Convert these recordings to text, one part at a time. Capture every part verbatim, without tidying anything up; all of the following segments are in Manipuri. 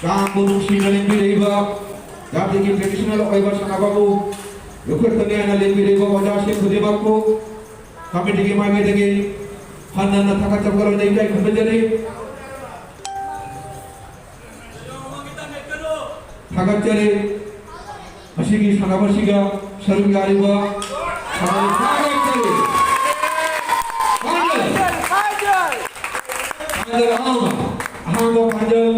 ꯀꯥꯡꯕꯨ ꯅꯨꯡꯁꯤꯅ ꯂꯦꯡꯕꯤꯔꯛꯏꯕ, ꯖꯥꯇꯤꯒꯤ traditional ꯑꯣꯏꯕ ꯁꯥꯟꯅꯕꯕꯨ ꯌꯣꯛꯈꯠꯀꯅꯤ ꯍꯥꯏꯅ ꯂꯦꯡꯕꯤꯔꯛꯏꯕ ꯑꯣꯖꯥꯁꯤꯡ ꯈꯨꯗꯤꯡꯃꯛꯄꯨ committeeꯒꯤ ꯃꯥꯏꯀꯩꯗꯒꯤ ꯍꯟꯅ ꯍꯟꯅ ꯊꯥꯒꯠꯆꯕꯒ ꯂꯣꯏꯅꯅ ꯏꯀꯥꯏ ꯈꯨꯝꯅꯖꯔꯤ꯫ ꯊꯥꯒꯠꯆꯔꯤ꯫ ꯃꯁꯤꯒꯤ ꯁꯥꯟꯅꯕꯁꯤꯒ ꯁꯔꯨꯛ ꯌꯥꯔꯤꯕ ꯁꯥꯟꯅꯔꯣꯏ ꯊꯥꯒꯠꯆꯔꯤ꯫ ꯄꯥꯟꯖꯜ! ꯄꯥꯟꯖꯜ ꯑꯍꯥꯟꯕ, ꯑꯍꯥꯟꯕ ꯄꯥꯟꯖꯜ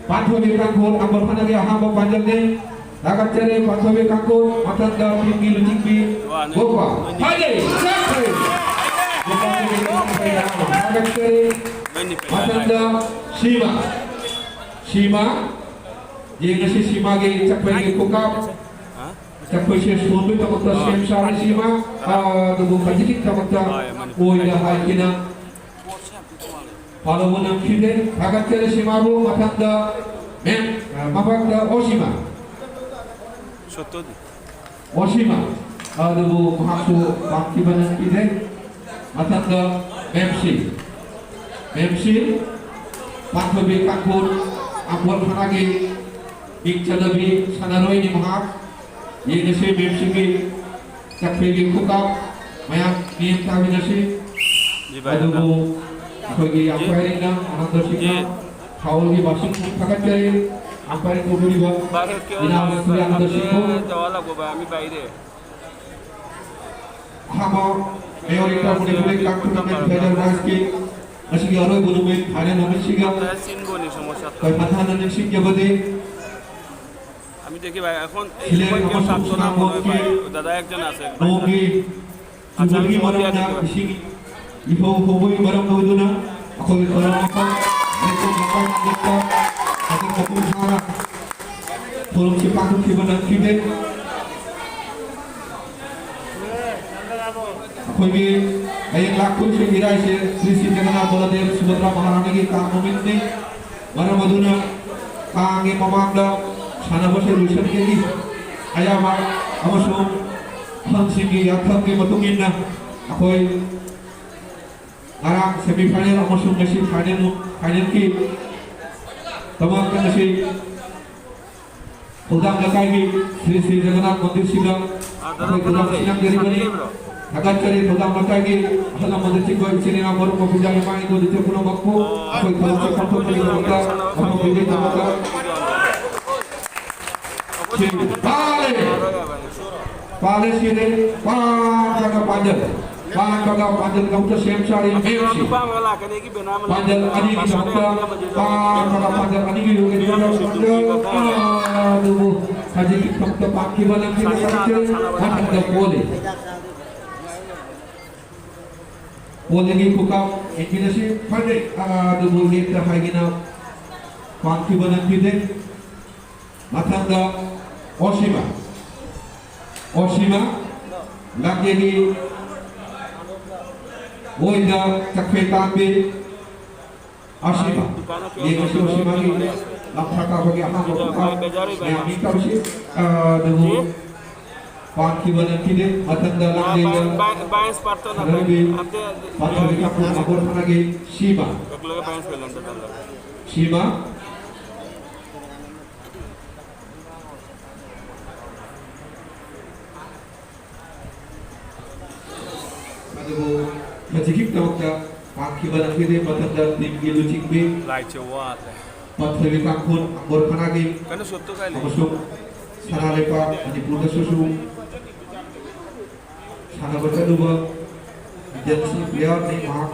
ꯄꯥꯟꯊꯣꯏꯕꯤ ꯀꯥꯡꯈꯣꯜ, ꯑꯃ ꯐꯅꯒꯤ ꯑꯍꯥꯟꯕ ꯄꯥꯟꯖꯜꯅꯤ꯫ ꯊꯥꯒꯠꯆꯔꯤ ꯄꯥꯟꯊꯣꯏꯕꯤ ꯀꯥꯡꯈꯣꯜ꯫ ꯃꯊꯪꯗ teamꯒꯤ ꯂꯨꯆꯤꯡꯕꯤ ꯒꯣꯄꯥ꯫ ꯐꯥꯖꯩ! ꯆꯠꯈ꯭ꯔꯦ! ꯒꯣꯄꯥꯒꯤ ꯊꯥꯒꯠꯆꯔꯤ꯫ ꯃꯊꯪꯗ ꯁꯤꯃ꯫ ꯁꯤꯃ꯫ ꯌꯦꯡꯉꯁꯤ ꯁꯤꯃꯥꯒꯤ ꯆꯠꯄꯒꯤ ꯈꯨꯀꯥꯞ꯫ ꯆꯠꯄꯁꯦ ꯁꯣꯟꯕꯒꯤꯗꯃꯛꯇ ꯁꯦꯝ ꯁꯥꯔꯦ ꯁꯤꯃꯥ꯫ ꯑꯗꯨꯕꯨ ꯈꯖꯤꯛꯈꯤꯗꯃꯛꯇ ꯑꯣꯏꯅ ꯍꯥꯏꯒꯦꯅ ꯄꯥꯜꯂꯧꯕ ꯅꯝꯈꯤꯗꯦ꯫ ꯊꯥꯒꯠꯆꯔꯤ ꯁꯤꯃꯥꯕꯨ꯫ ꯃꯊꯪꯗ ꯃꯦꯝ, ꯃꯃꯥꯡꯗ ꯑꯣꯁꯤꯃꯥ꯫ ꯑꯣꯁꯤꯃꯥ꯫ ꯑꯗꯨꯕꯨ ꯃꯍꯥꯛꯁꯨ ꯄꯥꯝꯈꯤꯕ ꯅꯝꯈꯤꯗꯦ꯫ ꯃꯊꯪꯗ ꯃꯦꯝꯁꯤ꯫ ꯃꯦꯝꯁꯤ ꯄꯥꯟꯊꯣꯏꯕꯤ ꯀꯥꯡꯈꯣꯜ, ꯑꯝꯕꯣꯜ ꯊꯥꯅꯒꯤ ꯃꯤꯡ ꯆꯠꯅꯕꯤ ꯁꯥꯟꯅꯔꯣꯏꯅꯤ ꯃꯍꯥꯛ꯫ ꯌꯦꯡꯉꯁꯤ ꯃꯦꯝꯁꯤꯒꯤ ꯆꯠꯄꯒꯤ ꯈꯨꯀꯥꯞ ꯃꯌꯥꯝ ꯃꯤꯠꯌꯦꯡ ꯇꯥꯃꯤꯟꯅꯁꯤ꯫ ꯑꯗꯨꯕꯨ ꯑꯩꯈꯣꯏꯒꯤ umpire ꯅ ꯑꯅꯟꯗ ꯁꯤꯡꯅ foul ꯒꯤ ꯃꯁꯤꯡ ꯊꯥꯒꯠꯆꯔꯤ꯫ Umpire ꯇꯧꯕꯤꯔꯤꯕ ꯏꯅꯥꯎ ꯁ꯭ꯔꯤ ꯑꯅꯟꯗ ꯁꯤꯡꯕꯨ꯫ ꯑꯍꯥꯟꯕ Mayor Inter Municipal Cup Tournament Final Match ꯀꯤ ꯉꯁꯤꯒꯤ ꯑꯔꯣꯏꯕ ꯅꯨꯃꯤꯠ, final ꯅꯨꯃꯤꯠꯁꯤꯒ ꯑꯩꯈꯣꯏ ꯍꯟꯊꯅ ꯅꯤꯡꯁꯤꯡꯖꯕꯗꯤ, আমি দেখি ভাই, এখন এই সিলেট সময় কেউ থাকতো না মনে হয় ভাই। দাদা একজন আছে। ꯅꯣꯡꯒꯤ ꯆꯨꯕꯒꯤ ꯃꯔꯝꯅ ꯏꯁꯤꯡ ꯏꯍꯧ ꯍꯧꯕꯒꯤ ꯃꯔꯝ ꯑꯣꯏꯗꯨꯅ ꯑꯩꯈꯣꯏꯒꯤ ꯊꯧꯔꯝ ꯑꯃ ꯂꯩꯀꯣꯜ ꯃꯄꯥꯟ ꯂꯝꯗ ꯃꯄꯨꯡ ꯐꯥꯅ ꯊꯧꯔꯝꯁꯤ ꯄꯥꯡꯊꯣꯛꯈꯤꯕ ꯅꯪꯈꯤꯗꯦ꯫ ꯑꯩꯈꯣꯏꯒꯤ ꯍꯌꯦꯡ ꯂꯥꯛꯇꯣꯏꯁꯦ ꯏꯔꯥꯏꯁꯦ ꯁ꯭ꯔꯤ ꯁ꯭ꯔꯤ ꯖꯒꯟꯅꯥꯊ ꯕꯂꯗꯦꯕ ꯁꯨꯚꯗ꯭ꯔꯥ ꯃꯍꯥꯔꯥꯅꯤꯒꯤ ꯀꯥꯡ ꯅꯨꯃꯤꯠꯅꯤ꯫ ꯃꯔꯝ ꯑꯗꯨꯅ ꯀꯥꯡꯒꯤ ꯃꯃꯥꯡꯗ ꯁꯥꯟꯅꯕꯁꯦ ꯂꯣꯏꯁꯤꯟꯒꯅꯤ꯫ ꯑꯌꯥꯝꯕ ꯑꯃꯁꯨꯡ ꯑꯍꯜꯁꯤꯡꯒꯤ ꯌꯥꯊꯪꯒꯤ ꯃꯇꯨꯡ ꯏꯟꯅ ꯑꯩꯈꯣꯏ ꯉꯔꯥꯡ semi final ꯑꯃꯁꯨꯡ ꯉꯁꯤ final, final ꯀꯤ ꯇꯃꯥꯡ ꯀꯟꯅꯁꯤ ꯊꯧꯗꯥꯝ ꯂꯩꯀꯥꯏꯒꯤ ꯁ꯭ꯔꯤ ꯁ꯭ꯔꯤ ꯖꯒꯟꯅꯥꯊ ꯃꯟꯗꯤꯔꯁꯤꯗ ꯑꯩꯈꯣꯏ ꯊꯧꯗꯥꯝ ꯁꯤꯟꯅꯖꯔꯤꯕꯅꯤ꯫ ꯊꯥꯒꯠꯆꯔꯤ ꯊꯧꯗꯥꯝ ꯂꯩꯀꯥꯏꯒꯤ ꯑꯍꯜ ꯂꯃꯟꯅꯆꯤꯡꯕ ꯏꯆꯤꯟ ꯏꯅꯥꯎ ꯃꯔꯨꯞ ꯃꯄꯤꯖꯥ ꯏꯃꯥ ꯏꯟꯗꯣ ꯏꯆꯦ ꯄꯨꯝꯅꯃꯛꯄꯨ ꯑꯩꯈꯣꯏ ꯊꯕꯛꯁꯦ ꯄꯥꯡꯊꯣꯛꯄꯒꯤꯗꯃꯛꯇ ꯃꯐꯝ ꯄꯤꯕꯒꯤꯗꯃꯛꯇ ꯁꯤꯡ ꯇꯥꯔꯦ꯫ ꯄꯥꯜꯂꯦ ꯁꯤꯔꯦ꯫ ꯄꯥꯟꯕꯒ ꯄꯥꯟꯖꯜ꯫ ꯄꯥꯟꯕꯒ ꯄꯥꯟꯖꯜꯒ ꯑꯃꯨꯛꯇ ꯁꯦꯝ ꯁꯥꯔꯤ ꯃꯌꯦꯛꯁꯤ꯫ ꯄꯥꯟꯖꯜ ꯑꯅꯤꯒꯤꯗꯃꯛꯇ ꯄꯥꯟꯕꯒ ꯄꯥꯟꯖꯜ ꯑꯅꯤꯒꯤ ꯌꯣꯛꯂꯦ꯫ ꯑꯗꯨꯕꯨ ꯍꯧꯖꯤꯛꯀꯤꯗꯃꯛꯇ ꯄꯥꯟꯈꯤꯕ ꯂꯝꯕꯤꯗ ꯆꯠꯈ꯭ꯔꯦ꯫ ꯃꯊꯪꯗ ꯄꯣꯜꯂꯤ꯫ ꯄꯣꯜꯂꯤꯒꯤ ꯈꯨꯀꯥꯞ ꯌꯦꯡꯃꯤꯟꯅꯁꯤ꯫ ꯐꯖꯩ꯫ ꯑꯗꯨꯕꯨ ꯌꯦꯛꯇ ꯍꯥꯏꯒꯤꯅ ꯄꯥꯟꯈꯤꯕ ꯂꯝꯕꯤꯗꯦ꯫ ꯃꯊꯪꯗ ꯑꯣꯁꯤꯃꯥ꯫ ꯑꯣꯁꯤꯃꯥ, ꯂꯥꯡꯖꯦꯜꯒꯤ ꯑꯣꯏꯅ ꯆꯠꯈ꯭ꯔꯦ ꯇꯥꯟꯕꯤ ꯑꯣꯁꯤꯃꯥ꯫ ꯌꯦꯡꯉꯁꯤ ꯑꯣꯁꯤꯃꯥꯒꯤ ꯂꯝꯊꯥ ꯀꯥꯕꯒꯤ ꯑꯍꯥꯟꯕ ꯈꯨꯠꯊꯥꯡ ꯃꯌꯥꯝ ꯃꯤ ꯇꯧꯁꯤ꯫ ꯑꯗꯨꯕꯨ ꯄꯥꯟꯈꯤꯕ ꯅꯠꯈꯤꯗꯦ꯫ ꯃꯊꯪꯗ ꯂꯥꯡꯖꯦꯜꯗ ꯁꯥꯟꯅꯔꯕꯤ ꯄꯥꯟꯊꯣꯏꯕꯤ ꯇꯥꯡꯈꯨꯜ ꯃꯒꯣꯟ ꯊꯥꯅꯒꯤ ꯁꯤꯃꯥ꯫ ꯁꯤꯃꯥ꯫ ꯑꯗꯨꯕꯨ ꯍꯧꯖꯤꯛꯀꯤꯗꯃꯛꯇ ꯄꯥꯟꯈꯤꯕ ꯂꯝꯕꯤꯗꯒꯤ ꯃꯊꯪꯗ ꯇꯤꯝꯒꯤ ꯂꯨꯆꯤꯡꯕꯤ ꯂꯥꯏꯆꯦ ꯋꯥꯠꯂꯦ꯫ ꯄꯥꯟꯊꯣꯏꯕꯤ ꯇꯥꯡꯈꯨꯜ ꯑꯪꯒꯣꯔ ꯈꯅꯥꯒꯤ ꯀꯩꯅꯣ ꯁꯨꯠꯇꯨ ꯀꯥꯏ ꯂꯩ? ꯑꯃꯁꯨꯡ ꯁꯅꯥ ꯂꯩꯄꯥꯛ ꯃꯅꯤꯄꯨꯔꯗꯁꯨ ꯁꯥꯟꯅꯕ ꯆꯠꯂꯨꯕ ꯏꯟꯇꯔꯅꯦꯁꯅꯦꯜ ꯄ꯭ꯂꯦꯌꯔꯅꯤ ꯃꯍꯥꯛ꯫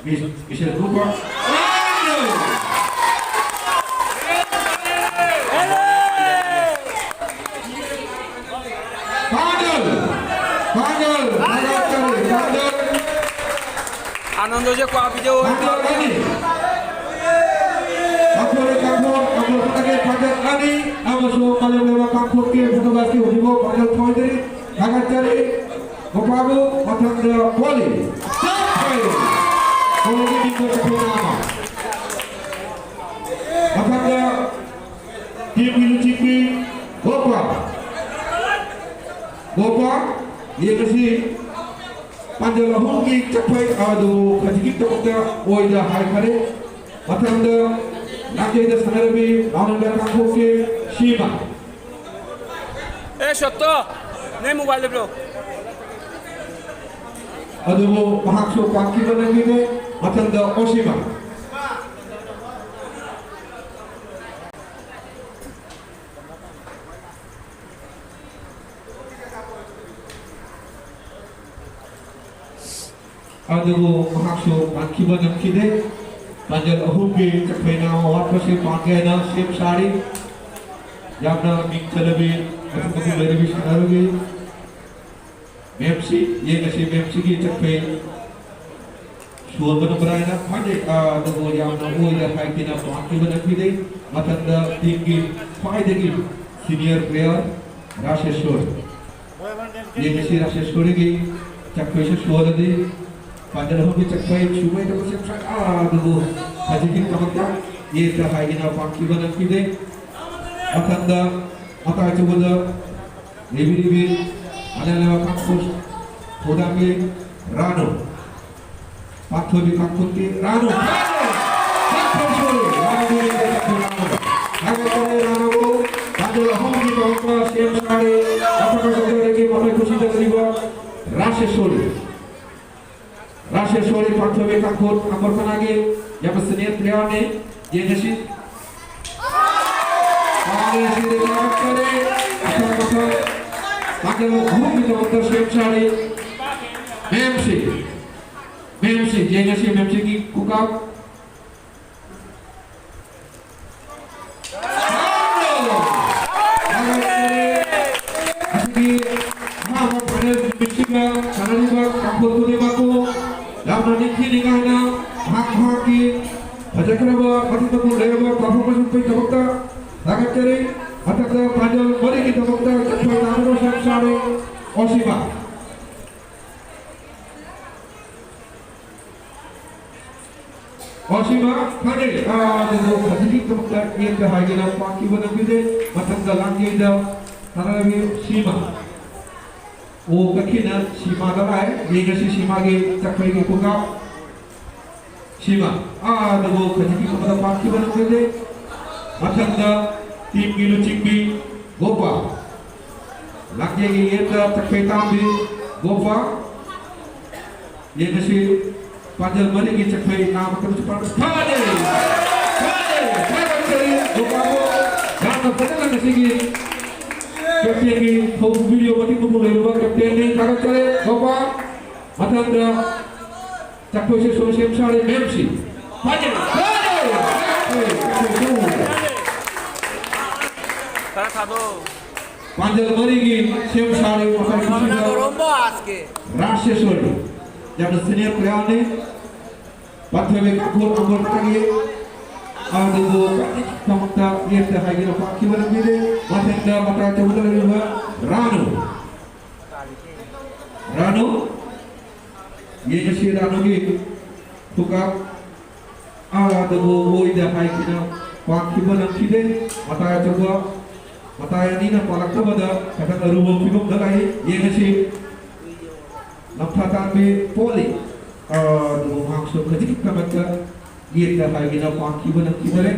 ꯃꯤꯁ-, ꯃꯤꯁꯦꯁ ꯔꯨꯄꯥ꯫ ꯄꯥꯡꯒꯜ! ꯄꯥꯡꯒꯜ! ꯄꯥꯡꯒꯜ! ꯄꯥꯡꯒꯜ! ꯑꯥꯅꯟꯗꯁꯦ ꯀ꯭ꯋꯥ ꯄꯤꯖꯧ꯫ ꯄꯥꯡꯒꯜ ꯑꯅꯤ꯫ ꯀꯥꯡꯊꯣꯟ, ꯀꯥꯡꯊꯣꯟ, ꯀꯥꯡꯊꯣꯟ ꯄꯥꯡꯒꯜ ꯑꯅꯤ ꯑꯃꯁꯨꯡ ꯃꯥꯂꯦꯝ ꯂꯩꯕꯥꯛ ꯀꯥꯡꯊꯣꯟꯒꯤ ꯐꯣꯇꯣꯒ꯭ꯔꯥꯐꯤ ꯍꯧꯖꯤꯛꯐꯥꯎ ꯄꯥꯡꯒꯜ ꯊꯣꯏꯗ꯭ꯔꯤ꯫ ꯊꯥꯒꯠꯆꯔꯤ꯫ ꯃꯄꯥꯕꯨ ꯃꯊꯪꯗ ꯄꯣꯜꯂꯤ꯫ ꯆꯠꯈ꯭ꯔꯦ꯫ ꯄꯣꯜꯂꯤꯒꯤ ꯃꯤꯡꯗ ꯆꯠꯈ꯭ꯔꯦ ꯑꯃ꯫ ꯃꯊꯪꯗ ꯇꯤꯝꯒꯤ ꯂꯨꯆꯤꯡꯕꯤ ꯒꯣꯄꯥ꯫ ꯒꯣꯄꯥ, ꯌꯦꯡꯉꯁꯤ꯫ ꯄꯥꯟꯖꯜ ꯑꯍꯨꯝꯒꯤ ꯆꯠꯈ꯭ꯔꯦ꯫ ꯑꯗꯨ ꯈꯖꯤꯛꯀꯤꯗꯃꯛꯇ ꯑꯣꯏꯗ ꯍꯥꯏꯈꯔꯦ꯫ ꯃꯊꯪꯗ ꯂꯥꯡꯖꯩꯗ ꯁꯥꯟꯅꯔꯝꯃꯤ ꯃꯥꯎꯅꯟꯗ ꯀꯥꯡꯄꯣꯛꯀꯤ ꯁꯤꯃ꯫ ꯑꯦ, ꯁꯣꯠꯇꯣ! ꯅꯪ ꯃꯣꯕꯥꯏꯜ ꯂꯩꯕ꯭ꯔꯣ? ꯑꯗꯨꯕꯨ ꯃꯍꯥꯛꯁꯨ ꯄꯥꯟꯈꯤꯕ ꯅꯪꯈꯤꯗꯦ꯫ ꯃꯊꯪꯗ ꯑꯣꯁꯤꯃ꯫ ꯑꯗꯨꯕꯨ ꯃꯍꯥꯛꯁꯨ ꯄꯥꯟꯈꯤꯕ ꯅꯪꯈꯤꯗꯦ꯫ ꯄꯥꯟꯖꯜ ꯑꯍꯨꯝꯒꯤ ꯆꯠꯈ꯭ꯔꯦꯅ ꯑꯋꯥꯠꯄꯁꯤ ꯄꯥꯟꯒꯦ ꯍꯥꯏꯅ ꯁꯦꯝ ꯁꯥꯔꯤ꯫ ꯌꯥꯝꯅ ꯃꯤꯡ ꯆꯜꯂꯕꯤ, ꯃꯊꯪ ꯃꯊꯪ ꯂꯩꯔꯕꯤ ꯁꯥꯟꯅꯔꯣꯏꯒꯤ ꯃꯦꯝꯁꯤ ꯌꯦꯡꯉꯁꯤ꯫ ꯃꯦꯝꯁꯤꯒꯤ ꯆꯠꯈ꯭ꯔꯦ ꯁꯣꯟꯕꯅ ꯕ꯭ꯔꯥꯏꯅ ꯈ꯭ꯋꯥꯏꯗꯒꯤ, ꯑꯥ, ꯑꯗꯨꯕꯨ ꯌꯥꯝꯅ ꯑꯣꯏꯅ ꯍꯥꯏꯗꯅ ꯄꯥꯟꯈꯤꯕ ꯅꯪꯈꯤꯗꯦ꯫ ꯃꯊꯪꯗ ꯇꯤꯝꯒꯤ ꯈ꯭ꯋꯥꯏꯗꯒꯤ ꯁꯤꯅꯤꯌꯔ ꯄ꯭ꯂꯦꯌꯔ ꯔꯥꯁꯦꯁꯣꯔ꯫ ꯌꯦꯡꯉꯁꯤ ꯔꯥꯁꯦꯁꯣꯔꯒꯤ ꯆꯠꯈ꯭ꯔꯤꯁꯦ ꯁꯣꯜꯂꯗꯤ ꯄꯥꯟꯖꯜ ꯑꯍꯨꯝꯒꯤ ꯆꯠꯈ꯭ꯔꯦ ꯁꯨꯃꯥꯏꯅ ꯇꯧꯕꯁꯦ ꯐꯖ-, ꯑꯥ, ꯑꯗꯨꯕꯨ ꯍꯧꯖꯤꯛꯀꯤꯗꯃꯛꯇ ꯌꯦꯠꯇ ꯍꯥꯏꯗꯅ ꯄꯥꯟꯈꯤꯕ ꯅꯪꯈꯤꯗꯦ꯫ ꯃꯊꯪꯗ ꯃꯇꯥꯏ ꯆꯨꯕꯗ ꯂꯩꯕꯤꯔꯤꯕꯤ ꯑꯅꯦꯂꯦꯕ ꯀꯥꯡꯄꯣꯛ ꯊꯧꯗꯥꯝꯒꯤ ꯔꯥꯅꯨ꯫ ꯄꯥꯟꯊꯣꯏꯕꯤ ꯀꯥꯡꯄꯣꯛꯀꯤ ꯔꯥꯅꯨ꯫ ꯄꯥꯟꯊꯣꯏ ꯁꯣꯏ꯫ ꯔꯥꯅꯨ ꯃꯤꯡꯗ ꯆꯠꯈꯤ ꯔꯥꯅꯨ꯫ ꯊꯥꯒꯠꯆꯔꯤ ꯔꯥꯅꯨꯕꯨ꯫ ꯄꯥꯟꯖꯜ ꯑꯍꯨꯝꯒꯤꯗꯃꯛꯇ ꯁꯦꯝ ꯁꯥꯔꯦ꯫ ꯃꯊꯪ ꯃꯊꯪ ꯃꯈꯣꯏ ꯈꯨꯠꯁꯤꯗ ꯂꯩꯕ ꯔꯥꯁꯦꯁꯣꯔꯤ꯫ ꯔꯥꯁꯦꯁꯣꯔꯤ ꯄꯥꯟꯊꯣꯏꯕꯤ ꯀꯥꯡꯄꯣꯛ ꯑꯃꯔꯄꯅꯥꯒꯤ ꯌꯥꯝꯅ ꯁꯤꯅꯤꯌꯔ ꯄ꯭ꯂꯦꯌꯔꯅꯤ꯫ ꯌꯦꯡꯉꯁꯤ꯫ ꯄꯥꯟꯖꯜ ꯑꯍꯨꯝꯒꯤꯗꯃꯛꯇ ꯁꯦꯝ ꯁꯥꯔꯤ꯫ ꯃꯦꯝꯁꯤ꯫ ꯃꯦꯝꯁꯤ꯫ ꯌꯦꯡꯉꯁꯤ ꯃꯦꯝꯁꯤꯒꯤ ꯈꯨꯀꯥꯞ꯫ ꯑꯁꯤꯒꯤ ꯑꯍꯥꯟꯕ ꯐꯥꯏꯅꯦꯜ ꯅꯨꯃꯤꯠꯁꯤꯗ ꯁꯥꯟꯅꯔꯤꯕ ꯀꯥꯡꯄꯣꯛ ꯈꯨꯗꯤꯡꯃꯛꯄꯨ ꯌꯥꯝꯅ ꯅꯤꯡꯊꯤ ꯅꯤꯡꯉꯥꯏꯅ ꯃꯍꯥꯛ ꯃꯍꯥꯛꯀꯤ ꯐꯖꯈ꯭ꯔꯕ ꯃꯊꯛꯇ ꯂꯩꯔꯕ ꯄꯥꯔꯐꯣꯔꯃꯦꯟꯁ ꯎꯠꯄꯒꯤꯗꯃꯛꯇ ꯊꯥꯒꯠꯆꯔꯤ꯫ ꯃꯊꯛꯇ ꯐꯥꯏꯅꯦꯜ ꯃꯔꯤꯒꯤꯗꯃꯛꯇ ꯆꯠꯊꯣꯏ ꯇꯥꯟꯅꯕ ꯁꯦꯝ ꯁꯥꯔꯦ ꯑꯣꯁꯤꯃꯥ꯫ ꯑꯣꯁꯤꯃꯥ ꯐꯥꯅꯦ꯫ ꯑꯥ, ꯑꯗꯨꯕꯨ ꯍꯧꯖꯤꯛꯀꯤꯗꯃꯛꯇ ꯌꯦꯠꯇ ꯍꯥꯏꯒꯦꯅ ꯄꯥꯛꯈꯤꯕ ꯅꯪꯕꯤꯗꯦ꯫ ꯃꯊꯪꯗ ꯂꯥꯡꯖꯩꯗ ꯁꯥꯟꯅꯔꯕꯤ ꯁꯤꯃꯥ꯫ ꯑꯣ, ꯀꯛꯈꯤꯅ ꯁꯤꯃꯥꯗ ꯂꯥꯛꯑꯦ꯫ ꯌꯦꯡꯉꯁꯤ ꯁꯤꯃꯥꯒꯤ ꯆꯠꯈ꯭ꯔꯤꯒꯤ ꯈꯨꯀꯥꯞ꯫ ꯁꯤꯃ ꯑꯥꯗꯕꯨ ꯈꯖꯤꯛꯀꯤ ꯈꯨꯃꯗ ꯄꯥꯟꯈꯤꯕ ꯅꯠꯇꯦ꯫ ꯃꯊꯪꯗ ꯇꯤꯝꯒꯤ ꯂꯨꯆꯤꯡꯕꯤ ꯒꯣꯄꯥ, ꯂꯥꯡꯖꯦꯜꯒꯤ ꯌꯦꯠꯇ ꯆꯠꯈ꯭ꯔꯦ ꯇꯥꯝꯕꯤ ꯒꯣꯄꯥ꯫ ꯌꯦꯡꯉꯁꯤ ꯄꯥꯟꯖꯜ ꯃꯔꯤꯒꯤ ꯆꯠꯈ꯭ꯔꯦ ꯅꯥ ꯃꯇꯝꯁꯨ ꯄꯥꯟꯕ ꯐꯥꯗꯦ꯫ ꯐꯥꯗꯦ꯫ ꯊꯥꯒꯠꯆꯔꯤ ꯒꯣꯄꯥꯕꯨ꯫ ꯌꯥꯝꯅ ꯐꯖꯅ ꯉꯁꯤꯒꯤ ꯀꯦꯞꯇꯦꯟꯒꯤ ꯊꯧ ꯚꯤꯗꯤꯑꯣ ꯃꯇꯤꯛ ꯃꯒꯨꯟ ꯂꯩꯔꯕ ꯀꯦꯞꯇꯦꯟꯅꯤ꯫ ꯊꯥꯒꯠꯆꯔꯤ ꯒꯣꯄꯥ꯫ ꯃꯊꯪꯗ ꯆꯥꯛꯊꯣꯛꯁꯦ ꯁꯣꯏꯁꯦꯝ ꯁꯥꯔꯦ ꯃꯦꯝꯁꯤ꯫ ꯐꯥꯖꯩ, ꯐꯥꯖꯩ, ꯐꯥꯖꯩ, ꯐꯥꯖꯩ꯫ ꯈꯔ ꯊꯥꯗꯣꯛꯑꯣ꯫ ꯄꯥꯟꯖꯜ ꯃꯔꯤꯒꯤ ꯁꯦꯝ ꯁꯥꯔꯦ ꯃꯈꯜ ꯀꯨꯝꯁꯤꯗ ꯔꯥꯁꯦꯁꯣꯔꯤ꯫ ꯌꯥꯝꯅ ꯁꯤꯅꯤꯌꯔ ꯄ꯭ꯂꯦꯌꯔꯅꯤ꯫ ꯄꯥꯟꯊꯣꯏꯕꯤ ꯀꯥꯡꯈꯣꯜ ꯑꯃꯣꯠꯄꯒꯤ ꯑꯗꯨꯕꯨ ꯀꯔꯤꯒꯤꯗꯃꯛꯇ ꯂꯦꯞꯇ ꯍꯥꯏꯒꯦꯅ ꯄꯥꯛꯈꯤꯕ ꯂꯝꯕꯤꯗ ꯃꯊꯪꯗ ꯃꯇꯥꯏ ꯆꯧꯗ ꯂꯩꯔꯤꯕ ꯔꯥꯅꯨ꯫ ꯔꯥꯅꯨ꯫ ꯌꯦꯡꯉꯁꯤ ꯔꯥꯅꯨꯒꯤ ꯈꯨꯀꯥꯞ꯫ ꯑꯥ, ꯑꯗꯨꯕꯨ ꯑꯣꯏꯗ ꯍꯥꯏꯈꯤꯅ ꯄꯥꯛꯈꯤꯕ ꯅꯪꯈꯤꯗꯦ꯫ ꯃꯇꯥꯏ ꯑꯆꯧꯕ, ꯃꯇꯥꯏ ꯑꯅꯤꯅ ꯄꯥꯜꯂꯛꯇꯕꯗ ꯈꯤꯇꯪ ꯑꯔꯨꯕ ꯐꯤꯕꯝꯗ ꯂꯥꯛꯏ꯫ ꯌꯦꯡꯉꯁꯤ꯫ ꯂꯝꯊꯥ ꯇꯥꯡꯕꯤ ꯄꯣꯜꯂꯤ꯫ ꯑꯥ, ꯑꯗꯨꯕꯨ ꯃꯍꯥꯛꯁꯨ ꯈꯖꯤꯛ ꯈꯛꯇꯃꯛꯇ ꯌꯦꯠꯇ ꯍꯥꯏꯒꯦꯅ ꯄꯥꯛꯈꯤꯕ ꯅꯪꯈꯤꯗꯔꯦ꯫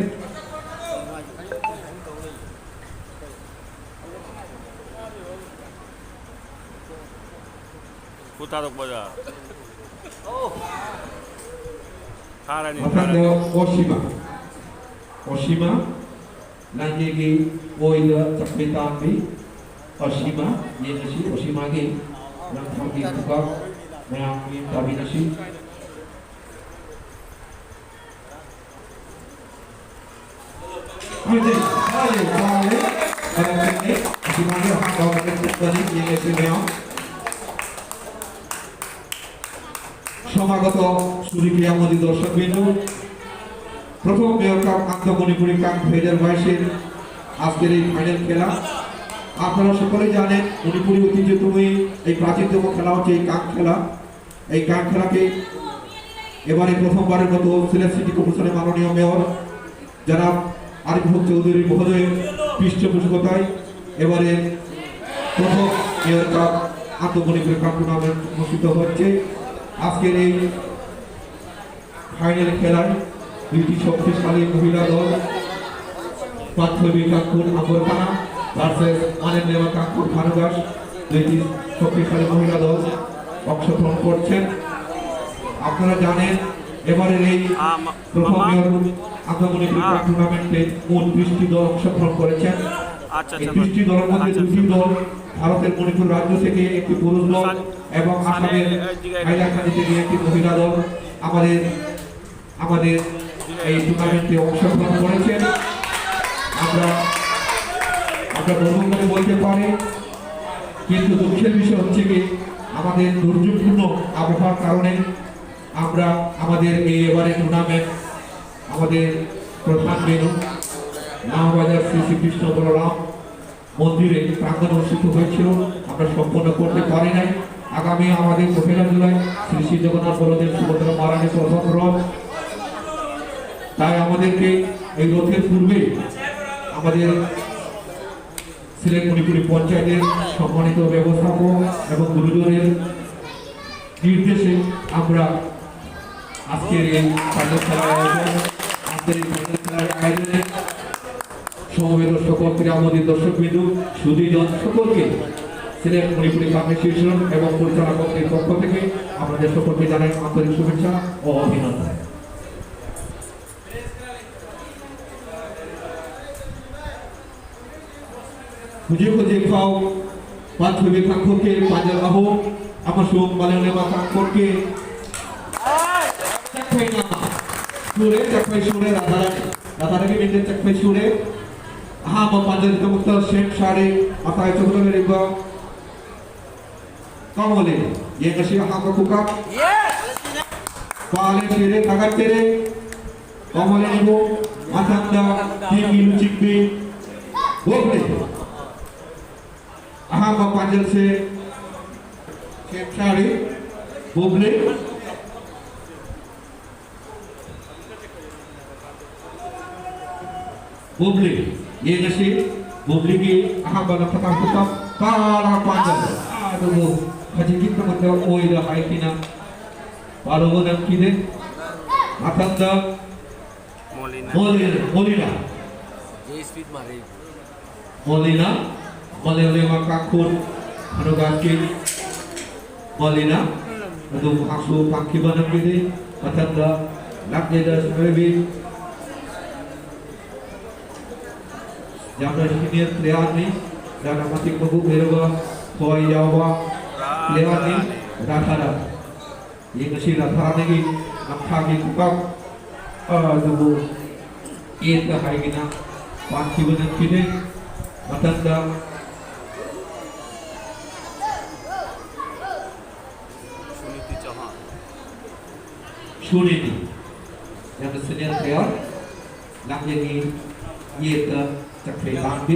ꯈꯨꯠ ꯊꯥꯗꯣꯛꯄꯗ꯫ ꯊꯥꯔꯅꯤ, ꯃꯊꯪꯗ ꯊꯥꯔꯅꯤ꯫ ꯑꯣꯁꯤꯃꯥ꯫ ꯑꯣꯁꯤꯃꯥ, ꯂꯥꯏꯅꯦꯒꯤ ꯑꯣꯏꯗ ꯆꯠꯄꯩ ꯇꯥꯡꯕꯤ꯫ ꯑꯣꯁꯤꯃꯥ, ꯌꯦꯡꯉꯁꯤ ꯑꯣꯁꯤꯃꯥꯒꯤ ꯂꯪꯊꯥꯒꯤ ꯈꯨꯀꯥꯞ ꯃꯌꯥꯝ ꯃꯤꯠꯌꯦꯡ ꯇꯥꯕꯤꯔꯁꯤ꯫ ꯍꯧꯖꯤꯛ ꯃꯥꯒꯤ ꯄꯥꯡꯂꯦ, ꯃꯔꯝꯗꯤ ꯑꯁꯤꯃꯥꯒꯤ ꯑꯍꯥꯟꯕ ꯃꯔꯝ ꯊꯣꯛꯄꯅꯤ, ꯌꯦꯡꯉꯁꯤ ꯃꯌꯥꯝ꯫ সমাগত সুধী ক্রীড়া মণ্ডলী দর্শকবৃন্দ, প্রথম মেয়র কাপ আন্তঃমণিপুরি কাপ দুই হাজার বাইশের আজকের এই ফাইনাল খেলা। আপনারা সকলেই জানেন, মণিপুরি ঐতিহ্যময়ী এই প্রাচীনতম খেলা হচ্ছে এই কাপ খেলা। এই কাপ খেলাকে এবারে প্রথমবারের মতো সিলেট সিটি কর্পোরেশনের মাননীয় মেয়র জনাব আরিফ হক চৌধুরী মহোদয়ের পৃষ্ঠপোষকতায় এবারে প্রথম মেয়র কাপ আন্তঃমণিপুরি কাপ টুর্নামেন্ট অনুষ্ঠিত হচ্ছে। আজকের এই ফাইনাল খেলায় দুইটি শক্তিশালী মহিলা দল, পার্থবী কাকুর আগরপাড়া ভার্সেস আলেম লেবা কাকুর ভানুগাছ, দুইটি শক্তিশালী মহিলা দল অংশগ্রহণ করছেন। আপনারা জানেন, এবারের এই প্রথম মেয়র আকামণি ক্রিকেট টুর্নামেন্টে মোট বিশটি দল অংশগ্রহণ করেছেন। আচ্ছা, এই আচ্ছা, বিশটি দলের মধ্যে আচ্ছা, দুটি আচ্ছা। দল ভারতের মণিপুর রাজ্য থেকে একটি পুরুষ দল এবং আসামের হাইলাকান্দি থেকে একটি মহিলা দল আমাদের আমাদের এই টুর্নামেন্টে অংশগ্রহণ করেছেন। আমরা আমরা গর্ব করে বলতে পারি, কিন্তু দুঃখের বিষয় হচ্ছে কি, আমাদের দুর্যোগপূর্ণ আবহাওয়ার কারণে আমরা আমাদের এই এবারে টুর্নামেন্ট আমাদের প্রধান ভেন্যু নামবাজার শ্রী শ্রীকৃষ্ণ বলরাম মন্দিরে প্রাঙ্গণ অনুষ্ঠিত হয়েছিল, আমরা সম্পন্ন করতে পারি নাই। আগামী আমাদের পহেলা জুলাই শ্রী শ্রী জগন্নাথ বলদেব সুভদ্রা মহারানীর প্রথম রথ, তাই আমাদেরকে এই রথের পূর্বে আমাদের সিলেট মণিপুরি পঞ্চায়েতের সম্মানিত ব্যবস্থাপক এবং গুরুজনের নির্দেশে আমরা আজকের এই ফাইনাল খেলার আয়োজন আজকের এই ফাইনাল খেলার আয়োজনে সমবেত সকল ক্রীড়ামোদী দর্শকবৃন্দ, সুধীজন সকলকে সিলেট মণিপুরি কমিউনিকেশন এবং পরিচালনা কমিটির পক্ষ থেকে আপনাদের সকলকে জানাই আন্তরিক শুভেচ্ছা ও অভিনন্দন। Hujik hujik phao, pat hujik thangkhok ke panjal aho, amasung malang lema thangkhok ke. Chakphai na, sure, chakphai sure, radharani, radharani minte chakphai sure. Ahama panjal ita mukta shem share, atai chokta riba. Kamole, ye kashi ahama kuka. Pale shere, tagat tere. Kamole nibo, matanda, timi luchikbi. Boble. Ahama panjal se, shem share, boble. Boble, ye nasi, boble ki aham bala patang putam, kala panjang. Aduh, hajikit teman oi dah hai kina. Baru nang kide. ꯃꯊꯪꯗ ꯃꯣꯂꯤꯅꯥ꯫ ꯃꯣꯂꯤ-, ꯃꯣꯂꯤꯅꯥ꯫ ꯖꯦ ꯁ꯭ꯄꯤꯠ ꯃꯥꯔꯤ꯫ ꯃꯣꯂꯤꯅꯥ, ꯃꯥꯂꯦꯝꯂꯦꯟ ꯀꯥꯡꯈꯨꯜ, ꯍꯅꯨꯒꯥꯠꯀꯤ ꯃꯣꯂꯤꯅꯥ, ꯑꯗꯨ ꯃꯍꯥꯛꯁꯨ ꯐꯪꯈꯤꯕ ꯅꯪꯒꯤꯗꯤ꯫ ꯃꯊꯪꯗ ꯂꯥꯛꯂꯤꯕ ꯁꯤꯟꯅꯕꯤ, ꯌꯥꯝꯅ ꯁꯤꯅꯤꯌꯔ ꯄ꯭ꯂꯦꯌꯥꯔꯅꯤ, ꯌꯥꯝꯅ ꯃꯇꯤꯛ ꯃꯒꯨꯟ ꯂꯩꯔꯕ ꯊꯋꯥꯏ ꯌꯥꯎꯕ ꯄ꯭ꯂꯦꯌꯥꯔꯅꯤ, ꯔꯥꯙꯥꯔꯥꯅꯤ꯫ ꯌꯦꯡ ꯑꯁꯤ ꯔꯥꯙꯥꯔꯥꯅꯤꯒꯤ ꯅꯝꯊꯥꯒꯤ ꯈꯨꯄꯥꯛ ꯑꯗꯨꯕꯨ ꯑꯦꯠꯇ ꯍꯥꯏꯒꯅ ꯄꯥꯟꯈꯤꯕ ꯅꯠꯈꯤꯗꯦ꯫ ꯃꯊꯪꯗ ꯁꯨꯅꯤꯇꯤ ꯆꯧꯍꯥꯟ꯫ ꯁꯨꯅꯤꯇꯤ꯫ ꯌꯥꯝꯅ ꯁꯤꯅꯤꯌꯔ ꯄ꯭ꯂꯦꯌꯔ꯫ ꯂꯥꯛꯂꯤꯕꯤ ꯑꯦꯠꯇ ꯆꯠꯈ꯭ꯔꯦ ꯇꯥꯡꯕꯤ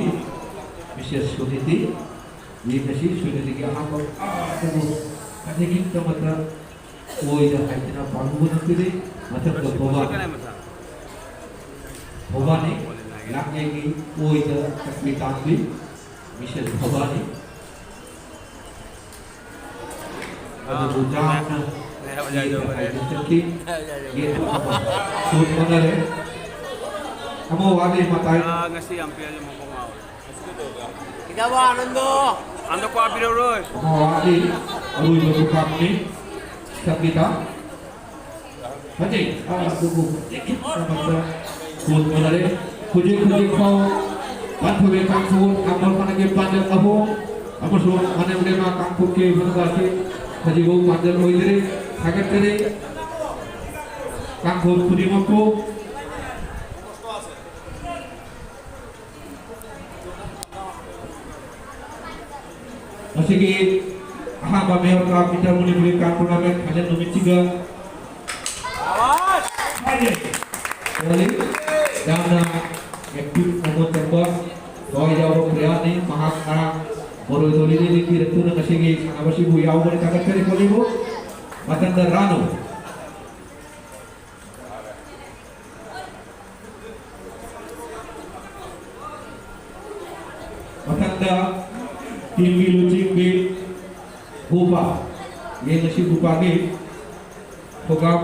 ꯃꯤꯁꯦꯁ ꯁꯨꯅꯤꯇꯤ꯫ ꯌꯦꯡ ꯑꯁꯤ ꯁꯨꯅꯤꯇꯤꯒꯤ ꯑꯍꯥꯟꯕ ꯑꯗꯨꯕꯨ ꯑꯅꯤꯒꯤ ꯇꯃꯛꯇ ꯑꯣꯏꯗ ꯍꯥꯏꯗꯅ ꯄꯥꯡꯕꯨ ꯅꯠꯇꯦ꯫ ꯃꯊꯪꯗ ꯐꯣꯕꯥ꯫ ꯐꯣꯕꯥꯅꯤ꯫ ꯂꯥꯛꯂꯤꯕꯤ ꯑꯣꯏꯗ ꯆꯠꯈ꯭ꯔꯦ ꯇꯥꯡꯕꯤ ꯃꯤꯁꯦꯁ ꯐꯣꯕꯥꯅꯤ꯫ ꯑꯗꯨꯕꯨ ꯌꯥꯝꯅ ꯌꯦꯠꯅ ꯍꯥꯏꯗꯨꯅ ꯆꯠꯈꯤ꯫ ꯌꯦꯠꯅ ꯑꯃ ꯁꯨꯠ ꯍꯣꯠꯅꯔꯦ꯫ ꯑꯃ ꯋꯥꯠꯂꯤ ꯃꯇꯥꯏ꯫ ꯑꯥ, ꯉꯁꯤ ꯌꯥꯝ ꯄꯦꯜꯂꯦ, ꯃꯄꯨꯡ ꯉꯥꯎꯔꯦ꯫ ꯏꯗꯥꯕ ꯑꯥꯅꯟꯗꯣ꯫ ꯑꯥꯅꯟꯗꯣ ꯀ꯭ꯋꯥ ꯄꯤꯔꯛꯎꯔꯣꯏ꯫ ꯑꯃ ꯋꯥꯠꯂꯤ꯫ ꯑꯔꯣꯏꯕ ꯈꯨꯄꯥꯛꯅꯤ꯫ ꯁꯪꯒꯤꯇꯥ꯫ ꯐꯖꯩ꯫ ꯑꯗꯨꯕꯨ ꯍꯧꯖꯤꯛ ꯈꯤꯇꯪ ꯃꯇꯝꯗ ꯒꯣꯜ ꯃꯥꯟꯅꯔꯦ꯫ ꯍꯧꯖꯤꯛ ꯍꯧꯖꯤꯛ ꯐꯥꯎ ꯄꯥꯟꯊꯣꯏꯕꯤ ꯀꯥꯡꯄꯣꯛ ꯀꯥꯡꯄꯣꯛ ꯃꯥꯅꯒꯤ ꯄꯥꯟꯖꯜ ꯑꯍꯨꯝ ꯑꯃꯁꯨꯡ ꯃꯅꯦꯝ ꯂꯩꯃ ꯀꯥꯡꯄꯣꯛꯀꯤ ꯃꯅꯨꯡꯗ ꯑꯁꯤ ꯍꯧꯖꯤꯛꯐꯥꯎ ꯄꯥꯟꯖꯜ ꯑꯣꯏꯗ꯭ꯔꯤ꯫ ꯊꯥꯒꯠꯆꯔꯤ ꯀꯥꯡꯄꯣꯛ ꯈꯨꯗꯤꯡꯃꯛꯄꯨ꯫ ꯃꯁꯤꯒꯤ ꯑꯍꯥꯟꯕ ꯃꯤꯑꯣꯏ ꯀꯥꯞꯄꯤꯗ ꯃꯅꯤꯄꯨꯔꯤ ꯀꯥꯡ ꯇꯣꯔꯅꯥꯃꯦꯟ ꯐꯥꯏꯅꯦꯜ ꯅꯨꯃꯤꯠꯁꯤꯒ ꯐꯥꯏꯅꯦꯜ ꯑꯣꯏꯔꯤ꯫ ꯌꯥꯝꯅ ꯑꯦꯛꯇꯤꯚ ꯑꯃ ꯆꯪꯕ ꯊꯋꯥꯏ ꯌꯥꯎꯕ ꯄ꯭ꯂꯦꯌꯥꯔꯅꯤ꯫ ꯃꯍꯥꯛ ꯉꯔꯥꯡ ꯕꯣꯔꯣꯏ ꯊꯣꯔꯤꯗꯒꯤ ꯄꯤꯔꯛꯇꯨꯅ ꯉꯁꯤꯒꯤ ꯁꯥꯟꯅꯕꯁꯤꯕꯨ ꯌꯥꯎꯕꯅꯤ꯫ ꯊꯥꯒꯠꯆꯔꯤ ꯈꯣꯠꯂꯤꯕꯨ꯫ ꯃꯊꯪꯗ ꯔꯥꯅꯨ꯫ ꯃꯊꯪꯗ ꯇꯤꯝꯒꯤ ꯂꯨꯆꯤꯡꯕꯤ ꯒꯣꯄꯥ꯫ ꯌꯦꯡ ꯑꯁꯤ ꯒꯣꯄꯥꯒꯤ ꯊꯧꯒꯥꯝ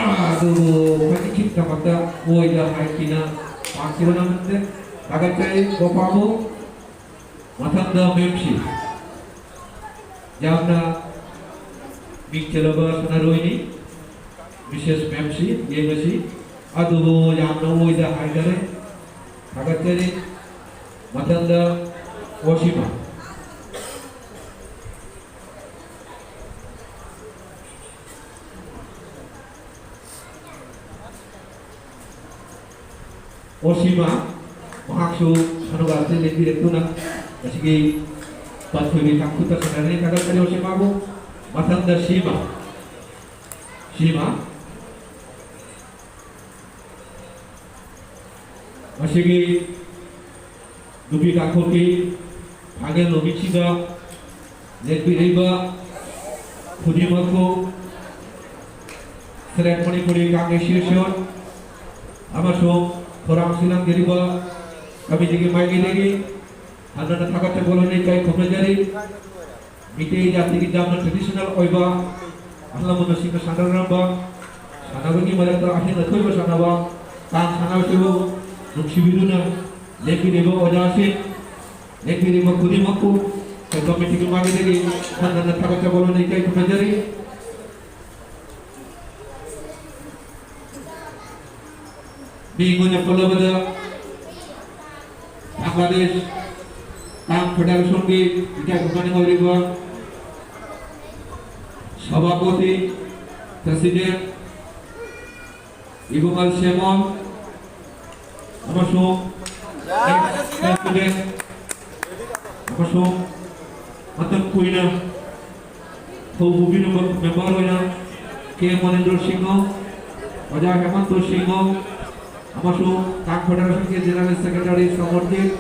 ꯑꯗꯨꯕꯨ ꯃꯇꯤꯛ ꯈꯤꯛꯇꯃꯛꯇ ꯑꯣꯏꯗ ꯍꯥꯏꯈꯤꯅ ꯄꯥꯡꯈꯤꯕ ꯉꯝꯗꯦ꯫ ꯊꯥꯒꯠꯆꯔꯤ ꯒꯣꯄꯥꯕꯨ꯫ ꯃꯊꯪꯗ ꯃꯦꯝꯁꯤ꯫ ꯌꯥꯝꯅ ꯃꯤꯡ ꯆꯜꯂꯕ ꯁꯥꯟꯅꯔꯣꯏꯅꯤ ꯃꯤꯁꯦꯁ ꯃꯦꯝꯁꯤ꯫ ꯌꯦꯡꯉꯁꯤ꯫ ꯑꯗꯨꯕꯨ ꯌꯥꯝꯅ ꯑꯣꯏꯗ ꯍꯥꯏꯈꯔꯦ꯫ ꯊꯥꯒꯠꯆꯔꯤ꯫ ꯃꯊꯪꯗ ꯑꯣꯁꯤꯃꯥ꯫ ꯑꯣꯁꯤꯃꯥ, ꯃꯍꯥꯛꯁꯨ ꯁꯥꯟꯅꯕ ꯑꯁꯤ ꯂꯦꯞꯄꯤꯔꯛꯇꯨꯅ ꯉꯁꯤꯒꯤ ꯄꯟꯊꯣꯏꯕꯤ ꯇꯥꯡꯈꯨꯜꯗ ꯁꯥꯟꯅꯔꯅꯤ꯫ ꯊꯥꯒꯠꯆꯔꯤ ꯑꯣꯁꯤꯃꯥꯕꯨ꯫ ꯃꯊꯪꯗ ꯁꯤꯃꯥ꯫ ꯁꯤꯃꯥ꯫ ꯉꯁꯤꯒꯤ ꯅꯨꯄꯤ ꯇꯥꯡꯈꯨꯜꯒꯤ ꯐꯥꯏꯅꯦꯜ ꯅꯨꯃꯤꯠꯁꯤꯗ ꯂꯦꯡꯕꯤꯔꯛꯏꯕ ꯈꯨꯗꯤꯡꯃꯛꯄꯨ ꯁꯦꯂꯦꯛ ꯃꯅꯤꯄꯨꯔꯤ ꯀꯥꯡ ꯑꯦꯁꯣꯁꯤꯌꯦꯁꯟ ꯑꯃꯁꯨꯡ ꯊꯧꯔꯝ ꯁꯤꯜꯂꯝꯕꯤꯔꯤꯕ ꯀꯃꯤꯇꯤꯒꯤ ꯃꯥꯏꯀꯩꯗꯒꯤ ꯍꯟꯅ ꯊꯥꯒꯠꯆꯕ ꯂꯣꯏꯅ ꯏꯀꯥꯏ ꯈꯨꯝꯅꯖꯔꯤ꯫ ꯃꯤꯇꯩ ꯖꯥꯇꯤꯒꯤ ꯌꯥꯝꯅ ꯇ꯭ꯔꯦꯗꯤꯁꯅꯦꯜ ꯑꯣꯏꯕ ꯑꯍꯜ ꯂꯃꯟꯁꯤꯡꯅ ꯁꯥꯟꯅꯔꯝꯕ ꯁꯥꯟꯅꯕꯒꯤ ꯃꯔꯛꯇ ꯑꯍꯦꯟ ꯑꯊꯣꯏꯕ ꯁꯥꯟꯅꯕ ꯀꯥꯡ ꯁꯥꯟꯅꯕꯁꯤꯕꯨ ꯅꯨꯡꯁꯤꯕꯤꯗꯨꯅ ꯂꯦꯡꯕꯤꯔꯤꯕ ꯑꯣꯖꯥꯁꯤꯡ, ꯂꯦꯡꯕꯤꯔꯤꯕ ꯈꯨꯗꯤꯡꯃꯛꯄꯨ ꯑꯩꯈꯣꯏ ꯀꯃꯤꯇꯤꯒꯤ ꯃꯥꯏꯀꯩꯗꯒꯤ ꯍꯟꯅ ꯊꯥꯒꯠꯆꯕ ꯂꯣꯏꯅ ꯏꯀꯥꯏ ꯈꯨꯝꯅꯖꯔꯤ꯫ ꯃꯤꯡ ꯑꯣꯏꯅ ꯄꯜꯂꯕꯗ ꯕꯪꯒ꯭ꯂꯥꯗꯦꯁ ꯀꯥꯡ ꯐꯦꯗꯦꯔꯦꯁꯟꯒꯤ ꯏꯀꯥꯏ ꯈꯨꯝꯅꯅꯤꯡ ꯑꯣꯏꯔꯤꯕ ꯁꯚꯥꯄꯇꯤ, ꯄ꯭ꯔꯁꯤꯗꯦꯟ ꯏꯕꯨꯡꯉꯜ ꯁꯦꯃꯣꯟ ꯑꯃꯁꯨꯡ ꯑꯦꯛꯁ ꯄ꯭ꯔꯁꯤꯗꯦꯟ ꯑꯃꯁꯨꯡ ꯃꯇꯝ ꯀꯨꯏꯅ ꯊꯧ ꯄꯨꯕꯤꯔꯝꯕ ꯃꯦꯝꯕꯔ ꯑꯣꯏꯅ ꯀꯦ ꯃꯅꯤꯟꯗ꯭ꯔ ꯁꯤꯡꯍ, ꯑꯣꯖꯥ ꯍꯦꯃꯟꯇ ꯁꯤꯡꯍ ꯑꯃꯁꯨꯡ ꯀꯥꯡ ꯐꯦꯗꯦꯔꯦꯁꯟꯒꯤ ꯖꯦꯅꯔꯦꯜ ꯁꯦꯀ꯭ꯔꯦꯇꯔꯤ ꯁꯃꯔꯖꯤꯠ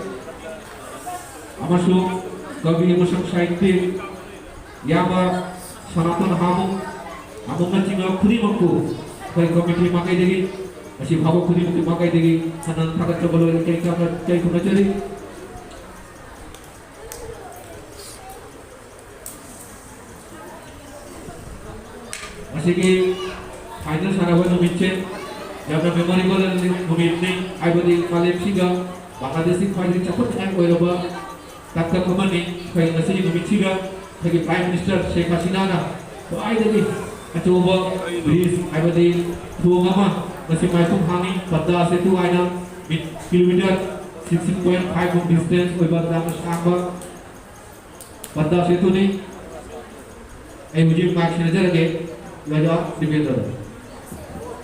ꯑꯃꯁꯨꯡ ꯀꯕꯤ ꯑꯃꯁꯨꯡ ꯁꯥꯍꯤꯇ꯭ꯌ ꯏꯌꯥꯝꯕ ꯁꯅꯥꯇꯟ ꯍꯥꯃꯨꯡ, ꯍꯥꯃꯨꯡꯅꯆꯤꯡꯕ ꯈꯨꯗꯤꯡꯃꯛꯄꯨ ꯑꯩꯈꯣꯏ ꯀꯃꯤꯇꯤ ꯃꯥꯏꯀꯩꯗꯒꯤ, ꯃꯁꯤ ꯐꯥꯎꯕ ꯈꯨꯗꯤꯡꯃꯛꯀꯤ ꯃꯥꯏꯀꯩꯗꯒꯤ ꯍꯟꯅ ꯊꯥꯒꯠꯆꯕ ꯂꯣꯏꯔꯦ꯫ ꯏꯀꯥꯏ ꯈꯨꯝꯅ-, ꯏꯀꯥꯏ ꯈꯨꯝꯅꯖꯔꯤ꯫ ꯃꯁꯤꯒꯤ ꯐꯥꯏꯅꯦꯜ ꯁꯥꯟꯅꯕ ꯅꯨꯃꯤꯠꯁꯦ ꯌꯥꯝꯅ ꯃꯦꯃꯣꯔꯦꯕꯜ ꯅꯨꯃꯤꯠꯅꯤ, ꯍꯥꯏꯕꯗꯤ ꯃꯥꯂꯦꯝꯁꯤꯗ ꯕꯪꯒ꯭ꯂꯥꯗꯦꯁꯀꯤ ꯈ꯭ꯋꯥꯏꯗꯒꯤ ꯆꯥꯎꯈꯠꯅꯤꯡꯉꯥꯏ ꯑꯣꯏꯔꯕ ꯇꯥꯡꯀꯛ ꯑꯃꯅꯤ꯫ ꯑꯩꯈꯣꯏ ꯉꯁꯤꯒꯤ ꯅꯨꯃꯤꯠꯁꯤꯗ ꯑꯩꯈꯣꯏꯒꯤ ꯄ꯭ꯔꯥꯏꯝ ꯃꯤꯅꯤꯁꯇꯔ ꯁꯦꯈ ꯍꯁꯤꯅꯥꯅ ꯈ꯭ꯋꯥꯏꯗꯒꯤ ꯑꯆꯧꯕ ꯕ꯭ꯔꯤꯖ, ꯍꯥꯏꯕꯗꯤ ꯊꯣꯡ ꯑꯃ ꯉꯁꯤ ꯃꯥꯏꯄꯨ ꯐꯥꯡꯉꯤ, ꯄꯗꯥ ꯁꯦꯇꯨ ꯍꯥꯏꯅ, ꯃꯤ-, ꯀꯤꯂꯣꯃꯤꯇꯔ ꯁꯤꯛꯁꯇꯤꯟ ꯄꯣꯏꯟ ꯐꯥꯏꯚ ꯃꯨꯛ ꯗꯤꯁꯇꯦꯟꯁ ꯑꯣꯏꯕ ꯌꯥꯝꯅ ꯁꯥꯡꯕ ꯄꯗꯥ ꯁꯦꯇꯨꯅꯤ꯫ ꯑꯩ ꯍꯧꯖꯤꯛ ꯃꯥꯏꯛ ꯁꯤꯟꯅꯖꯔꯒꯦ, ꯔꯥꯖꯥ ꯗꯤꯄꯦꯟꯗ꯭ꯔꯗ꯫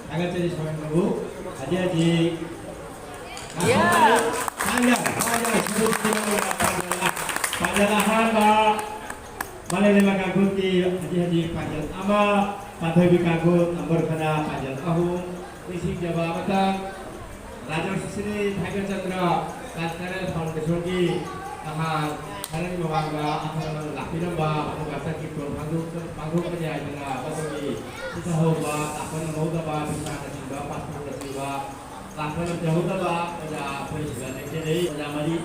ꯊꯥꯒꯠꯆꯔꯤ ꯁꯣꯃꯦꯟ ꯕꯥꯕꯨ꯫ ꯍꯧꯖꯤꯛ ꯍꯧꯖꯤꯛ ꯄꯥꯟꯖꯜ, ꯄꯥꯟꯖꯜ, ꯄꯥꯟꯖꯜ ꯑꯍꯥꯟꯕ ꯃꯥꯂꯦꯝ ꯂꯩꯃ ꯀꯥꯡꯈꯨꯜꯒꯤ ꯍꯧꯖꯤꯛ ꯍꯧꯖꯤꯛ ꯄꯥꯟꯖꯜ ꯑꯃ, ꯄꯥꯟꯊꯣꯏꯕꯤ ꯀꯥꯡꯈꯨꯜ ꯑꯝꯕꯔ ꯈꯅꯥ ꯄꯥꯟꯖꯜ ꯑꯍꯨꯝ, ꯅꯤꯡꯁꯤꯡꯖꯕ ꯑꯃꯇꯪ, ꯔꯥꯖꯔꯁꯤ ꯁ꯭ꯔꯤ ꯊꯥꯏꯒꯔ ꯆꯟꯗ꯭ꯔ ꯀꯜꯆꯔꯦꯜ ꯐꯥꯎꯟꯗꯦꯁꯟꯒꯤ ꯅꯍꯥꯟ ꯈꯔꯒꯤ ꯃꯃꯥꯡꯗ ꯑꯩꯈꯣꯏ ꯑꯃꯅ ꯂꯥꯛꯄꯤꯔꯝꯕ ꯑꯗꯨꯒ ꯆꯠꯈꯤ ꯇꯣꯟ ꯄꯥꯡꯊꯣꯛ-, ꯄꯥꯡꯊꯣꯛꯄꯅꯤ ꯍꯥꯏꯗꯅ ꯃꯗꯨꯒꯤ ꯁꯤꯠꯊꯍꯧꯕ, ꯂꯥꯛꯄ ꯅꯪꯍꯧꯗꯕ, ꯄꯩꯁꯥꯅꯆꯤꯡꯕ, ꯄꯥꯁꯄꯣꯔꯠꯅꯆꯤꯡꯕ ꯂꯥꯛꯄ ꯉꯝꯖꯍꯧꯗꯕ ꯑꯣꯖꯥ ꯑꯩꯈꯣꯏ ꯁꯤꯗ ꯂꯦꯡꯖꯔꯤ꯫ ꯑꯣꯖꯥ ꯃꯔꯤ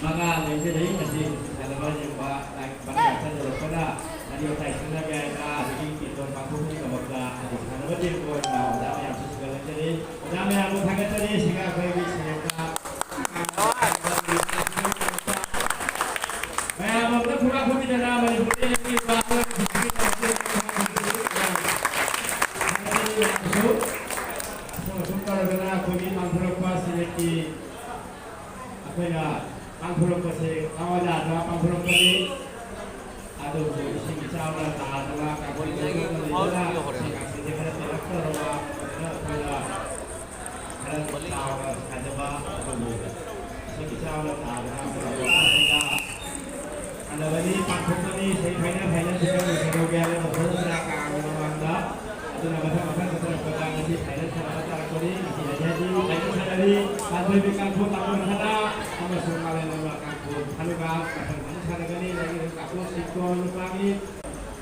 ꯃꯉꯥ ꯂꯦꯡꯖꯔꯤ꯫ ꯉꯁꯤ ꯁꯥꯟꯅꯕ ꯌꯦꯡꯕ ꯂꯥꯏ-, ꯃꯔꯤ ꯆꯠꯂꯛꯄꯅ ꯋꯥꯔꯤ ꯋꯥꯇꯥꯏ ꯈꯪꯅꯒꯦ ꯍꯥꯏꯅ ꯑꯗꯒꯤ ꯀꯤꯔꯇꯣꯟ ꯄꯥꯡꯊꯣꯛꯄꯒꯤꯗꯃꯛꯇ ꯑꯗꯨ ꯁꯥꯟꯅꯕ ꯌꯦꯡꯕ ꯑꯣꯏꯅ ꯑꯣꯖꯥ ꯃꯌꯥꯝꯁꯨ ꯁꯤꯗ ꯂꯦꯡꯖꯔꯤ꯫ ꯑꯣꯖꯥ ꯃꯌꯥꯝꯕꯨ ꯊꯥꯒꯠꯆꯔꯤ꯫ ꯁꯤꯒ ꯑꯩꯈꯣꯏꯒꯤ ꯁꯦꯂꯦꯛꯇ ꯃꯌꯥꯝ ꯑꯝꯇ ꯈꯨꯕꯥꯛ ꯈꯨꯕꯤꯗꯅ ꯃꯅꯤꯄꯨꯔꯗ ꯂꯩꯕꯤꯕ ꯑꯉꯥꯡꯁꯤꯡꯁꯤꯒꯤꯗꯃꯛꯇ ꯑꯁꯨꯝ ꯑꯁꯨꯝ ꯇꯧꯔꯗꯅ ꯑꯩꯈꯣꯏꯒꯤ ꯄꯥꯡꯊꯣꯔꯛꯄ ꯁꯤꯂꯦꯠꯀꯤ ꯑꯩꯈꯣꯏꯅ ꯄꯥꯡꯊꯣꯔꯛꯄꯁꯦ ꯊꯋꯥꯏ ꯌꯥꯗꯅ ꯄꯥꯡꯊꯣꯔꯛꯄꯅꯤ꯫ ꯑꯗꯨꯕꯨ ꯏꯁꯤꯡ ꯏꯆꯥꯎꯅ ꯇꯥꯗꯅ ꯀꯥꯡꯈꯨꯜ ꯂꯩꯕꯥꯛꯇ ꯂꯩꯕꯅ ꯏꯁꯤꯡ ꯈꯔ ꯇꯦꯔꯛ ꯇꯧꯔꯕ ꯑꯗꯨꯅ ꯑꯩꯈꯣꯏꯅ ꯈꯔ ꯆꯥꯎꯅ ꯁꯥꯖꯕ ꯑꯗꯨꯕꯨ ꯏꯁꯤꯡ ꯏꯆꯥꯎꯅ ꯇꯥꯗꯅ ꯇꯧꯔꯕ ꯑꯁꯤꯗ ꯁꯥꯟꯅꯕꯅꯤ, ꯄꯥꯡꯊꯣꯛꯄꯅꯤ꯫ ꯁꯦꯃꯤ ꯐꯥꯏꯅꯦꯜ, ꯐꯥꯏꯅꯦꯜ ꯁꯤꯗ ꯂꯣꯏꯁꯤꯟꯍꯧꯒꯦ ꯍꯥꯏꯅ ꯇꯧꯊꯣꯛꯎꯗꯅ ꯀꯥꯡꯒꯤ ꯃꯃꯥꯡꯗ ꯑꯗꯨꯅ ꯃꯊꯪ ꯃꯊꯪ ꯆꯠꯊꯔꯛꯄꯗ ꯉꯁꯤ ꯐꯥꯏꯅꯦꯜ ꯁꯥꯟꯅꯕ ꯇꯥꯔꯛꯄꯅꯤ꯫ ꯉꯁꯤ ꯍꯧꯖꯤꯛ ꯍꯧꯖꯤꯛ ꯐꯥꯏꯅꯦꯜ ꯁꯥꯟꯅꯔꯤ ꯄꯥꯟꯊꯣꯏꯕꯤ ꯀꯥꯡꯈꯨꯜ ꯇꯥꯃꯣ ꯍꯅꯥ ꯑꯃꯁꯨꯡ ꯃꯥꯂꯦꯝ ꯂꯩꯃ ꯀꯥꯡꯈꯨꯜ ꯍꯅꯨꯒꯥ ꯃꯊꯪ ꯃꯊꯪ ꯁꯥꯟꯅꯒꯅꯤ꯫ ꯂꯩꯔꯤꯕ ꯀꯥꯡꯈꯨꯜ ꯁꯤꯠꯇꯣ ꯅꯨꯄꯥꯒꯤ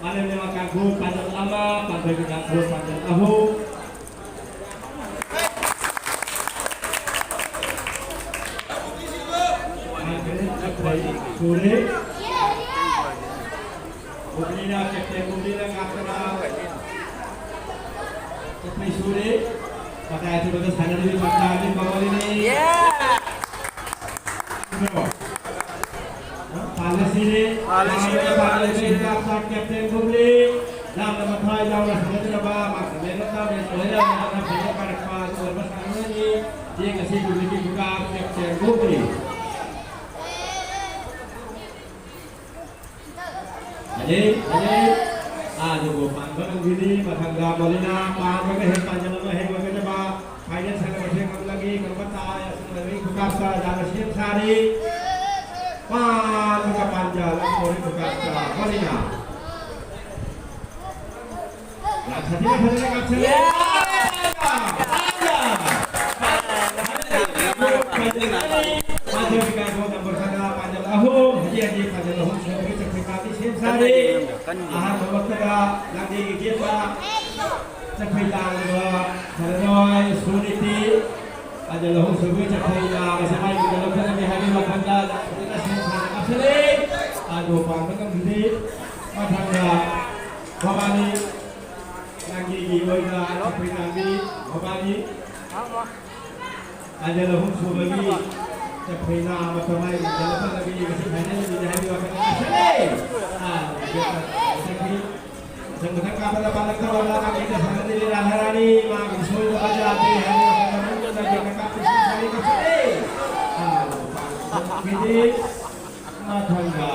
ꯃꯥꯂꯦꯝ ꯂꯩꯃ ꯀꯥꯡꯈꯨꯜ ꯄꯥꯟꯖꯜ ꯑꯃ, ꯄꯥꯟꯊꯣꯏꯕꯤ ꯀꯥꯡꯈꯨꯜ ꯄꯥꯟꯖꯜ ꯑꯍꯨꯝ꯫ ꯁꯨꯔꯦ꯫ ꯀꯣꯍꯂꯤꯅ, ꯀꯦꯞꯇꯦꯟ ꯀꯣꯍꯂꯤꯅ ꯉꯥꯛꯇꯅ ꯃꯩꯁꯨꯔꯦ꯫ ꯃꯇꯥꯏ ꯑꯊꯨꯕꯗ ꯁꯥꯟꯅꯔꯤꯕ ꯄꯟꯖꯥꯕꯤ ꯃꯃꯣꯂꯤꯅꯤ꯫ ꯄꯥꯜꯂꯁꯤꯔꯦ꯫ ꯄꯥꯜꯂꯁꯤꯔꯦ꯫ ꯄꯥꯜꯂꯁꯤꯔꯦ꯫ ꯀꯦꯞꯇꯦꯟ ꯒꯨꯝꯂꯤ꯫ ꯌꯥꯝꯅ ꯃꯊ꯭ꯋꯥꯏ ꯌꯥꯎꯅ ꯁꯥꯟꯅꯖꯔꯕ master man of the match ꯑꯣꯏꯅ ꯌꯥꯝꯅ ꯐꯖꯅ ꯀꯥꯔꯛꯄ ꯑꯗꯨꯒꯨꯝꯂꯕ ꯁꯥꯟꯅꯔꯣꯏꯅꯤ꯫ ꯌꯦꯡ ꯑꯁꯤ ꯒꯨꯝꯂꯤꯒꯤ ꯈꯨꯀꯥꯞ ꯀꯦꯞꯇꯦꯟ ꯒꯨꯝꯂꯤ꯫ ꯐꯖꯩ, ꯐꯖꯩ꯫ ꯑꯗꯨꯕꯨ ꯄꯥꯟꯕ ꯉꯝꯈꯤꯅꯤ꯫ ꯃꯊꯪꯗ ꯃꯣꯂꯤꯅꯥ ꯄꯥꯟꯕꯒ ꯍꯦꯛ ꯄꯥꯟꯖꯜꯂꯕ ꯍꯦꯛ ꯑꯣꯏꯒꯗꯕ꯫ ꯐꯥꯏꯅꯦꯜ ꯁꯥꯟꯅꯕꯁꯦ ꯉꯝꯂꯒꯦ ꯉꯝꯕ ꯇꯥꯏ꯫ ꯑꯁꯨꯝꯅ ꯃꯤ ꯈꯨꯀꯥꯞꯇ ꯌꯥꯝꯅ ꯁꯦꯝ ꯁꯥꯔꯤ꯫ ꯄꯥꯟꯕꯒ ꯄꯥꯟꯖꯜ ꯑꯃ ꯑꯣꯏꯔꯤ ꯈꯨꯀꯥꯞꯇ ꯃꯣꯂꯤꯅꯥ꯫ ꯌꯥꯝ ꯁꯥꯊꯤꯅ ꯐꯖꯅ ꯀꯥꯞꯁꯜꯂꯦ꯫ ꯄꯥꯟꯖꯜ! ꯄꯥꯟꯖꯜ! ꯄꯥꯟꯖꯜ! ꯄꯥꯟꯖꯜ ꯑꯍꯨꯝ, ꯍꯧꯖꯤꯛ ꯍꯧꯖꯤꯛ ꯄꯥꯟꯖꯜ ꯑꯍꯨꯝ ꯁꯦꯝꯕꯒꯤ ꯆꯠꯈ꯭ꯔꯦ꯫ ꯀꯥꯞꯄꯤ ꯁꯦꯝ ꯁꯥꯔꯤ꯫ ꯑꯍꯥꯟꯕꯃꯛꯇꯗ ꯂꯥꯡꯖꯩꯒꯤ ꯒꯦꯠꯇ ꯆꯠꯈ꯭ꯔꯦ ꯂꯥꯡꯂꯤꯕ ꯁꯥꯟꯅꯔꯣꯏ ꯁꯨꯅꯤꯇꯤ꯫ ꯑꯗ ꯂꯧꯍꯧ ꯁꯨꯕꯒꯤ ꯆꯠꯈ꯭ꯔꯦ ꯂꯥꯡ ꯑꯁꯤ ꯃꯥꯏ ꯃꯤꯠꯇ ꯂꯧꯈꯠꯂꯝꯃꯤ ꯍꯥꯏꯕꯒꯤ ꯋꯥꯈꯜꯗ ꯂꯥꯡꯕꯗꯨꯅ ꯁꯦꯝ ꯁꯥꯅ ꯀꯥꯞꯁꯤꯜꯂꯤ꯫ ꯑꯗꯨ ꯄꯥꯟꯕ ꯉꯝꯈꯤꯗꯦ꯫ ꯃꯊꯪꯗ ꯃꯕꯥꯅꯤ ꯂꯥꯡꯖꯩꯒꯤ ꯑꯣꯏꯅ ꯆꯠꯈ꯭ꯔꯦ ꯂꯥꯡꯕꯤ ꯃꯕꯥꯅꯤ꯫ ꯑꯗ ꯂꯧꯍꯧ ꯁꯨꯕꯒꯤ ꯆꯠꯈ꯭ꯔꯦ ꯂꯥꯡ ꯑꯃ ꯃꯥꯏ ꯃꯤꯠꯇ ꯂꯧꯈꯠꯂꯝꯃꯤ ꯉꯁꯤ ꯐꯥꯏꯅꯦꯜ ꯅꯨꯃꯤꯠꯅꯤ ꯍꯥꯏꯕꯒꯤ ꯋꯥꯈꯜꯗ ꯀꯥꯞꯁꯤꯜꯂꯤ꯫ ꯑꯗꯨ ꯆꯠꯈ꯭ꯔꯦ꯫ ꯃꯊꯪ ꯀꯥꯞꯄꯗ ꯄꯥꯜꯂꯛꯇꯕ ꯂꯥꯡꯒꯤꯗ ꯁꯥꯟꯅꯗꯣꯏꯅꯤ ꯔꯥꯙꯥꯔꯥꯅꯤ꯫ ꯃꯥꯒꯤ ꯁꯣꯏꯗꯕ ꯌꯥꯗꯦ ꯍꯥꯏꯅ ꯃꯃꯨꯟꯗ ꯌꯦꯡꯅ ꯀꯥꯞꯄꯤ ꯁꯥꯟꯅꯔꯤ ꯀꯥꯞꯁꯤꯜꯂꯤ꯫ ꯃꯊꯪꯗ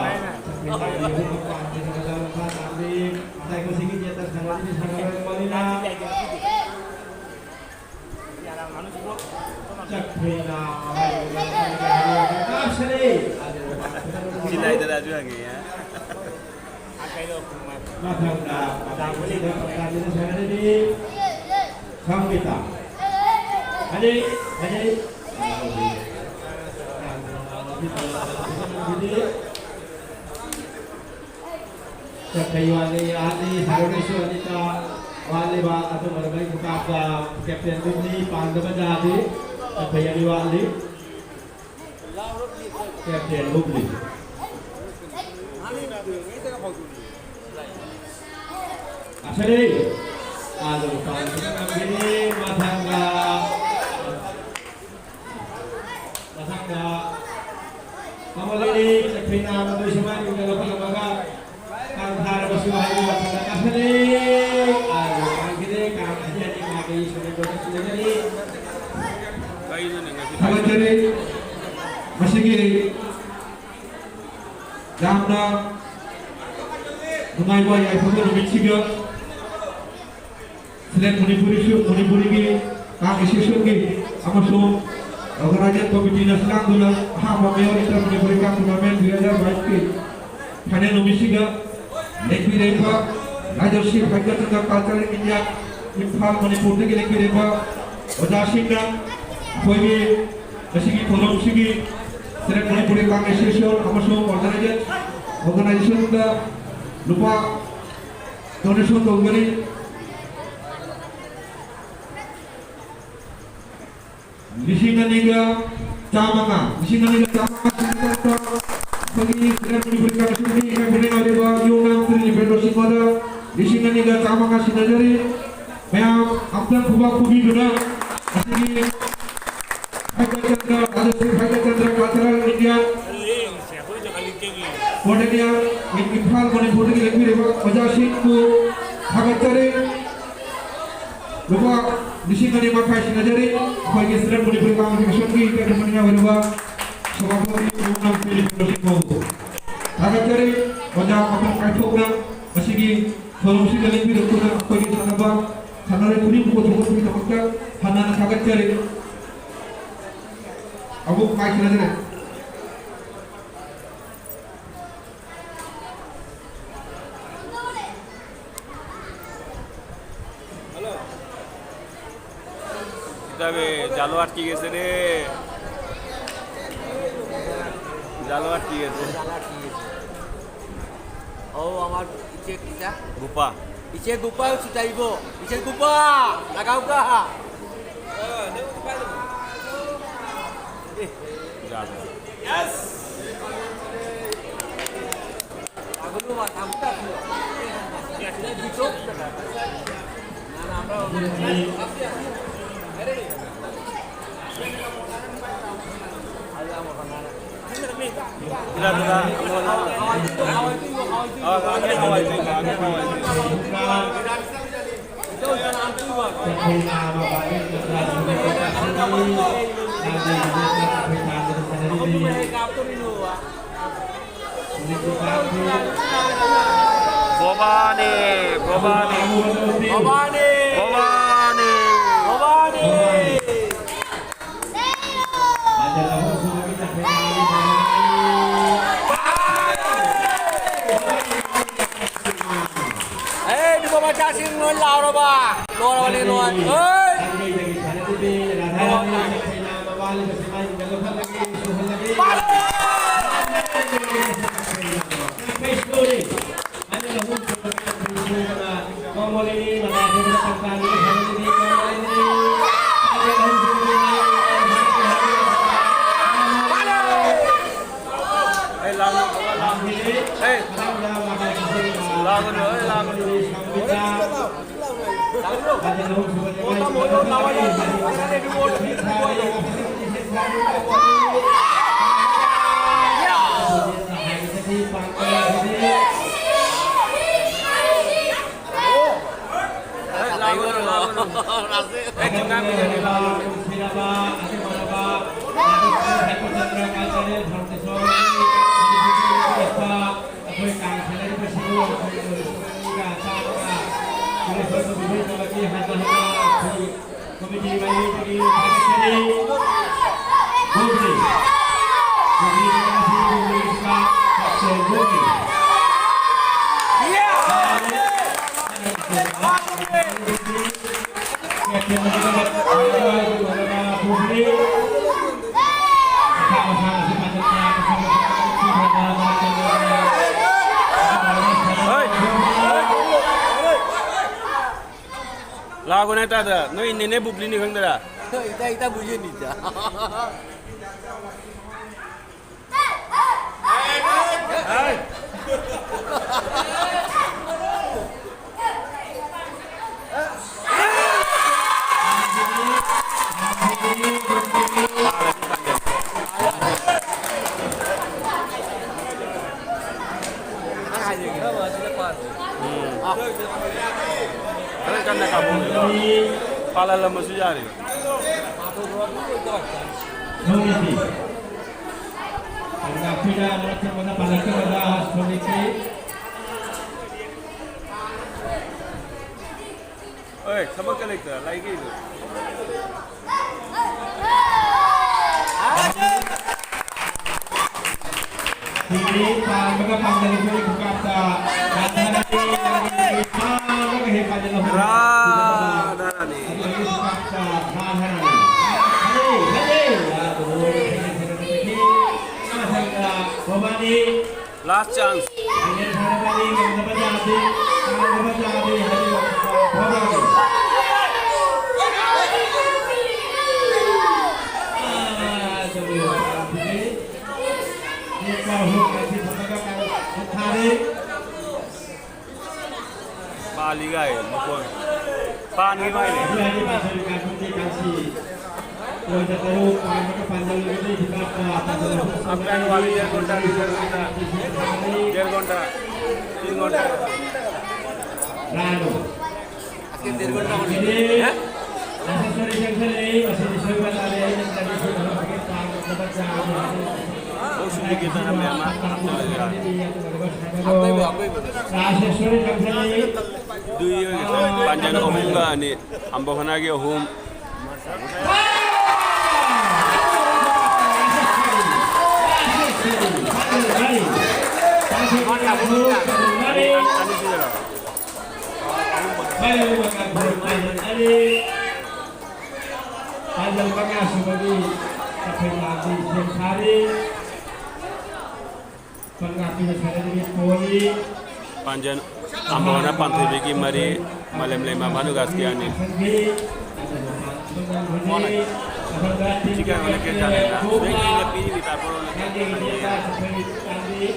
ꯃꯈꯥ ꯇꯥꯡꯕꯤ ꯃꯇꯥꯏ ꯀꯨꯁꯤꯒꯤ ꯖꯦꯠꯇ ꯁꯥꯟꯅꯔꯤ ꯁꯥꯟꯅꯔꯣꯏ ꯃꯣꯂꯤꯅꯥ꯫ ꯆꯠꯈ꯭ꯔꯦꯅ ꯀꯥꯞꯁꯤꯜꯂꯤ꯫ ꯁꯤ ꯂꯥꯏꯗ ꯔꯥꯖꯨ ꯍꯪꯉꯦ꯫ ꯃꯊꯪꯗ ꯃꯇꯥꯡ ꯑꯁꯤꯗ ꯄꯥꯎꯇꯥꯛ ꯄꯤꯕ ꯁꯥꯟꯅꯔꯤꯕꯤ ꯁꯪꯒꯤꯇꯥ꯫ ꯐꯖꯩ, ꯐꯖꯩ꯫ ꯆꯠꯈꯩ ꯋꯥꯠꯂꯤ, ꯑꯅꯤ ꯁꯥꯟꯅꯔꯣꯏꯁꯨ ꯑꯅꯤꯇ ꯋꯥꯠꯂꯤꯕ ꯑꯗꯨꯝꯕ ꯃꯩ ꯈꯨꯀꯥꯞꯇ ꯀꯦꯞꯇꯦꯟ ꯒꯨꯝꯂꯤ ꯄꯥꯟꯗꯕ ꯌꯥꯗꯦ꯫ ꯆꯠꯈꯩ ꯑꯅꯤ ꯋꯥꯠꯂꯤ꯫ ꯀꯦꯞꯇꯦꯟ ꯒꯨꯝꯂꯤ꯫ ꯑꯁꯔꯤ꯫ ꯑꯗꯨ ꯄꯥꯟꯁꯤꯟ ꯉꯝꯒꯅꯤ꯫ ꯃꯊꯪꯗ, ꯃꯊꯪꯗ ꯃꯃꯥꯂꯩ ꯆꯈ꯭ꯔꯤꯅ ꯃꯗꯨ ꯁꯨꯃꯥꯏꯅ ꯂꯧꯈꯠꯂꯝꯃꯒ ꯀꯥꯡ ꯊꯥꯔꯕꯁꯨ ꯍꯥꯏꯕ ꯃꯇꯝꯗ ꯀꯥꯈꯠꯂꯦ꯫ ꯑꯗꯨ ꯄꯥꯟꯈꯤꯗꯦ꯫ ꯀꯥꯡ ꯑꯅꯤ ꯑꯅꯤ ꯃꯥꯏꯀꯩ ꯁꯨꯃꯥꯏꯅ ꯇꯧꯅ ꯁꯤꯟꯅꯒꯅꯤ꯫ ꯀꯩꯅꯣꯅꯦ ꯉꯁꯤ ꯊꯥꯒꯠꯆꯔꯤ꯫ ꯃꯁꯤꯒꯤ ꯌꯥꯝꯅ ꯅꯨꯡꯉꯥꯏꯕ ꯌꯥꯏꯐꯕ ꯅꯨꯃꯤꯠꯁꯤꯒ ꯁꯤꯂꯦꯠ ꯃꯅꯤꯄꯨꯔꯤꯁꯨ, ꯃꯅꯤꯄꯨꯔꯤꯒꯤ ꯀꯥꯡ ꯑꯦꯁꯣꯁꯤꯌꯦꯁꯟꯒꯤ ꯑꯃꯁꯨꯡ ꯑꯣꯔꯒꯅꯥꯏꯖꯤꯡ ꯀꯃꯤꯇꯤꯅ ꯁꯤꯜꯂꯥꯡꯗꯨꯅ ꯑꯍꯥꯟꯕ ꯃꯤꯑꯣꯏ ꯏꯟꯇꯔ ꯃꯅꯤꯄꯨꯔꯤ ꯀꯥꯡ ꯇꯣꯔꯅꯥꯃꯦꯟ ꯇꯨ ꯊꯥꯎꯖꯟ ꯕꯥꯏꯁꯀꯤ ꯐꯥꯏꯅꯦꯜ ꯅꯨꯃꯤꯠꯁꯤꯗ ꯂꯦꯡꯕꯤꯔꯛꯏꯕ ꯔꯥꯖꯔꯁꯤ ꯚꯥꯒ꯭ꯌꯆꯟꯗ꯭ꯔ ꯀꯜꯆꯔꯦꯜ ꯏꯟꯗꯤꯌꯥ, ꯏꯝꯐꯥꯜ ꯃꯅꯤꯄꯨꯔꯗꯒꯤ ꯂꯦꯡꯕꯤꯔꯛꯏꯕ ꯑꯣꯖꯥꯁꯤꯡꯅ ꯑꯩꯈꯣꯏꯒꯤ ꯉꯁꯤꯒꯤ ꯊꯧꯔꯝꯁꯤꯒꯤ ꯁꯤꯂꯦꯠ ꯃꯅꯤꯄꯨꯔꯤ ꯀꯥꯡ ꯑꯦꯁꯣꯁꯤꯌꯦꯁꯟ ꯑꯃꯁꯨꯡ ꯑꯣꯔꯒꯅꯥꯏꯖꯦꯁꯟ, ꯑꯣꯔꯒꯅꯥꯏꯖꯦꯁꯟꯗ ꯂꯨꯄꯥ ꯗꯣꯅꯦꯁꯟ ꯇꯧꯒꯅꯤ꯫ ꯂꯤꯁꯤꯡ ꯑꯅꯤꯒ ꯆꯥꯝꯃꯉꯥ, ꯂꯤꯁꯤꯡ ꯑꯅꯤꯒ ꯆꯥꯝꯃꯉꯥ ꯁꯤꯟꯅꯕ ꯑꯩꯈꯣꯏꯒꯤ ꯁꯤꯂꯦꯠ ꯃꯅꯤꯄꯨꯔꯤ ꯀꯥꯡ ꯑꯦꯁꯣꯁꯤꯌꯦꯁꯟꯒꯤ ꯏꯟꯇꯔ ꯄ꯭ꯔꯦꯁꯤꯗꯦꯟ ꯑꯣꯏꯔꯤꯕ ꯌꯣꯡꯅꯥꯝ ꯁ꯭ꯔꯤ ꯅꯤꯕꯦꯟꯗ꯭ꯔꯣ ꯁꯤꯡꯍꯗ ꯂꯤꯁꯤꯡ ꯑꯅꯤꯒ ꯆꯥꯝꯃꯉꯥ ꯁꯤꯟꯅꯖꯔꯤ꯫ ꯃꯌꯥꯝ ꯑꯝꯇꯪ ꯈꯨꯕꯥꯛ ꯈꯨꯕꯤꯗꯨꯅ ꯉꯁꯤꯒꯤ Bhagyachandra, ꯔꯥꯖꯔꯁꯤ Bhagyachandra cultural India, coordinator, Imphal ꯃꯅꯤꯄꯨꯔꯗꯒꯤ ꯂꯦꯡꯕꯤꯔꯤꯕ ꯑꯣꯖꯥꯁꯤꯡꯕꯨ ꯊꯥꯒꯠꯆꯔꯤ꯫ ꯂꯨꯄꯥ ꯂꯤꯁꯤꯡ ꯑꯅꯤ ꯃꯈꯥꯏ ꯁꯤꯟꯅꯖꯔꯤ꯫ ꯑꯩꯈꯣꯏꯒꯤ ꯁꯤꯂꯦꯠ ꯃꯅꯤꯄꯨꯔꯤ ꯀꯥꯡ ꯑꯦꯁꯣꯁꯤꯌꯦꯁꯟꯒꯤ ꯏꯟꯇꯔ ꯄ꯭ꯔꯦꯁꯤꯗꯦꯟ ꯑꯣꯏꯔꯤꯕ ꯁꯣꯃꯥꯇꯣꯝꯕꯤ ꯄꯨꯡꯉꯣꯟ ꯁꯤꯡꯍꯕꯨ ꯊꯥꯒꯠꯆꯔꯤ꯫ ꯑꯣꯖꯥ ꯃꯇꯝ ꯀꯥꯏꯊꯣꯛꯅ ꯃꯁꯤꯒꯤ ꯊꯧꯔꯝꯁꯤꯗ ꯂꯦꯡꯕꯤꯔꯛꯇꯨꯅ ꯑꯩꯈꯣꯏꯒꯤ ꯁꯥꯟꯅꯕ, ꯁꯥꯟꯅꯔꯣꯏ ꯈꯨꯗꯤꯡꯃꯛꯄꯨ ꯊꯧꯒꯠꯄꯒꯤꯗꯃꯛꯇ ꯍꯟꯅ ꯍꯟꯅ ꯊꯥꯒꯠꯆꯔꯤ꯫ ꯑꯃꯨꯛ ꯃꯥꯏꯛ ꯁꯤꯟꯅꯖꯔꯤ꯫ কিতাবে জালো আটকি গেছে রে, জালো আটকি গেছে। ও আমার ইচ্ছে কিতা? গোপা। ইচ্ছে গোপা ছুটাইব। ইচ্ছে গোপা লাগাও গা। যা, যা। Yes! Aku lupa, aku tak lupa. Ya, sudah gitu. Bobani, Bobani. Bobani. Bobani. Hey, di ba magsasing nun, Laura ba? Laura ba ni nun? Hey! Lagu na tada, no inne ne bubli ni khangdara. Ita, ita bujhe ni ja. ꯈꯔ ꯀꯟꯅ ꯀꯥꯞꯄꯣ꯫ ꯄꯥꯜꯍꯜꯂꯝꯃꯁꯨ ꯌꯥꯔꯦ꯫ ꯅꯣꯡꯃꯗꯤ ꯂꯥꯛꯄꯤꯔ ꯃꯔꯛ ꯊꯪꯕꯗ ꯄꯥꯜꯂꯛꯀꯗꯕ ꯁꯣꯅꯤꯛꯀꯤ ꯍꯣꯏ, ꯊꯕꯛꯀ ꯂꯩꯇ꯭ꯔꯥ? ꯂꯥꯏꯒꯤꯗꯣ꯫ ꯁꯤꯒꯤ ꯄꯥꯟꯕꯒ ꯄꯥꯟꯗꯕꯒꯤ ꯈꯨꯀꯥꯞꯇ ꯄꯥꯟꯕꯒ ꯍꯦꯛ ꯄꯥꯟꯖꯜꯂꯛꯄ ꯔꯥꯙꯥꯔꯥꯅꯤ꯫ ꯑꯗꯨꯒꯤ ꯈꯨꯀꯥꯞꯇ ꯔꯥꯙꯥꯔꯥꯅꯤ꯫ ꯍꯔꯦ, ꯍꯔꯦ, ꯔꯥꯙꯥ ꯍꯣꯏ, ꯍꯔꯦ, ꯍꯔꯦ, ꯍꯔꯦ, ꯃꯊꯪꯗ ꯃꯕꯥꯅꯤ Last chance. ꯄꯥꯜꯂꯤꯒꯥꯏ ꯃꯈꯣꯟ꯫ ꯄꯥꯟꯒꯤ ꯃꯥꯏꯅꯦ꯫ ꯑꯞꯒꯥꯟ ꯋꯥꯂꯤ ꯗꯦꯔ ꯘꯟꯇꯥ, ꯗꯦꯔ ꯘꯟꯇꯥ, ꯗꯦꯔ ꯘꯟꯇꯥ, ꯇꯤꯟ ꯘꯟꯇꯥ꯫ ꯔꯥꯅꯨ꯫ ꯑꯁꯤ ꯗꯦꯔ ꯘꯟꯇꯥ ꯍꯣꯜꯂꯤ꯫ ꯍꯦ? ꯑꯣ, ꯁꯤꯗꯤ ꯀꯦꯇꯟ ꯑꯃ ꯃꯌꯥꯝ ꯑꯃ ꯍꯥꯞꯆꯜꯂꯒꯦ꯫ ꯑꯀꯣꯏꯕ, ꯑꯀꯣꯏꯕꯗ꯫ ꯄꯥꯟꯖꯟ ꯑꯍꯨꯝꯒ ꯑꯅꯤ, ꯑꯝꯕꯣ ꯈꯅꯥꯒꯤ ꯑꯍꯨꯝ꯫ ꯄꯥꯟꯖꯟ ꯃꯉꯥꯁꯨꯕꯒꯤ ꯀꯩꯐꯩ ꯂꯥꯟꯗꯤ ꯁꯦꯝ ꯁꯥꯔꯤ꯫ ꯄꯥꯟꯖꯟ ꯑꯝꯕꯣꯅ ꯄꯥꯟꯊꯣꯏꯕꯤꯒꯤ ꯃꯔꯤ, ꯃꯥꯂꯦꯝꯂꯩꯃ ꯚꯥꯅꯨꯒꯥꯁꯀꯤ ꯑꯅꯤ꯫ ꯁꯤꯒ ꯑꯩꯉꯣꯟꯗ ꯀꯦꯛ ꯆꯥꯅꯤꯡꯕ꯭ꯔꯥ? ꯁꯤꯗꯩ ꯀꯦꯛꯅ ꯄꯤꯔꯤꯕꯤ ꯇꯥꯏꯞ ꯇꯧꯔꯒ ꯀꯦꯛ ꯆꯥꯅꯤꯡꯉꯦ꯫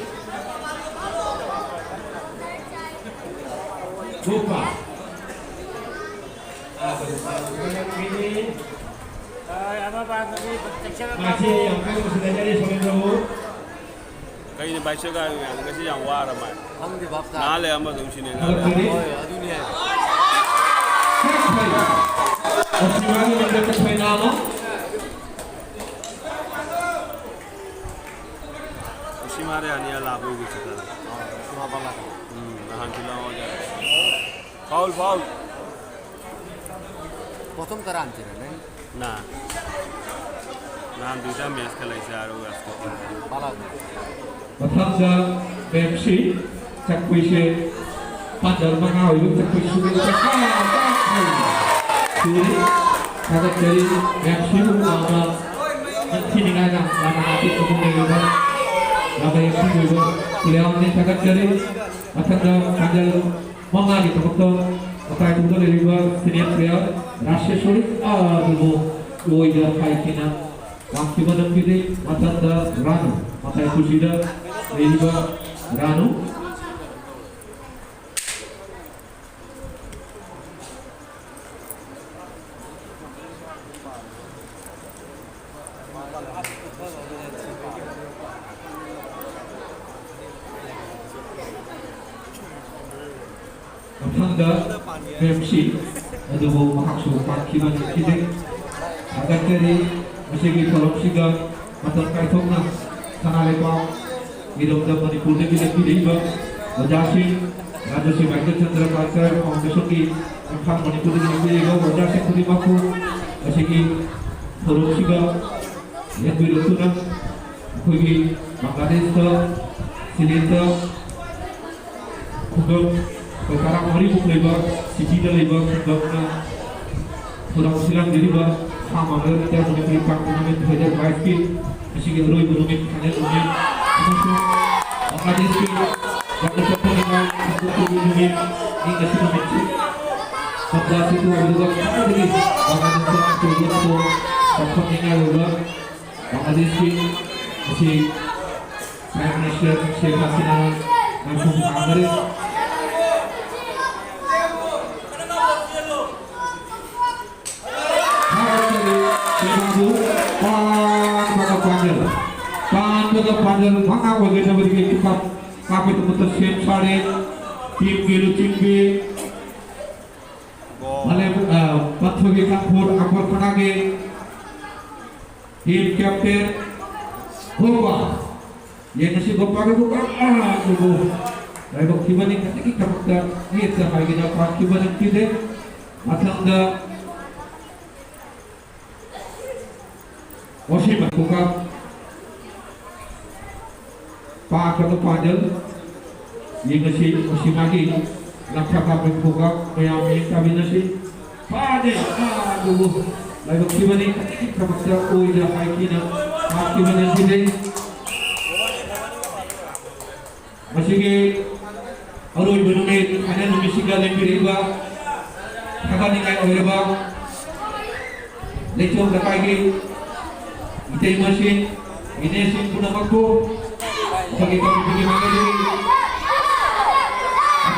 ꯃꯥꯁꯤ ꯌꯥꯝ ꯀꯟꯅ ꯅꯨꯡꯁꯤꯅꯖꯔꯤ ꯁꯣꯃꯦꯟꯗ꯭ꯔꯕꯨ꯫ ꯀꯩꯅꯣ ꯚꯥꯏ ꯁꯦꯒꯥꯏ ꯃꯌꯥꯝ ꯉꯁꯤ ꯌꯥꯝ ꯋꯥꯔ ꯃꯥꯜꯂꯦ꯫ ꯈꯪꯗꯦ ꯚꯥꯞ ꯇꯥꯗꯦ꯫ ꯉꯥꯏꯍꯥꯛ ꯂꯩ ꯑꯃ ꯑꯗꯨꯝ ꯁꯤꯅꯦ ꯉꯥꯏꯍꯥꯛ ꯂꯩ꯫ ꯍꯣꯏ, ꯑꯗꯨꯅꯤ ꯍꯥꯏ꯫ ꯑꯣꯁꯤꯃꯥꯒꯤ ꯃꯤꯡꯗ ꯆꯠꯈ꯭ꯔꯦ ꯅꯥꯕ꯫ ꯑꯣꯁꯤꯃꯥꯔꯦ ꯑꯅꯤ ꯑꯂꯥꯕ ꯑꯣꯏꯕ ꯆꯠꯈ꯭ꯔꯦ꯫ ꯑꯣꯁꯤꯃꯥ ꯕꯂꯥ꯫ ꯎꯝ, ꯅꯍꯥꯟ ꯐꯤꯂꯝ ꯑꯃ ꯌꯥꯎꯔꯦ꯫ Foul, foul. ꯄꯣꯠꯇꯨꯝ ꯇꯔꯥ ꯍꯥꯟ ꯆꯦꯜꯂꯦ, ꯅꯪ? ꯅ꯫ ꯅꯍꯥꯟ ꯗꯨꯏꯇꯥ ꯃꯦꯠꯁ ꯈꯔ ꯂꯩꯁꯦ ꯍꯥꯏꯔꯒ ꯁ꯭ꯀꯣꯔ ꯇꯧꯔꯦ꯫ ꯕꯥꯂꯥ꯫ ꯃꯊꯪꯗ ꯃꯦꯝꯁꯤ ꯆꯠꯄꯩꯁꯦ ꯄꯥꯟꯗꯔ ꯃꯉꯥ ꯑꯣꯏꯕ ꯆꯠꯄꯩ ꯁꯨꯕ ꯆꯠꯄ ꯁꯨꯔꯤ꯫ ꯊꯥꯒꯠꯆꯔꯤ꯫ ꯃꯦꯝꯁꯤꯕꯨ ꯌꯥꯝꯅ ꯅꯤꯡꯊꯤꯅꯤꯡꯉꯥꯏꯅ ꯌꯥꯝꯅ ꯃꯇꯤꯛ ꯃꯒꯨꯟ ꯂꯩꯔꯕ ꯌꯥꯝꯅ ꯑꯦꯛꯇꯤꯚ ꯑꯣꯏꯕ ꯄ꯭ꯂꯦꯌꯔꯅꯤ꯫ ꯊꯥꯒꯠꯆꯔꯤ꯫ ꯃꯊꯪꯗ ꯄꯥꯟꯗꯔ ꯃꯉꯥꯒꯤ ꯊꯕꯛꯇ ꯃꯇꯥꯏ ꯊꯪꯕꯗ ꯂꯩꯔꯤꯕ ꯁꯤꯅꯤꯌꯔ ꯄ꯭ꯂꯦꯌꯔ ꯔꯥꯁꯦꯁꯣꯔꯤ ꯑꯗꯨꯕꯨ ꯑꯣꯏꯗ ꯍꯥꯏꯈꯤꯅ ꯂꯥꯛꯈꯤꯕ ꯅꯝꯈꯤꯗꯦ꯫ ꯃꯊꯪꯗ ꯔꯥꯅꯨ, ꯃꯇꯥꯏ ꯈꯨꯁꯤꯗ ꯂꯩꯔꯤꯕ ꯔꯥꯅꯨ꯫ ꯃꯊꯪꯗ ꯑꯦꯝ ꯁꯤ ꯑꯗꯨꯕꯨ ꯃꯍꯥꯛꯁꯨ ꯄꯥꯟꯈꯤꯕ ꯅꯨꯃꯤꯠ ꯈꯨꯗꯤꯡ ꯊꯥꯒꯠꯆꯔꯤ꯫ ꯃꯁꯤꯒꯤ ꯊꯧꯔꯝꯁꯤꯗ ꯃꯇꯝ ꯀꯥꯏꯊꯣꯛꯅ ꯁꯅꯥ ꯂꯩꯕꯥꯛ ꯏꯔꯣꯝꯗ ꯃꯅꯤꯄꯨꯔꯗꯒꯤ ꯂꯦꯡꯕꯤꯔꯛꯏꯕ ꯑꯣꯖꯥꯁꯤꯡ, ꯔꯥꯖꯁ꯭ꯔꯤ ꯚꯥꯒ꯭ꯌꯆꯟꯗ꯭ꯔ ꯀꯜꯆꯔ ꯐꯥꯎꯟꯗꯦꯁꯟꯒꯤ ꯏꯝꯐꯥꯜ ꯃꯅꯤꯄꯨꯔꯗꯒꯤ ꯂꯦꯡꯕꯤꯔꯛꯏꯕ ꯑꯣꯖꯥꯁꯤꯡ ꯈꯨꯗꯤꯡꯃꯛꯄꯨ ꯃꯁꯤꯒꯤ ꯊꯧꯔꯝꯁꯤꯗ ꯂꯦꯡꯕꯤꯔꯛꯇꯨꯅ ꯑꯩꯈꯣꯏꯒꯤ ꯕꯪꯒ꯭ꯂꯥꯗꯦꯁꯇ ꯁꯤꯂꯦꯠꯇ ꯈꯨꯡꯒꯪ ꯑꯩꯈꯣꯏ ꯇꯔꯥꯃꯔꯤꯃꯨꯛ ꯂꯩꯕ ꯁꯤꯇꯤꯗ ꯂꯩꯕ ꯈꯨꯡꯒꯪꯅ ꯊꯧꯗꯥꯡ ꯁꯤꯜꯂꯝꯖꯔꯤꯕ ꯁꯥ ꯃꯥꯡꯂꯣꯏ ꯏꯟꯇꯔ ꯃꯅꯤꯄꯨꯔꯤ ꯀꯥꯡ ꯇꯣꯔꯅꯥꯃꯦꯟ ꯇꯨ ꯊꯥꯎꯖꯟ ꯕꯥꯏꯁꯀꯤ ꯉꯁꯤꯒꯤ ꯑꯔꯣꯏꯕ ꯅꯨꯃꯤꯠ, ꯐꯥꯏꯅꯦꯜ ꯅꯨꯃꯤꯠ ꯑꯃꯁꯨꯡ ꯕꯪꯒ꯭ꯂꯥꯗꯦꯁꯀꯤ ꯌꯥꯝꯅ ꯆꯠꯊꯅꯤꯡꯉꯥꯏ ꯐꯣꯡꯗꯣꯛꯄꯒꯤ ꯅꯨꯃꯤꯠ ꯅꯤ꯫ ꯉꯁꯤ ꯅꯨꯃꯤꯠꯁꯤ ꯁꯞꯇꯥ ꯑꯁꯤ ꯇꯨ ꯍꯥꯏꯕꯗꯨꯒ ꯈ꯭ꯋꯥꯏꯗꯒꯤ ꯕꯪꯒ꯭ꯂꯥꯗꯦꯁꯇ ꯇꯨꯔꯤꯖꯝ ꯆꯥꯎꯈꯠꯅꯤꯡꯉꯥꯏ ꯑꯣꯏꯕ ꯕꯪꯒ꯭ꯂꯥꯗꯦꯁꯀꯤ ꯉꯁꯤ ꯄ꯭ꯔꯥꯏꯝ ꯃꯤꯅꯤꯁꯇꯔ ꯁꯦꯈ ꯍꯁꯤꯅꯥꯅ ꯃꯥꯏꯈꯨꯝ ꯊꯥꯡꯈꯔꯦ꯫ ꯊꯥꯒꯠꯆꯔꯤ꯫ ꯁꯤꯕꯥꯕꯨ ꯄꯥꯟꯕ ꯄꯥꯟꯖꯔ꯫ ꯄꯥꯟꯕ ꯄꯥꯟꯖꯜ ꯃꯉꯥ ꯑꯣꯏꯒꯗꯕꯗꯒꯤ ꯈꯨꯀꯥꯞ ꯀꯥꯞꯄꯒꯤꯗꯃꯛꯇ ꯁꯦꯝ ꯁꯥꯔꯦ꯫ ꯇꯤꯝꯒꯤ ꯂꯨꯆꯤꯡꯕꯤ ꯃꯥꯂꯦꯝ, ꯑ, ꯄꯟꯊꯣꯏꯕꯤ ꯇꯥꯡꯈꯨꯜ ꯑꯪꯀꯣꯠ ꯃꯅꯥꯒꯤ ꯇꯤꯝ ꯀꯦꯞꯇꯦꯟ ꯒꯣꯄꯥ꯫ ꯌꯦꯡꯉꯁꯤ ꯒꯣꯄꯥꯒꯤ ꯈꯨꯀꯥꯞ, ꯑ, ꯑꯗꯨꯕꯨ ꯂꯥꯏꯕꯛ ꯊꯤꯕꯅꯤ, ꯈꯖꯤꯛꯀꯤ ꯊꯕꯛꯇ ꯅꯦꯠꯇ ꯍꯥꯏꯒꯦꯅ ꯐꯥꯈꯤꯕ ꯅꯠꯈꯤꯗꯦ꯫ ꯃꯊꯪꯗ ꯑꯣꯁꯤꯃ ꯈꯨꯀꯥꯞ ꯄꯥꯈ꯭ꯔꯕ ꯄꯥꯟꯖꯜ꯫ ꯌꯦꯡꯉꯁꯤ ꯑꯣꯁꯤꯃꯥꯒꯤ ꯂꯪꯊꯥ ꯀꯥꯞꯄ ꯈꯨꯀꯥꯞ ꯃꯌꯥꯝ ꯌꯦꯡ ꯇꯥꯃꯤꯟꯅꯁꯤ꯫ ꯐꯥꯗꯦ, ꯑꯗꯨꯕꯨ ꯂꯥꯏꯕꯛ ꯊꯤꯕꯅꯤ, ꯈꯖꯤꯛꯀꯤ ꯊꯕꯛꯇ ꯑꯣꯏꯗ ꯍꯥꯏꯈꯤꯅ ꯍꯥꯠꯈꯤꯕ ꯅꯠꯈꯤꯗꯦ꯫ ꯃꯁꯤꯒꯤ ꯑꯔꯣꯏꯕ ꯅꯨꯃꯤꯠ, ꯐꯥꯏꯅꯦꯜ ꯅꯨꯃꯤꯠꯁꯤꯗ ꯂꯦꯡꯕꯤꯔꯛꯏꯕ ꯊꯥꯒꯠꯅꯤꯡꯉꯥꯏ ꯑꯣꯏꯔꯕ ꯂꯩꯆꯣꯝ ꯂꯩꯀꯥꯏꯒꯤ ꯏꯇꯩꯃꯁꯤꯡ, ꯏꯅꯦꯁꯤꯡ ꯄꯨꯝꯅꯃꯛꯄꯨ ꯑꯩꯈꯣꯏꯒꯤ ꯀꯝꯃꯤꯇꯤꯒꯤ ꯃꯥꯏꯀꯩꯗꯒꯤ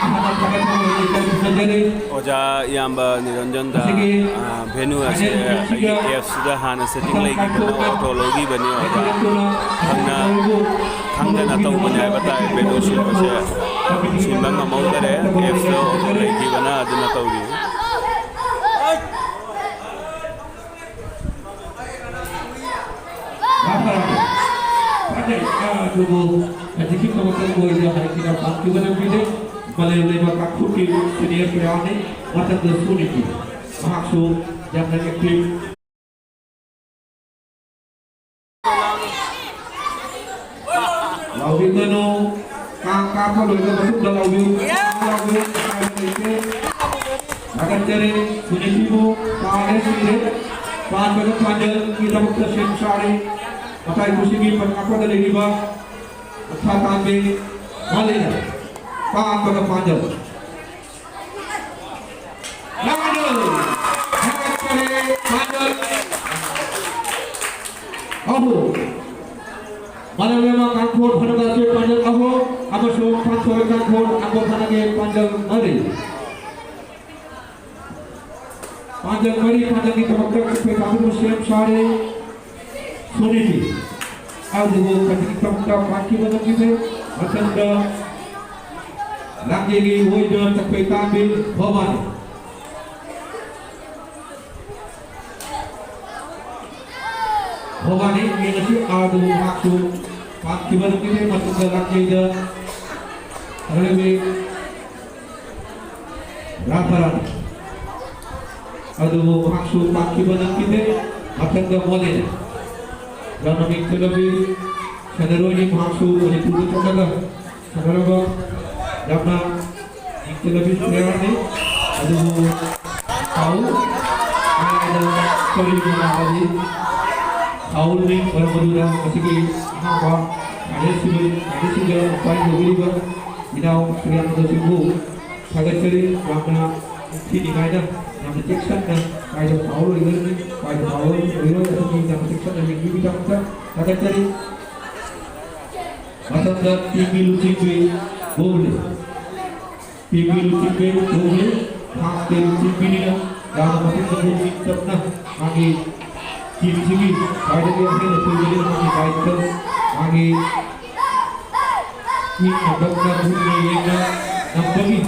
ꯍꯥꯟꯅ ꯊꯥꯒꯠꯄ ꯂꯩꯆꯣꯝ ꯊꯝꯖꯔꯤ꯫ ꯑꯣꯖꯥ ꯏꯌꯥꯝꯕ ꯅꯤꯔꯟꯖꯟꯗ, ꯃꯁꯤꯒꯤ ꯑ, venue ꯑꯁꯤ ꯐꯥꯏꯅꯦꯜ ꯑꯩꯒꯤ ꯅꯨꯃꯤꯠꯁꯤꯗ ꯑꯦꯞꯁꯤꯗ ꯍꯥꯟꯅ setting ꯂꯩꯈꯤꯕꯅ ꯑꯣꯇꯣ ꯂꯧꯈꯤꯕꯅꯤ꯫ ꯑꯣꯖꯥ ꯈꯪꯅ, ꯈꯪꯗꯅ ꯇꯧꯕꯅꯦ ꯍꯥꯏꯕ ꯇꯥꯔꯦ꯫ Venue ꯁꯤꯟꯕꯁꯦ ꯁꯤꯟꯕ ꯉꯝꯍꯧꯗꯔꯦ, ꯑꯦꯞꯁꯇ ꯑꯣꯇꯣ ꯂꯩꯈꯤꯕꯅ ꯑꯗꯨꯅ ꯇꯧꯔꯤ꯫ ꯑꯗꯨꯕꯨ ꯍꯧꯖꯤꯛꯀꯤ ꯊꯕꯛꯇ ꯑꯣꯏꯅ ꯍꯥꯏꯈꯤꯕ ꯇꯥꯛꯈꯤꯕ ꯂꯝꯕꯤꯗ ꯃꯥꯂꯦꯝ ꯂꯩꯕꯥꯛ ꯀꯥꯡꯂꯨꯞꯀꯤ senior player ꯅꯤ꯫ ꯃꯊꯪꯗ ꯁꯨꯅꯤꯀꯤ ꯃꯍꯥꯛꯁꯨ ꯌꯥꯝꯅ active꯫ ꯂꯥꯎꯕꯤꯒꯅꯨ꯫ ꯀꯥꯡ ꯀꯥꯞꯄ ꯂꯣꯏꯔꯕ ꯃꯇꯨꯡꯗ ꯂꯥꯎꯕꯤꯌꯨ꯫ ꯂꯥꯎꯕꯤꯌꯨ꯫ ꯊꯥꯒꯠꯆꯔꯤ꯫ ꯁꯨꯅꯤꯀꯤꯕꯨ ꯀꯥꯔꯦ, ꯁꯤꯔꯦ꯫ ꯄꯥꯟꯕꯗ ꯄꯥꯟꯖꯜꯒꯤꯗꯃꯛꯇ ꯁꯦꯝ ꯁꯥꯔꯤ꯫ ꯃꯇꯥꯏ ꯀꯨꯁꯤꯒꯤ ꯄꯟ ꯀꯥꯞꯄꯗ ꯂꯩꯔꯤꯕ ꯃꯈꯥ ꯇꯥꯡꯕꯤ ꯃꯥꯂꯦꯝ꯫ ꯄꯥꯟꯕꯗ ꯄꯥꯟꯖꯜ꯫ ꯄꯥꯟꯖꯜ! ꯊꯥꯒꯠꯆꯔꯤ, ꯄꯥꯟꯖꯜ! ꯑꯍꯨꯝ꯫ ꯃꯥꯂꯦꯝꯂꯩꯃ ꯀꯥꯡꯊꯣꯟ ꯐꯅꯒꯁꯦ ꯄꯥꯟꯖꯜ ꯑꯍꯨꯝ ꯑꯃꯁꯨꯡ ꯄꯥꯟꯊꯣꯏ ꯀꯥꯡꯊꯣꯟ ꯑꯪꯒꯣ ꯐꯅꯒꯦ ꯄꯥꯟꯖꯜ ꯃꯔꯤ꯫ ꯄꯥꯟꯖꯜ ꯃꯔꯤ, ꯄꯥꯟꯖꯜꯒꯤꯗꯃꯛꯇ ꯀꯨꯝꯐꯩ ꯀꯥꯡꯕꯨ ꯁꯦꯝ ꯁꯥꯔꯦ꯫ ꯁꯨꯅꯤꯇꯤ꯫ ꯑꯗꯨꯕꯨ ꯈꯖꯤꯛꯇꯪꯗ ꯐꯥꯈꯤꯕ ꯉꯝꯈꯤꯗꯦ꯫ ꯃꯊꯪꯗ ꯂꯥꯡꯖꯩꯒꯤ ꯑꯣꯏꯅ ꯆꯠꯄꯩ ꯇꯥꯡꯕꯤ ꯚꯕꯥꯅꯤ꯫ ꯚꯕꯥꯅꯤ ꯌꯦꯡꯉꯁꯤ, ꯑꯗꯨꯕꯨ ꯃꯍꯥꯛꯁꯨ ꯐꯥꯈꯤꯕ ꯉꯝꯈꯤꯗꯦ꯫ ꯃꯊꯪꯗ ꯂꯥꯡꯖꯩꯗ ꯁꯥꯟꯅꯔꯝꯃꯤ ꯔꯥꯙꯥꯔꯥꯅꯤ꯫ ꯑꯗꯨꯕꯨ ꯃꯍꯥꯛꯁꯨ ꯄꯥꯟꯈꯤꯕ ꯅꯪꯈꯤꯗꯦ꯫ ꯃꯊꯪꯗ ꯃꯣꯂꯦ꯫ ꯌꯥꯝꯅ ꯃꯤꯡꯆꯠꯂꯕꯤ ꯁꯥꯟꯅꯔꯣꯏꯅꯤ꯫ ꯃꯍꯥꯛꯁꯨ ꯃꯅꯤꯄꯨꯔꯗ ꯆꯠꯂꯒ ꯁꯥꯟꯅꯔꯕ ꯌꯥꯝꯅ ꯃꯤꯡꯆꯠꯂꯕꯤ ꯄ꯭ꯂꯦꯌꯔꯅꯤ꯫ ꯑꯗꯨꯕꯨ ꯐꯥꯎꯜ ꯍꯥꯏꯅ ꯀꯔꯤꯒꯨꯝꯕ ꯍꯥꯏꯗꯤ ꯐꯥꯎꯜꯅꯤ꯫ ꯃꯔꯝ ꯑꯗꯨꯅ ꯃꯁꯤꯒꯤ ꯑꯍꯥꯟꯕ ꯐꯥꯏꯅꯦꯜꯁꯤꯕꯨ ꯐꯥꯏꯅꯦꯜꯁꯤꯡꯗ ꯎꯄꯥꯏ ꯂꯧꯕꯤꯔꯤꯕ ꯏꯅꯥꯎ ꯁꯨꯔꯦꯟꯗ꯭ꯔ ꯁꯤꯡꯕꯨ ꯊꯥꯒꯠꯆꯔꯤ꯫ ꯌꯥꯝꯅ ꯅꯤꯡꯊꯤꯅꯤꯡꯉꯥꯏꯅ, ꯌꯥꯝꯅ ꯆꯦꯛꯁꯤꯟꯅ ꯀꯥꯏꯗ ꯐꯥꯎꯜ ꯑꯣꯏꯒꯅꯤ, ꯀꯥꯏꯗ ꯐꯥꯎꯜ ꯑꯣꯏꯔꯣꯏ, ꯑꯗꯨꯒꯤ ꯌꯥꯝꯅ ꯆꯦꯛꯁꯤꯟꯅ ꯌꯦꯡꯕꯤꯕꯒꯤꯗꯃꯛꯇ ꯊꯥꯒꯠꯆꯔꯤ꯫ ꯃꯊꯪꯗ ꯇꯤꯝꯒꯤ ꯂꯨꯆꯤꯡꯕꯤ ꯕꯣꯕꯨꯂꯤ꯫ ꯇꯤꯝꯒꯤ ꯂꯨꯆꯤꯡꯕꯤ ꯕꯣꯕꯨꯂꯤ꯫ ꯃꯍꯥꯛꯇꯤ ꯂꯨꯆꯤꯡꯕꯤꯅꯤꯅ ꯌꯥꯝꯅ ꯃꯇꯤꯛ ꯃꯒꯨꯟ ꯅꯤꯡꯇꯝꯅ ꯃꯥꯒꯤ ꯇꯤꯝꯁꯤꯒꯤ ꯈ꯭ꯋꯥꯏꯗꯒꯤ ꯑꯍꯦꯟꯕ ꯊꯣꯏꯕꯗꯨ ꯃꯥꯒꯤ ꯗꯥꯏꯠꯇ ꯃꯥꯒꯤ ꯃꯤ ꯈꯟꯗꯣꯛꯅ ꯃꯨꯟꯅ ꯌꯦꯡꯅ ꯉꯝꯕꯒꯤ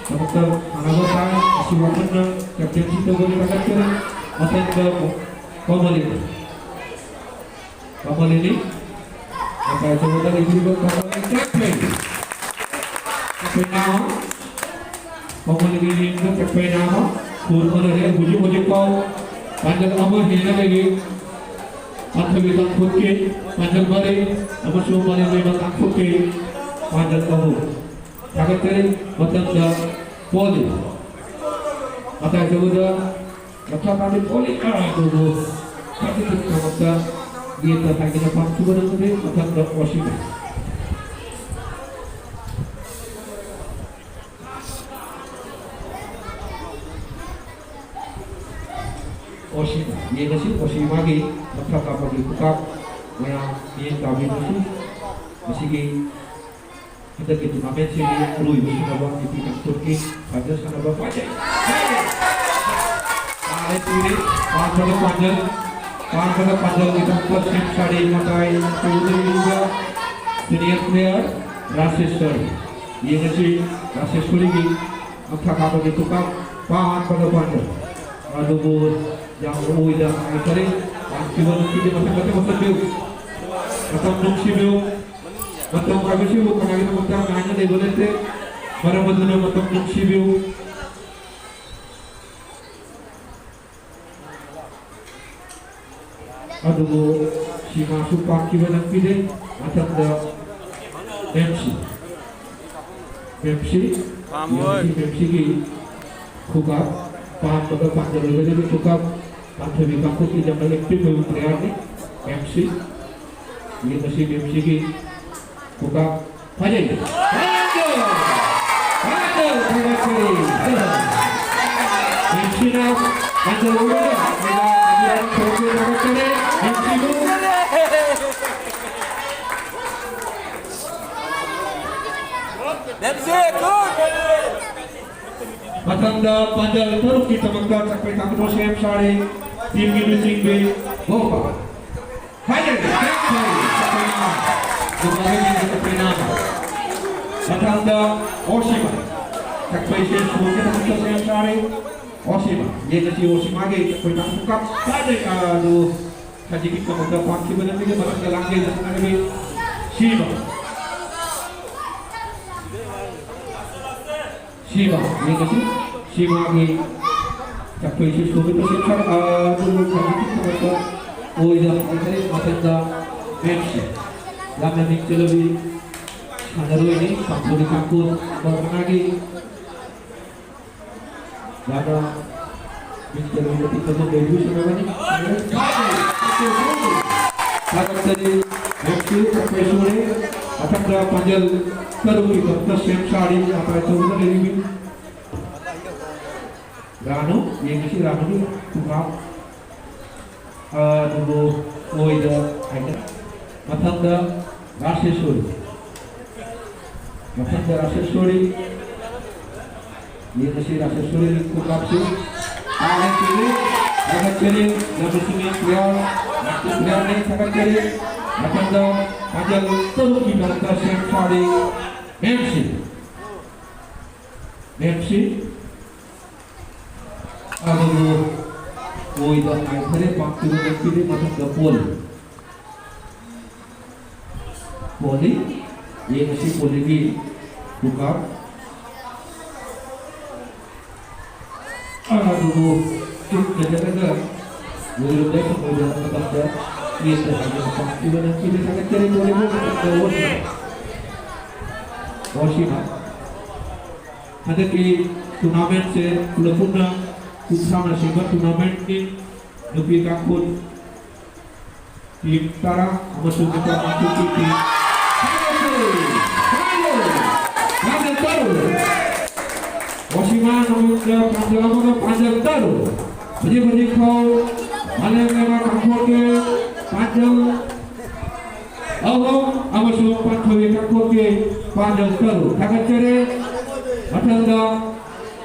ꯗꯃꯛꯇ ꯁꯥꯟꯅꯕ ꯇꯥꯏ꯫ ꯑꯁꯤ ꯋꯥꯈꯜꯅ ꯀꯦꯞꯇꯦꯟꯁꯤ ꯇꯧꯕꯒꯤ ꯊꯥꯒꯠꯆꯔꯤ꯫ ꯃꯊꯪꯗ ꯀꯣꯃꯂꯤ꯫ ꯀꯣꯃꯂꯤꯅꯤ꯫ ꯉꯁꯥꯏ ꯆꯠꯄꯗ ꯂꯩꯕꯤꯔꯤꯕ ꯀꯣꯃꯂꯤ ꯀꯦꯞꯇꯦꯟ꯫ ꯀꯦꯞꯇꯦꯟ ꯑꯃ꯫ ꯃꯃꯜꯒꯤ ꯌꯦꯡꯗ ꯆꯠꯄꯩꯅ ꯑꯃ ꯐꯨꯠ ꯑꯣꯟꯅꯔꯦ꯫ ꯍꯧꯖꯤꯛ ꯍꯧꯖꯤꯛ ꯐꯥꯎ ꯄꯥꯟꯖꯜ ꯑꯃ ꯍꯦꯟꯅ ꯂꯩꯔꯤ꯫ ꯄꯥꯟꯊꯣꯏꯕꯤ ꯇꯥꯡꯈꯨꯜꯒꯤ ꯄꯥꯟꯖꯜ ꯃꯔꯤ ꯑꯃꯁꯨꯡ ꯃꯔꯦꯝ ꯂꯩꯃ ꯇꯥꯡꯈꯨꯜꯒꯤ ꯄꯥꯟꯖꯜ ꯑꯍꯨꯝ꯫ ꯊꯥꯒꯠꯆꯔꯤ꯫ ꯃꯊꯪꯗ ꯄꯣꯜꯂꯤ꯫ ꯃꯇꯥꯏ ꯆꯧꯕꯗ ꯃꯈꯥ ꯇꯥꯕꯤ ꯄꯣꯜꯂꯤ꯫ ꯑꯗꯨꯕꯨ ꯊꯥꯒꯠꯆꯔꯤ꯫ ꯊꯕꯛꯇ ꯌꯦꯠꯇ ꯍꯥꯏꯗꯅ ꯄꯥꯝꯈꯤꯕ ꯅꯠꯇꯦ꯫ ꯃꯊꯪꯗ ꯑꯣꯁꯤꯃ꯫ ꯑꯣꯁꯤ, ꯌꯦꯡꯉꯁꯤ, ꯑꯣꯁꯤ ꯃꯥꯒꯤ ꯃꯊꯛ ꯀꯥꯞꯄꯒꯤ ꯈꯨꯀꯥꯞ ꯃꯌꯥꯝ ꯃꯤꯠꯌꯦꯡ ꯇꯥꯕꯤꯔꯁꯤ꯫ ꯃꯁꯤꯒꯤ ꯍꯟꯗꯛꯀꯤ ꯇꯣꯔꯅꯥꯃꯦꯟꯁꯤꯒꯤ ꯑꯔꯣꯏꯕ ꯁꯥꯟꯅꯕ ꯅꯨꯄꯤ ꯀꯥꯡꯂꯨꯞꯀꯤ ꯐꯥꯏꯅꯦꯜ ꯁꯥꯟꯅꯕ ꯄꯥꯖꯩ꯫ ꯇꯥꯔꯦ, ꯇꯨꯔꯦ, ꯄꯥꯟꯊꯕ ꯄꯥꯟꯖꯜ꯫ ꯑꯍꯥꯟꯕꯗ ꯄꯥꯟꯖꯜꯒꯤꯗꯃꯛꯇ ꯁꯦꯝ ꯁꯥꯔꯤ ꯃꯇꯥꯏ ꯇꯧꯗꯨꯅ senior player ꯔꯥꯖꯦꯁ꯭ꯋꯔꯤ꯫ ꯌꯦꯡꯉꯁꯤ ꯔꯥꯖꯦꯁ꯭ꯋꯔꯤꯒꯤ ꯃꯊꯛ ꯍꯥꯞꯄꯒꯤ ꯈꯨꯀꯥꯞ ꯑꯍꯥꯟꯕꯗ ꯄꯥꯟꯖꯜ꯫ ꯑꯗꯨꯕꯨ ꯌꯥꯝꯅ ꯑꯣꯏꯗ ꯍꯥꯏꯇꯥꯔꯦ꯫ ꯄꯥꯟꯈꯤꯕ ꯅꯨꯄꯤꯒꯤ ꯃꯊꯪ ꯃꯊꯪ ꯃꯊꯪ ꯄꯤꯌꯨ꯫ ꯃꯇꯝ ꯅꯨꯡꯁꯤꯕꯤꯌꯨ꯫ ꯃꯇꯝ ꯍꯥꯏꯕꯁꯤꯕꯨ ꯀꯅꯥꯒꯤꯗꯃꯛꯇ ꯉꯥꯏꯅ ꯂꯩꯕ ꯅꯠꯇꯦ꯫ ꯃꯔꯝ ꯑꯗꯨꯅ ꯃꯇꯝ ꯅꯨꯡꯁꯤꯕꯤꯌꯨ꯫ ꯑꯗꯨꯕꯨ ꯁꯤꯃꯥꯁꯨ ꯄꯥꯛꯈꯤꯕ ꯅꯪꯈꯤꯗꯦ꯫ ꯃꯊꯪꯗ ꯃꯦꯝꯁꯤ꯫ ꯃꯦꯝꯁꯤ꯫ ꯄꯥꯝꯃꯣꯏ꯫ ꯃꯦꯝꯁꯤ, ꯃꯦꯝꯁꯤꯒꯤ ꯈꯨꯀꯥꯞ꯫ ꯄꯥꯟꯕꯒ ꯄꯥꯟꯖꯔꯣꯏꯗꯕꯒꯤ ꯈꯨꯀꯥꯞ꯫ ꯄꯥꯟꯊꯣꯏꯕꯤ ꯀꯥꯡꯄꯣꯛꯄꯤ ꯌꯥꯝꯅ active ꯑꯣꯏꯕ playerꯅꯤ꯫ ꯃꯦꯝꯁꯤ꯫ ꯌꯦꯡꯉꯁꯤ ꯃꯦꯝꯁꯤꯒꯤ ꯈꯨꯀꯥꯞ꯫ ꯐꯖꯩ꯫ ꯐꯖꯩ꯫ ꯐꯖꯩ꯫ ꯐꯖꯩ꯫ ꯃꯦꯝꯁꯤꯅ ꯄꯥꯟꯖꯔꯣꯏꯗꯕ ꯈꯨꯀꯥꯞ꯫ ꯃꯦꯝꯁꯤꯕꯨ ꯂꯦꯞꯁꯦ, good! ꯃꯊꯪꯗ ꯄꯥꯟꯖꯜ ꯇꯔꯨꯛꯀꯤꯗꯃꯛꯇ ꯆꯥꯛꯄꯩ ꯇꯥꯡꯈꯨꯜ ꯁꯦꯝ ꯁꯥꯔꯤ꯫ Teamꯒꯤ ꯂꯨꯆꯤꯡꯕꯤ ꯒꯣꯄꯥꯜ꯫ ꯍꯥꯏꯖꯔꯤ, ꯆꯥꯛꯄꯩ ꯅꯥꯝ꯫ ꯒꯣꯄꯥꯜꯒꯤ ꯃꯤꯡꯗ ꯆꯥꯛꯄꯩ ꯅꯥꯝ꯫ ꯃꯊꯪꯗ ꯑꯣꯁꯤꯃꯥ꯫ ꯆꯥꯛꯄꯩꯁꯦ ꯁꯨꯔꯒꯤꯗꯃꯛꯇ ꯁꯦꯝ ꯁꯥꯔꯤ꯫ ꯑꯣꯁꯤꯃꯥ꯫ ꯌꯦꯡꯉꯁꯤ ꯑꯣꯁꯤꯃꯥꯒꯤ ꯆꯥꯛꯄꯩ ꯇꯥꯡꯈꯨꯜ ꯀꯥꯞ꯫ ꯐꯖꯩ, ꯑꯗꯨ ꯈꯖꯤꯛꯀꯤꯗꯃꯛꯇ ꯄꯥꯟꯈꯤꯕ ꯅꯠꯇꯦ, ꯃꯊꯪꯗ ꯂꯥꯡꯖꯩ ꯁꯥꯟꯅꯔꯕꯤ ꯁꯤꯃꯥ꯫ ꯁꯤꯃꯥ, ꯌꯦꯡꯉꯁꯤ꯫ ꯁꯤꯃꯥꯒꯤ ꯆꯥꯛꯄꯩꯁꯤ ꯁꯣꯏꯗꯅ ꯁꯦꯝ ꯁꯥꯔ-, ꯑ, ꯑꯗꯨꯕꯨ ꯈꯖꯤꯛꯀꯤꯗꯃꯛꯇ ꯑꯣꯏꯗ ꯍꯥꯏꯈꯔꯦ꯫ ꯃꯊꯪꯗ ꯃꯦꯝꯁꯤ꯫ ꯌꯥꯝꯅ ꯃꯤꯡ ꯆꯜꯂꯕꯤ ꯁꯥꯟꯅꯔꯣꯏꯅꯤ, ꯄꯥꯡꯊꯣꯏꯕꯤ ꯀꯥꯡꯄꯣꯛꯄꯤ ꯃꯅꯥꯒꯤ ꯌꯥꯝꯅ ꯃꯤꯡ ꯆꯜꯂꯕ ꯃꯇꯤꯛ ꯐꯖꯕ ꯂꯩꯕꯤ ꯁꯥꯟꯅꯔꯣꯏꯅꯤ꯫ ꯊꯥꯒꯠꯆꯔꯤ, ꯃꯦꯝꯁꯤ ꯆꯥꯛꯄꯩ ꯁꯣꯔꯦ꯫ ꯃꯊꯪꯗ ꯄꯥꯟꯖꯜ ꯇꯔꯨꯛꯀꯤꯗꯃꯛꯇ ꯁꯦꯝ ꯁꯥꯔꯤ, ꯃꯇꯥꯏ ꯇꯧꯗꯨꯅ ꯂꯩꯔꯤꯕꯤ ꯔꯥꯅꯨ, ꯌꯦꯡꯉꯁꯤ ꯔꯥꯅꯨꯒꯤ ꯈꯨꯀꯥꯞ꯫ ꯑꯗꯨꯕꯨ ꯑꯣꯏꯗ ꯍꯥꯏꯅ꯫ ꯃꯊꯪꯗ ꯔꯥꯁꯦꯁꯣꯔꯤ꯫ ꯃꯊꯪꯗ ꯔꯥꯁꯦꯁꯣꯔꯤ꯫ ꯌꯦꯡꯉꯁꯤ ꯔꯥꯁꯦꯁꯣꯔꯤꯒꯤ ꯈꯨꯀꯥꯞꯁꯤ꯫ ꯇꯥꯔꯦ ꯆꯤꯡꯂꯤ꯫ ꯊꯥꯒꯠꯆꯔꯤ, ꯂꯝꯕꯤꯁꯤꯡꯒꯤ player, player ꯅꯤ, ꯊꯥꯒꯠꯆꯔꯤ꯫ ꯃꯊꯪꯗ ꯄꯥꯟꯖꯜ ꯇꯔꯨꯛꯀꯤꯗꯃꯛꯇ ꯁꯦꯝ ꯁꯥꯔꯤ, ꯃꯦꯝꯁꯤ꯫ ꯃꯦꯝꯁꯤ꯫ ꯑꯗꯨꯕꯨ ꯑꯣꯏꯗ ꯍꯥꯏꯈꯔꯦ, ꯄꯥꯛꯇꯨꯅ ꯂꯦꯞꯄꯤꯔꯦ, ꯃꯊꯪꯗ ꯄꯣꯜꯂꯤ꯫ ꯄꯣꯜꯂꯤ꯫ ꯌꯦꯡꯉꯁꯤ ꯄꯣꯜꯂꯤꯒꯤ ꯈꯨꯀꯥꯞ꯫ ꯑꯗꯨꯕꯨ ꯆꯨꯝꯅ ꯆꯠꯂꯒ ꯂꯣꯏꯔꯝꯗꯥꯏ ꯊꯪꯕꯗ ꯃꯇꯝꯗ ꯌꯦꯠꯇ ꯍꯥꯏꯗꯨꯅ ꯄꯥꯝꯈꯤꯕꯅ ꯄꯤꯕ ꯊꯥꯒꯠꯆꯔꯤ꯫ ꯄꯣꯜꯂꯤꯕꯨ ꯃꯇꯝꯗ ꯑꯣꯁꯤꯃ꯫ ꯑꯣꯁꯤꯃ꯫ ꯍꯟꯗꯛꯀꯤ ꯇꯣꯔꯅꯥꯃꯦꯟꯁꯦ ꯈꯨꯂꯛ ꯄꯨꯟꯅ ꯈꯨꯠꯁꯥꯟꯅ ꯁꯦꯝꯕ ꯇꯣꯔꯅꯥꯃꯦꯟꯠꯅꯤ꯫ ꯅꯨꯄꯤ ꯀꯥꯡꯈꯨꯠ ꯇꯤꯝ ꯇꯔꯥ ꯑꯃꯁꯨꯡ ꯅꯨꯄꯥ ꯀꯥꯡꯈꯨꯠꯀꯤ ꯇꯤꯝ ꯇꯔꯥ꯫ ꯄꯥꯟꯖꯜ ꯇꯔꯨꯛ꯫ ꯋꯥꯁꯤꯃꯥ ꯅꯣꯡꯃꯗ ꯄꯥꯟꯖꯜ ꯑꯃꯒ ꯄꯥꯟꯖꯜ ꯇꯔꯨꯛ꯫ ꯍꯧꯖꯤꯛ ꯍꯧꯖꯤꯛ ꯐꯥꯎ ꯃꯥꯂꯦꯝ ꯂꯩꯃ ꯀꯥꯡꯈꯨꯠꯀꯤ ꯄꯥꯟꯖꯜ ꯑꯍꯨꯝ ꯑꯃꯁꯨꯡ ꯄꯥꯟꯊꯣꯏꯕꯤ ꯀꯥꯡꯈꯨꯠꯀꯤ ꯄꯥꯟꯖꯜ ꯇꯔꯨꯛ꯫ ꯊꯥꯒꯠꯆꯔꯤ꯫ ꯃꯊꯪꯗ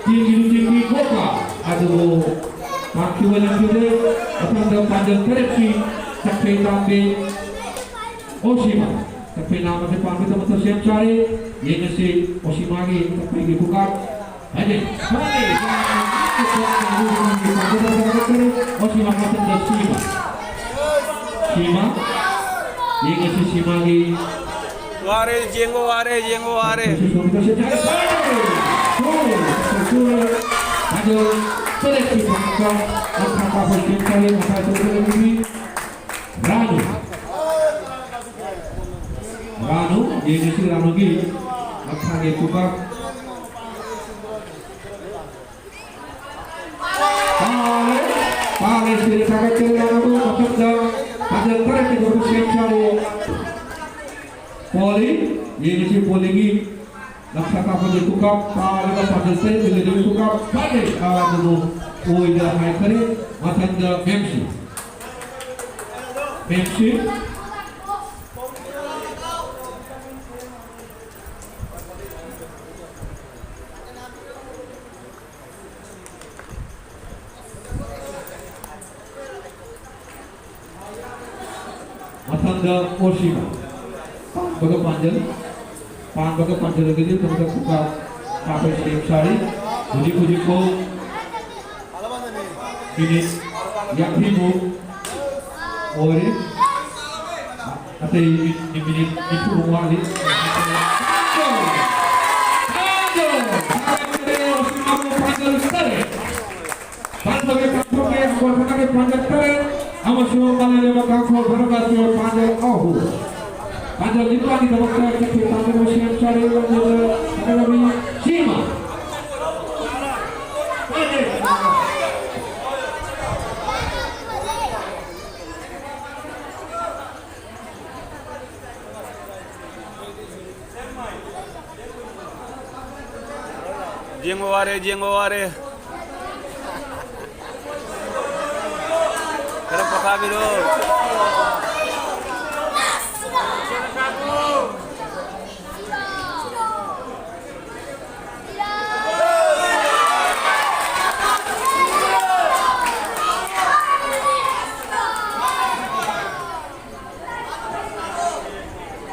ꯇꯤꯝꯒꯤ ꯂꯨꯆꯤꯡꯕꯤ ꯒꯣꯄꯥ ꯑꯗꯨꯕꯨ ꯄꯥꯟꯈꯤꯕ ꯂꯩꯈꯤꯗꯦ꯫ ꯃꯊꯪꯗ ꯄꯥꯟꯖꯜ ꯇꯔꯦꯠꯀꯤ ꯆꯠꯈꯩ ꯇꯥꯡꯕꯤ ꯑꯣꯁꯤꯃꯥ꯫ ꯆꯠꯈꯩ ꯂꯥꯡꯕꯁꯦ ꯄꯥꯟꯕꯒꯤꯗꯃꯛꯇ ꯁꯦꯝ ꯁꯥꯔꯤ꯫ ꯌꯦꯡꯉꯁꯤ ꯑꯣꯁꯤꯃꯥꯒꯤ ꯆꯠꯈꯩꯒꯤ ꯈꯨꯀꯥꯞ꯫ ꯍꯥꯏꯗꯤ, ꯐꯔꯦ꯫ ꯑꯣꯁꯤꯃꯥ ꯃꯊꯪꯗ ꯁꯤꯃꯥ꯫ ꯁꯤꯃꯥ꯫ ꯌꯦꯡꯉꯁꯤ ꯁꯤꯃꯥꯒꯤ ꯋꯥꯔꯦ, ꯌꯦꯡꯕ ꯋꯥꯔꯦ, ꯌꯦꯡꯕ ꯋꯥꯔꯦ꯫ ꯔꯥꯅꯨ, ꯌꯦꯡꯉꯁꯤ ꯔꯥꯅꯨꯒꯤ ꯃꯈꯥꯒꯤ ꯈꯨꯀꯥꯞ꯫ ꯐꯥꯔꯦ, ꯐꯥꯔꯦ, ꯁꯤꯗ ꯊꯥꯒꯠꯆꯔꯤ꯫ ꯃꯇꯨꯡꯗ ꯄꯥꯟꯖꯜ ꯇꯔꯦꯠꯀꯤꯗꯃꯛ ꯁꯦꯝ ꯁꯥꯔꯤ꯫ ꯄꯣꯜꯂꯤ, ꯌꯦꯡꯉꯁꯤ ꯄꯣꯜꯂꯤꯒꯤ ꯂꯝꯁꯥ ꯀꯥꯞꯄꯒꯤ ꯈꯨꯀꯥꯞ, ꯐꯥꯔꯒ ꯄꯥꯟꯖꯜ ꯇꯔꯦꯠꯀꯤ ꯂꯩꯔꯤꯕ ꯈꯨꯀꯥꯞ ꯐꯥꯔꯦ꯫ ꯑꯗꯨꯕꯨ ꯑꯣꯏꯗ ꯍꯥꯏꯈꯔꯦ꯫ ꯃꯊꯪꯗ ꯃꯦꯝꯁꯤ꯫ ꯃꯦꯝꯁꯤ꯫ ꯃꯊꯪꯗ ꯑꯣꯁꯤꯃ꯫ ꯄꯥꯟꯕꯒ ꯄꯥꯟꯖꯜ꯫ ꯄꯥꯟꯕꯒ ꯄꯥꯟꯖꯜꯂꯒꯗꯤ ꯃꯊꯪꯗ ꯈꯨꯀꯥ ꯀꯥꯞꯄ ꯁꯦꯝ ꯁꯥꯔꯤ꯫ ꯍꯧꯖꯤꯛ ꯍꯧꯖꯤꯛ ꯐꯥꯎ ꯃꯤꯅꯤꯠ ꯌꯥꯡꯈꯩꯃꯨꯛ ꯑꯣꯏꯔꯦ꯫ ꯑꯇꯩ ꯃꯤꯅꯤꯠ ꯅꯤꯐꯨꯃꯨꯛ ꯋꯥꯠꯂꯤ꯫ ꯄꯥꯟꯕꯒꯤ ꯀꯥꯡꯊꯣꯛꯀꯤ ꯀꯣꯜ ꯐꯅꯥꯒꯤ ꯄꯥꯟꯖꯜ ꯇꯔꯦꯠ ꯑꯃꯁꯨꯡ ꯃꯥꯂꯦꯝꯂꯩꯃ ꯀꯥꯡꯊꯣꯛ ꯐꯅꯥꯒꯤ ꯄꯥꯟꯖꯜ ꯑꯍꯨꯝ꯫ ꯄꯥꯟꯖꯜ ꯅꯤꯄꯥꯟꯒꯤꯗꯃꯛꯇ ꯆꯠꯈꯤ ꯄꯥꯟꯖꯜ ꯃꯁꯤꯡ ꯆꯥꯔꯦ ꯂꯝꯖꯦꯜꯗ ꯁꯥꯟꯅꯔꯝꯃꯤ ꯁꯤꯃ꯫ ꯌꯦꯡꯕ ꯋꯥꯔꯦ, ꯌꯦꯡꯕ ꯋꯥꯔꯦ꯫ ꯈꯔ ꯄꯣꯊꯥꯕꯤꯔꯣ꯫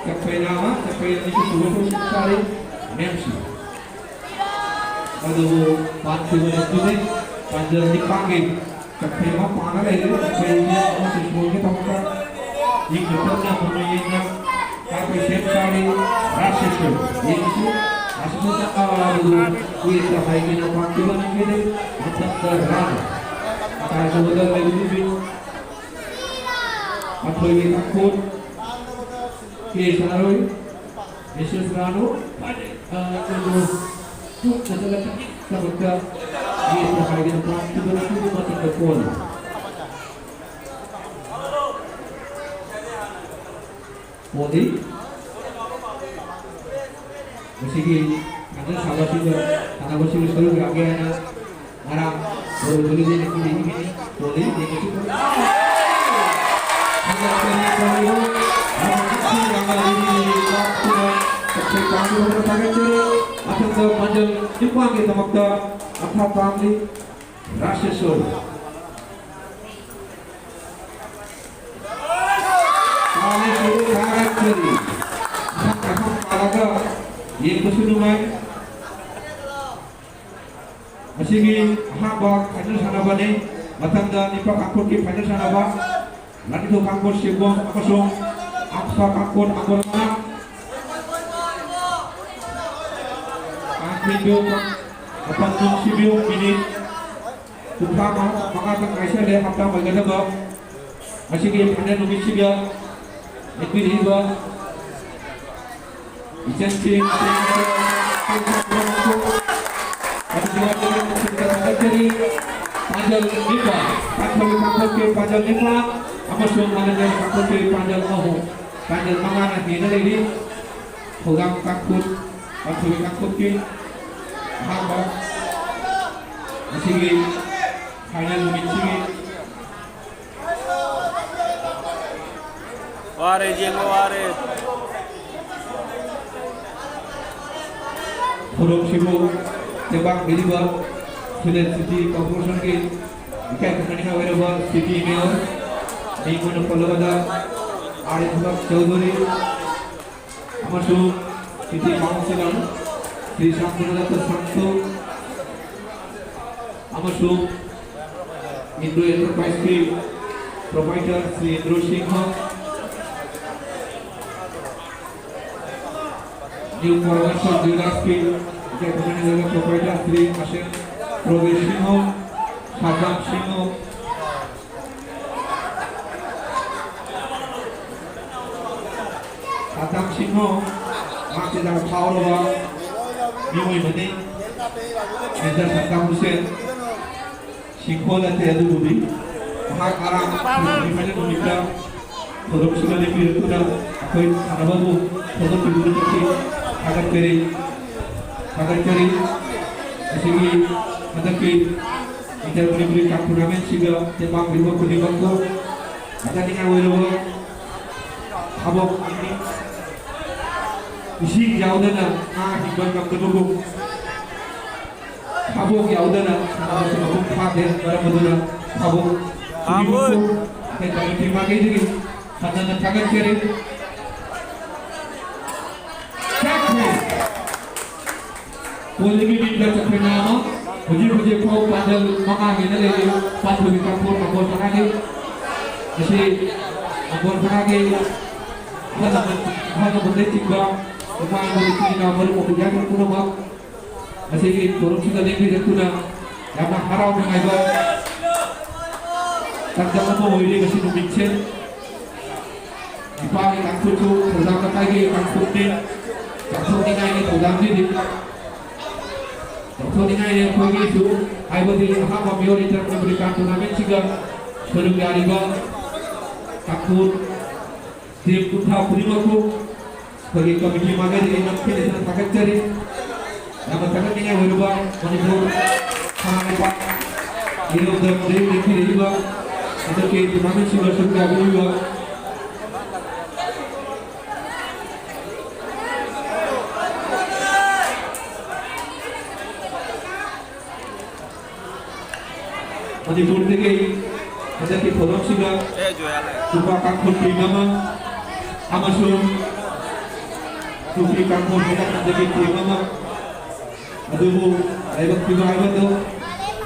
ꯆꯠꯄꯩ ꯅꯥꯃ, ꯆꯠꯄꯩ ꯑꯅꯤꯁꯨ ꯁꯨꯕ ꯄꯨꯡ ꯆꯥꯔꯤ꯫ ꯃꯦꯝꯁꯤ꯫ ꯑꯗꯨꯕꯨ ꯄꯥꯟꯈꯤꯕ ꯅꯠꯇꯨꯅꯤ꯫ ꯄꯥꯟꯖꯜ ꯅꯤꯄꯥꯟꯒꯤ ꯆꯠꯄꯩ ꯑꯃ ꯄꯥꯅ ꯂꯩꯔꯦ꯫ ꯆꯠꯄꯩ ꯑꯃ ꯁꯨꯕꯒꯤꯗꯃꯛꯇ ꯌꯦꯡꯕ ꯇꯞꯅ ꯃꯨꯟꯅ ꯌꯦꯡꯅ ꯀꯥꯞꯄꯩ ꯁꯦꯝ ꯁꯥꯔꯤ꯫ ꯔꯥꯁꯦꯁꯣꯔ꯫ ꯌꯦꯡꯁꯤ꯫ ꯔꯥꯁꯦꯁꯣꯔ ꯆꯠꯄ ꯑꯗꯨꯕꯨ ꯀꯨꯏꯅ ꯍꯥꯏꯒꯦꯅ ꯄꯥꯟꯈꯤꯕ ꯅꯠꯇꯨꯅꯤ꯫ ꯃꯊꯛꯇ ꯔꯥꯅ꯫ ꯃꯇꯥꯏ ꯇꯧꯕꯗ ꯂꯩꯕꯤꯔꯤ꯫ ꯑꯊꯣꯏꯕꯤ ꯇꯥꯡꯈꯨꯜ꯫ ꯀꯦ ꯁꯥꯔꯣꯏ꯫ ꯃꯤꯁꯦꯁ ꯔꯥꯅꯨ꯫ ꯑ, ꯑꯗꯨ ꯇꯨꯡꯗ ꯆꯠꯂꯛꯀꯅꯤ꯫ ꯊꯕꯛꯇ ꯌꯦꯠꯄ ꯍꯥꯏꯗꯅ ꯄꯥꯟꯈꯤꯕ ꯅꯠꯇꯨꯅꯤ꯫ ꯃꯊꯛꯇ ꯀꯣꯟꯅ꯫ ꯄꯣꯜꯂꯤ꯫ ꯃꯁꯤꯒꯤ ꯍꯟꯗꯛ ꯁꯥꯟꯅꯕꯁꯤꯗ, ꯁꯥꯟꯅꯕꯁꯤꯗ ꯁꯔꯨꯛ ꯌꯥꯒꯦ ꯍꯥꯏꯅ ꯉꯔꯥꯡ ꯕꯣꯜ ꯈꯨꯂꯨꯞ ꯌꯦꯡꯉꯛꯄꯗ ꯌꯦꯡꯉꯤ꯫ ꯄꯣꯜꯂꯤ꯫ ꯌꯦꯡꯉꯁꯤ꯫ ꯍꯟꯗꯛ ꯀꯔꯤ ꯇꯧꯔꯤꯅꯣ? ꯌꯥꯝꯅ ꯊꯥꯒꯠꯆꯔꯤ꯫ ꯃꯊꯪꯗ ꯄꯥꯟꯖꯜ ꯅꯤꯄꯥꯟꯒꯤꯗꯃꯛꯇ ꯑꯊꯥꯞ ꯇꯥꯡꯂꯤ꯫ ꯔꯥꯁꯦꯁꯣꯔ꯫ ꯃꯥꯅꯦ, ꯁꯤꯕꯨ ꯊꯥꯒꯠꯆꯔꯤ꯫ ꯃꯁꯛ ꯃꯁꯛ ꯇꯥꯔꯒ ꯌꯦꯡꯕꯁꯨ ꯅꯨꯡꯉꯥꯏ꯫ ꯃꯁꯤꯒꯤ ꯑꯍꯥꯟꯕ ꯐꯥꯏꯅꯦꯜ ꯁꯥꯟꯅꯕꯅꯤ꯫ ꯃꯊꯪꯗ ꯅꯤꯄꯥ ꯀꯥꯡꯄꯣꯛꯀꯤ ꯐꯥꯏꯅꯦꯜ ꯁꯥꯟꯅꯕ ꯂꯥꯡꯊꯣꯛ ꯀꯥꯡꯄꯣꯛ ꯁꯤꯕꯣꯝ ꯑꯃꯁꯨꯡ ꯑꯛꯁꯥ ꯀꯥꯡꯄꯣꯛ ꯑꯪꯒꯣꯂꯥꯅ꯫ ꯀꯥꯡꯄꯣꯛ ꯃꯇꯝ ꯅꯨꯡꯁꯤꯕꯤꯌꯨ, ꯃꯤꯅꯤꯠ ꯀꯨꯟꯊ꯭ꯔꯥ ꯃꯉꯥ ꯇꯪ ꯉꯥꯏꯁꯜꯂꯦ ꯍꯞꯇꯥ ꯑꯣꯏꯒꯗꯕ꯫ ꯃꯁꯤꯒꯤ ꯐꯥꯏꯅꯦꯜ ꯅꯨꯃꯤꯠꯁꯤꯗ ꯂꯦꯡꯕꯤꯔꯛꯏꯕ ꯏꯆꯟꯁꯤꯡ, ꯄꯥꯟꯖꯜ ꯅꯤꯄꯥ, ꯄꯥꯟꯊꯣꯏ ꯀꯥꯡꯄꯣꯛꯀꯤ ꯄꯥꯟꯖꯜ ꯅꯤꯄꯥ ꯑꯃꯁꯨꯡ ꯃꯥꯂꯦꯝꯂꯦꯟ ꯀꯥꯡꯄꯣꯛꯀꯤ ꯄꯥꯟꯖꯜ ꯑꯍꯨꯝ, ꯄꯥꯟꯖꯜ ꯃꯉꯥꯅ ꯍꯦꯟꯅ ꯂꯩꯔꯤ꯫ ꯊꯧꯗꯥꯝ ꯀꯥꯡꯄꯣꯛ, ꯄꯥꯟꯊꯣꯏ ꯀꯥꯡꯄꯣꯛꯀꯤ ꯑꯍꯥꯟꯕ ꯉꯁꯤꯒꯤ ꯐꯥꯏꯅꯦꯜ ꯅꯨꯃꯤꯠꯁꯤꯒꯤ ꯋꯥꯔꯦ, ꯌꯦꯡꯕ ꯋꯥꯔꯦ꯫ ꯊꯧꯔꯝꯁꯤꯕꯨ ꯇꯦꯡꯕꯥꯡꯕꯤꯔꯤꯕ ꯁꯤꯂꯦꯠ ꯁꯤꯇꯤ ꯀꯣꯔꯄꯣꯔꯦꯁꯟꯒꯤ ꯏꯀꯥꯏ ꯈꯨꯝꯅꯅꯤꯡꯉꯥꯏ ꯑꯣꯏꯔꯕ ꯁꯤꯇꯤ ꯃꯦꯌꯔ, ꯃꯤꯡ ꯑꯣꯏꯅ ꯄꯜꯂꯕꯗ ꯑꯥꯔ ꯏꯁꯃꯠ ꯆꯧꯙꯨꯔꯤ, ꯑꯃꯁꯨꯡ ꯁꯤꯇꯤ ꯀꯥꯎꯟꯁꯤꯂꯔ ꯁ꯭ꯔꯤ ꯁꯥꯟꯇꯅꯗꯠꯇ ꯁꯥꯟꯇꯨ ꯑꯃꯁꯨꯡ ꯏꯟꯗ꯭ꯔꯣ ꯑꯦꯟꯇꯔꯄ꯭ꯔꯥꯏꯖꯀꯤ proprietor Shri ꯏꯟꯗ꯭ꯔꯣ Singh, new ꯄꯔꯃꯦꯁꯣꯔ ꯖꯨꯋꯦꯂꯔꯁꯀꯤ enterprise proprietor Shri ꯑꯁꯦꯟ ꯄ꯭ꯔꯣꯕꯤꯔ Singh, ꯁꯥꯖꯥꯝ Singh, ꯁꯥꯖꯥꯝ Singh, ꯃꯍꯥꯛꯁꯤ ꯌꯥꯝꯅ ꯐꯥꯎꯔꯕ ꯃꯤꯑꯣꯏ ꯑꯃꯅꯤ꯫ ꯃꯦꯖꯔ ꯁꯗꯥꯝ ꯍꯨꯁꯦꯟ ꯁꯤꯡꯍ ꯅꯠꯇꯦ, ꯑꯗꯨꯕꯨꯗꯤ ꯃꯍꯥꯛ ꯉꯔꯥꯡ ꯁꯦꯃꯤꯐꯥꯏꯅꯦꯜ ꯅꯨꯃꯤꯠꯇ ꯊꯧꯔꯝꯁꯤꯗ ꯂꯦꯞꯄꯤꯔꯛꯇꯨꯅ ꯑꯩꯈꯣꯏ ꯁꯥꯟꯅꯕꯕꯨ ꯊꯧꯒꯠꯄꯤꯗꯨꯅ ꯆꯠꯈꯤ꯫ ꯊꯥꯒꯠꯆꯔꯤ, ꯊꯥꯒꯠꯆꯔꯤ꯫ ꯉꯁꯤꯒꯤ ꯍꯟꯗꯛꯀꯤ ꯏꯟꯇꯔ ꯃꯅꯤꯄꯨꯔꯤ ꯀꯞ ꯇꯣꯔꯅꯥꯃꯦꯟꯁꯤꯗ ꯇꯦꯡꯕꯥꯡ ꯄꯤꯕ ꯈꯨꯗꯤꯡꯃꯛꯄꯨ ꯊꯥꯒꯠꯅꯤꯡꯉꯥꯏ ꯑꯣꯏꯔꯕ ꯊꯕꯛ ꯑꯃꯅꯤ꯫ ꯏꯁꯤꯡ ꯌꯥꯎꯗꯅ ꯉꯥ ꯍꯤꯡꯕ ꯉꯝꯗꯕꯒꯨꯝ, ꯊꯕꯛ ꯌꯥꯎꯗꯅ ꯁꯥꯟꯅꯕꯁꯨ ꯃꯄꯨꯡ ꯐꯥꯗꯦ꯫ ꯃꯔꯝ ꯑꯗꯨꯅ ꯊꯕꯛ ꯈꯨꯗꯤꯡꯃꯛꯄꯨ ꯑꯩꯈꯣꯏ ꯀꯝꯃꯤꯇꯤ ꯃꯥꯏꯀꯩꯗꯒꯤ ꯐꯖꯅ ꯊꯥꯒꯠꯆꯔꯤ꯫ ꯆꯠꯈ꯭ꯔꯦ꯫ ꯄꯣꯜꯂꯤꯕꯤ ꯃꯤꯡꯗ ꯆꯠꯈ꯭ꯔꯦ ꯅꯥꯃ꯫ ꯍꯧꯖꯤꯛ ꯍꯧꯖꯤꯛ ꯐꯥꯎ ꯄꯥꯟꯖꯜ ꯃꯉꯥ ꯍꯦꯟꯅ ꯂꯩꯔꯤ꯫ ꯄꯥꯟꯊꯣꯏꯕꯤ ꯀꯥꯡꯄꯣꯟ ꯃꯥꯡꯒꯣꯜ ꯁꯅꯥꯒꯤ꯫ ꯃꯁꯤ ꯃꯥꯡꯒꯣꯜ ꯁꯅꯥꯒꯤ ꯑꯍꯜ ꯂꯃꯟ, ꯑꯍꯜ ꯂꯃꯟꯗꯩ ꯆꯤꯡꯕ ꯏꯃꯥ ꯏꯕꯨꯡ ꯏꯆꯤꯟ ꯏꯅꯥꯎ ꯃꯔꯨꯞ ꯃꯄꯥꯡ ꯄꯨꯝꯅꯃꯛ ꯉꯁꯤꯒꯤ ꯊꯧꯔꯝꯁꯤꯗ ꯂꯦꯡꯕꯤꯔꯛꯇꯨꯅ ꯌꯥꯝꯅ ꯍꯔꯥꯎ ꯅꯨꯡꯉꯥꯏꯕ ꯇꯥꯡꯀꯛ ꯑꯃ ꯑꯣꯏꯔꯤ ꯉꯁꯤ ꯅꯨꯃꯤꯠꯁꯦ꯫ ꯏꯄꯥꯒꯤ ꯀꯥꯡꯈꯨꯠꯁꯨ ꯊꯧꯗꯥꯝ ꯂꯩꯀꯥꯏꯒꯤ ꯀꯥꯡꯈꯨꯠꯅꯤ꯫ ꯆꯥꯎꯊꯣꯛꯅꯤꯡꯉꯥꯏꯒꯤ ꯊꯧꯗꯥꯝꯁꯤꯗꯤ ꯆꯥꯎꯊꯣꯛꯅꯤꯡꯉꯥꯏꯅꯤ꯫ ꯑꯩꯈꯣꯏꯒꯤꯁꯨ ꯍꯥꯏꯕꯗꯤ ꯑꯍꯥꯟꯕ ꯃꯤꯑꯣꯏ ꯏꯟꯇꯔ ꯑꯃꯦꯔꯤꯀꯥꯟ ꯇꯣꯔꯅꯥꯃꯦꯟꯁꯤꯒ ꯁꯔꯨꯛ ꯌꯥꯔꯤꯕ ꯀꯥꯡꯈꯨꯠ ꯇꯤꯝ ꯀꯨꯟꯊ꯭ꯔꯥ ꯈꯨꯗꯤꯡꯃꯛꯄꯨ ꯑꯩꯈꯣꯏꯒꯤ ꯀꯃꯤꯇꯤ ꯃꯥꯏꯀꯩꯗꯒꯤ ꯑꯩꯅ ꯊꯤꯅ ꯊꯥꯒꯠꯆꯔꯤ꯫ ꯌꯥꯝꯅ ꯊꯥꯒꯠꯅꯤꯡꯉꯥꯏ ꯑꯣꯏꯔꯕ ꯃꯅꯤꯄꯨꯔ ꯁꯅꯥ ꯂꯩꯕꯥꯛ ꯏꯔꯝꯗꯝ ꯂꯩꯔꯛ ꯂꯦꯡꯕꯤꯔꯛꯏꯕ ꯍꯟꯗꯛꯀꯤ ꯇꯣꯔꯅꯥꯃꯦꯟꯁꯤꯡꯗ ꯁꯔꯨꯛ ꯌꯥꯕꯤꯔꯤꯕ ꯃꯅꯤꯄꯨꯔꯗꯒꯤ ꯍꯟꯗꯛꯀꯤ ꯊꯧꯔꯝꯁꯤꯗ ꯅꯨꯄꯥ ꯀꯥꯡꯈꯨꯠ ꯇꯤꯝ ꯑꯃ ꯑꯃꯁꯨꯡ ꯅꯨꯄꯤ ꯀꯥꯡꯈꯨꯠ ꯍꯟꯗꯛ ꯍꯟꯗꯛꯀꯤ ꯇꯤꯝ ꯑꯃ ꯑꯗꯨꯕꯨ ꯂꯥꯏꯕꯛ ꯊꯤꯕ ꯍꯥꯏꯕꯗꯨ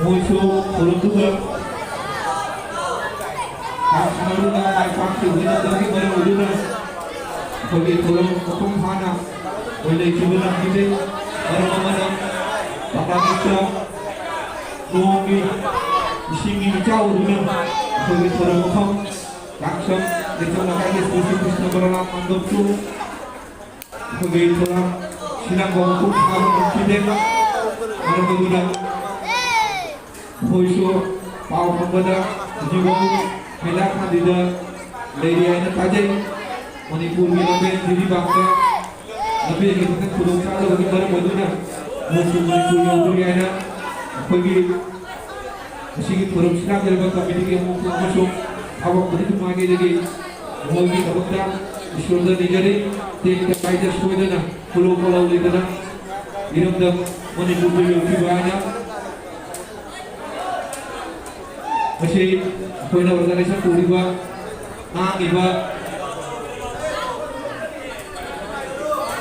ꯃꯣꯏꯁꯨ ꯊꯧꯔꯝꯗꯨꯗ ꯀꯥꯡ ꯁꯥꯟꯅꯔꯨꯅ ꯃꯥꯏ ꯄꯥꯛꯈꯤꯕ ꯅꯠꯇꯕꯒꯤ ꯃꯔꯝ ꯑꯣꯏꯗꯨꯅ ꯑꯩꯈꯣꯏꯒꯤ ꯊꯧꯔꯝ ꯃꯄꯨꯡ ꯐꯥꯅ ꯑꯣꯏꯅ ꯂꯩꯈꯤꯕ ꯉꯝꯈꯤꯗꯦ꯫ ꯃꯔꯝ ꯑꯃꯅ ꯕꯪꯒ꯭ꯂꯥꯗꯦꯁꯇ ꯅꯣꯡꯒꯤ ꯏꯁꯤꯡꯒꯤ ꯏꯆꯥꯎ ꯑꯗꯨꯅ ꯑꯩꯈꯣꯏꯒꯤ ꯊꯧꯔꯝ ꯃꯐꯝ ꯀꯥꯡꯁꯝ ꯂꯩꯆꯝ ꯂꯩꯀꯥꯏꯒꯤ ꯁ꯭ꯔꯤ ꯁ꯭ꯔꯤ ꯀ꯭ꯔꯤꯁꯅ ꯕꯂꯔꯥꯝ ꯃꯟꯗꯞꯁꯨ ꯑꯩꯈꯣꯏꯒꯤ ꯊꯧꯔꯝ ꯁꯤꯟꯅꯕ ꯃꯄꯨꯡ ꯐꯥꯕ ꯉꯝꯈꯤꯗꯦ꯫ ꯃꯔꯝ ꯑꯗꯨꯅ ꯑꯩꯈꯣꯏꯁꯨ ꯄꯥꯎ ꯐꯪꯕꯗ ꯍꯧꯖꯤꯛꯐꯥꯎ ꯍꯩꯂꯥꯀꯟꯗꯤꯗ ꯂꯩꯔꯤ ꯍꯥꯏꯅ ꯇꯥꯖꯩ꯫ ꯃꯅꯤꯄꯨꯔꯒꯤ ꯂꯝꯕꯦꯟ ꯖꯤꯔꯤꯕꯥꯝꯗ ꯂꯝꯕꯦꯟꯒꯤ ꯈꯤꯇꯪ ꯈꯨꯗꯣꯡ ꯆꯥꯗꯕꯒꯤ ꯃꯔꯝ ꯑꯣꯏꯗꯨꯅ ꯃꯣꯏꯁꯨ ꯃꯅꯤꯄꯨꯔ ꯌꯧꯗ꯭ꯔꯤ ꯍꯥꯏꯅ ꯑꯩꯈꯣꯏꯒꯤ ꯉꯁꯤꯒꯤ ꯊꯧꯔꯝ ꯁꯤꯟꯅꯖꯔꯤꯕ ꯀꯃꯤꯇꯤꯒꯤ ꯑꯃꯨꯛ ꯑꯃꯁꯨꯡ ꯊꯕꯛ ꯈꯨꯗꯤꯡꯃꯛ ꯃꯥꯏꯀꯩꯗꯒꯤ ꯃꯈꯣꯏꯒꯤꯗꯃꯛꯇ ꯏꯁꯣꯔꯗ ꯅꯤꯖꯔꯤ꯫ ꯇꯦꯛꯇ ꯀꯥꯏꯗ ꯁꯣꯏꯗꯅ ꯈꯨꯂꯧ ꯈꯣꯜꯂꯧ ꯂꯩꯇꯅ ꯏꯔꯝꯗꯝ ꯃꯅꯤꯄꯨꯔꯗ ꯌꯧꯈꯤꯕ ꯍꯥꯏꯅ ꯉꯁꯤ ꯑꯩꯈꯣꯏꯅ ꯑꯣꯔꯒꯅꯥꯏꯖꯦꯁꯟ ꯇꯧꯔꯤꯕ ꯉꯥꯡꯉꯤꯕ,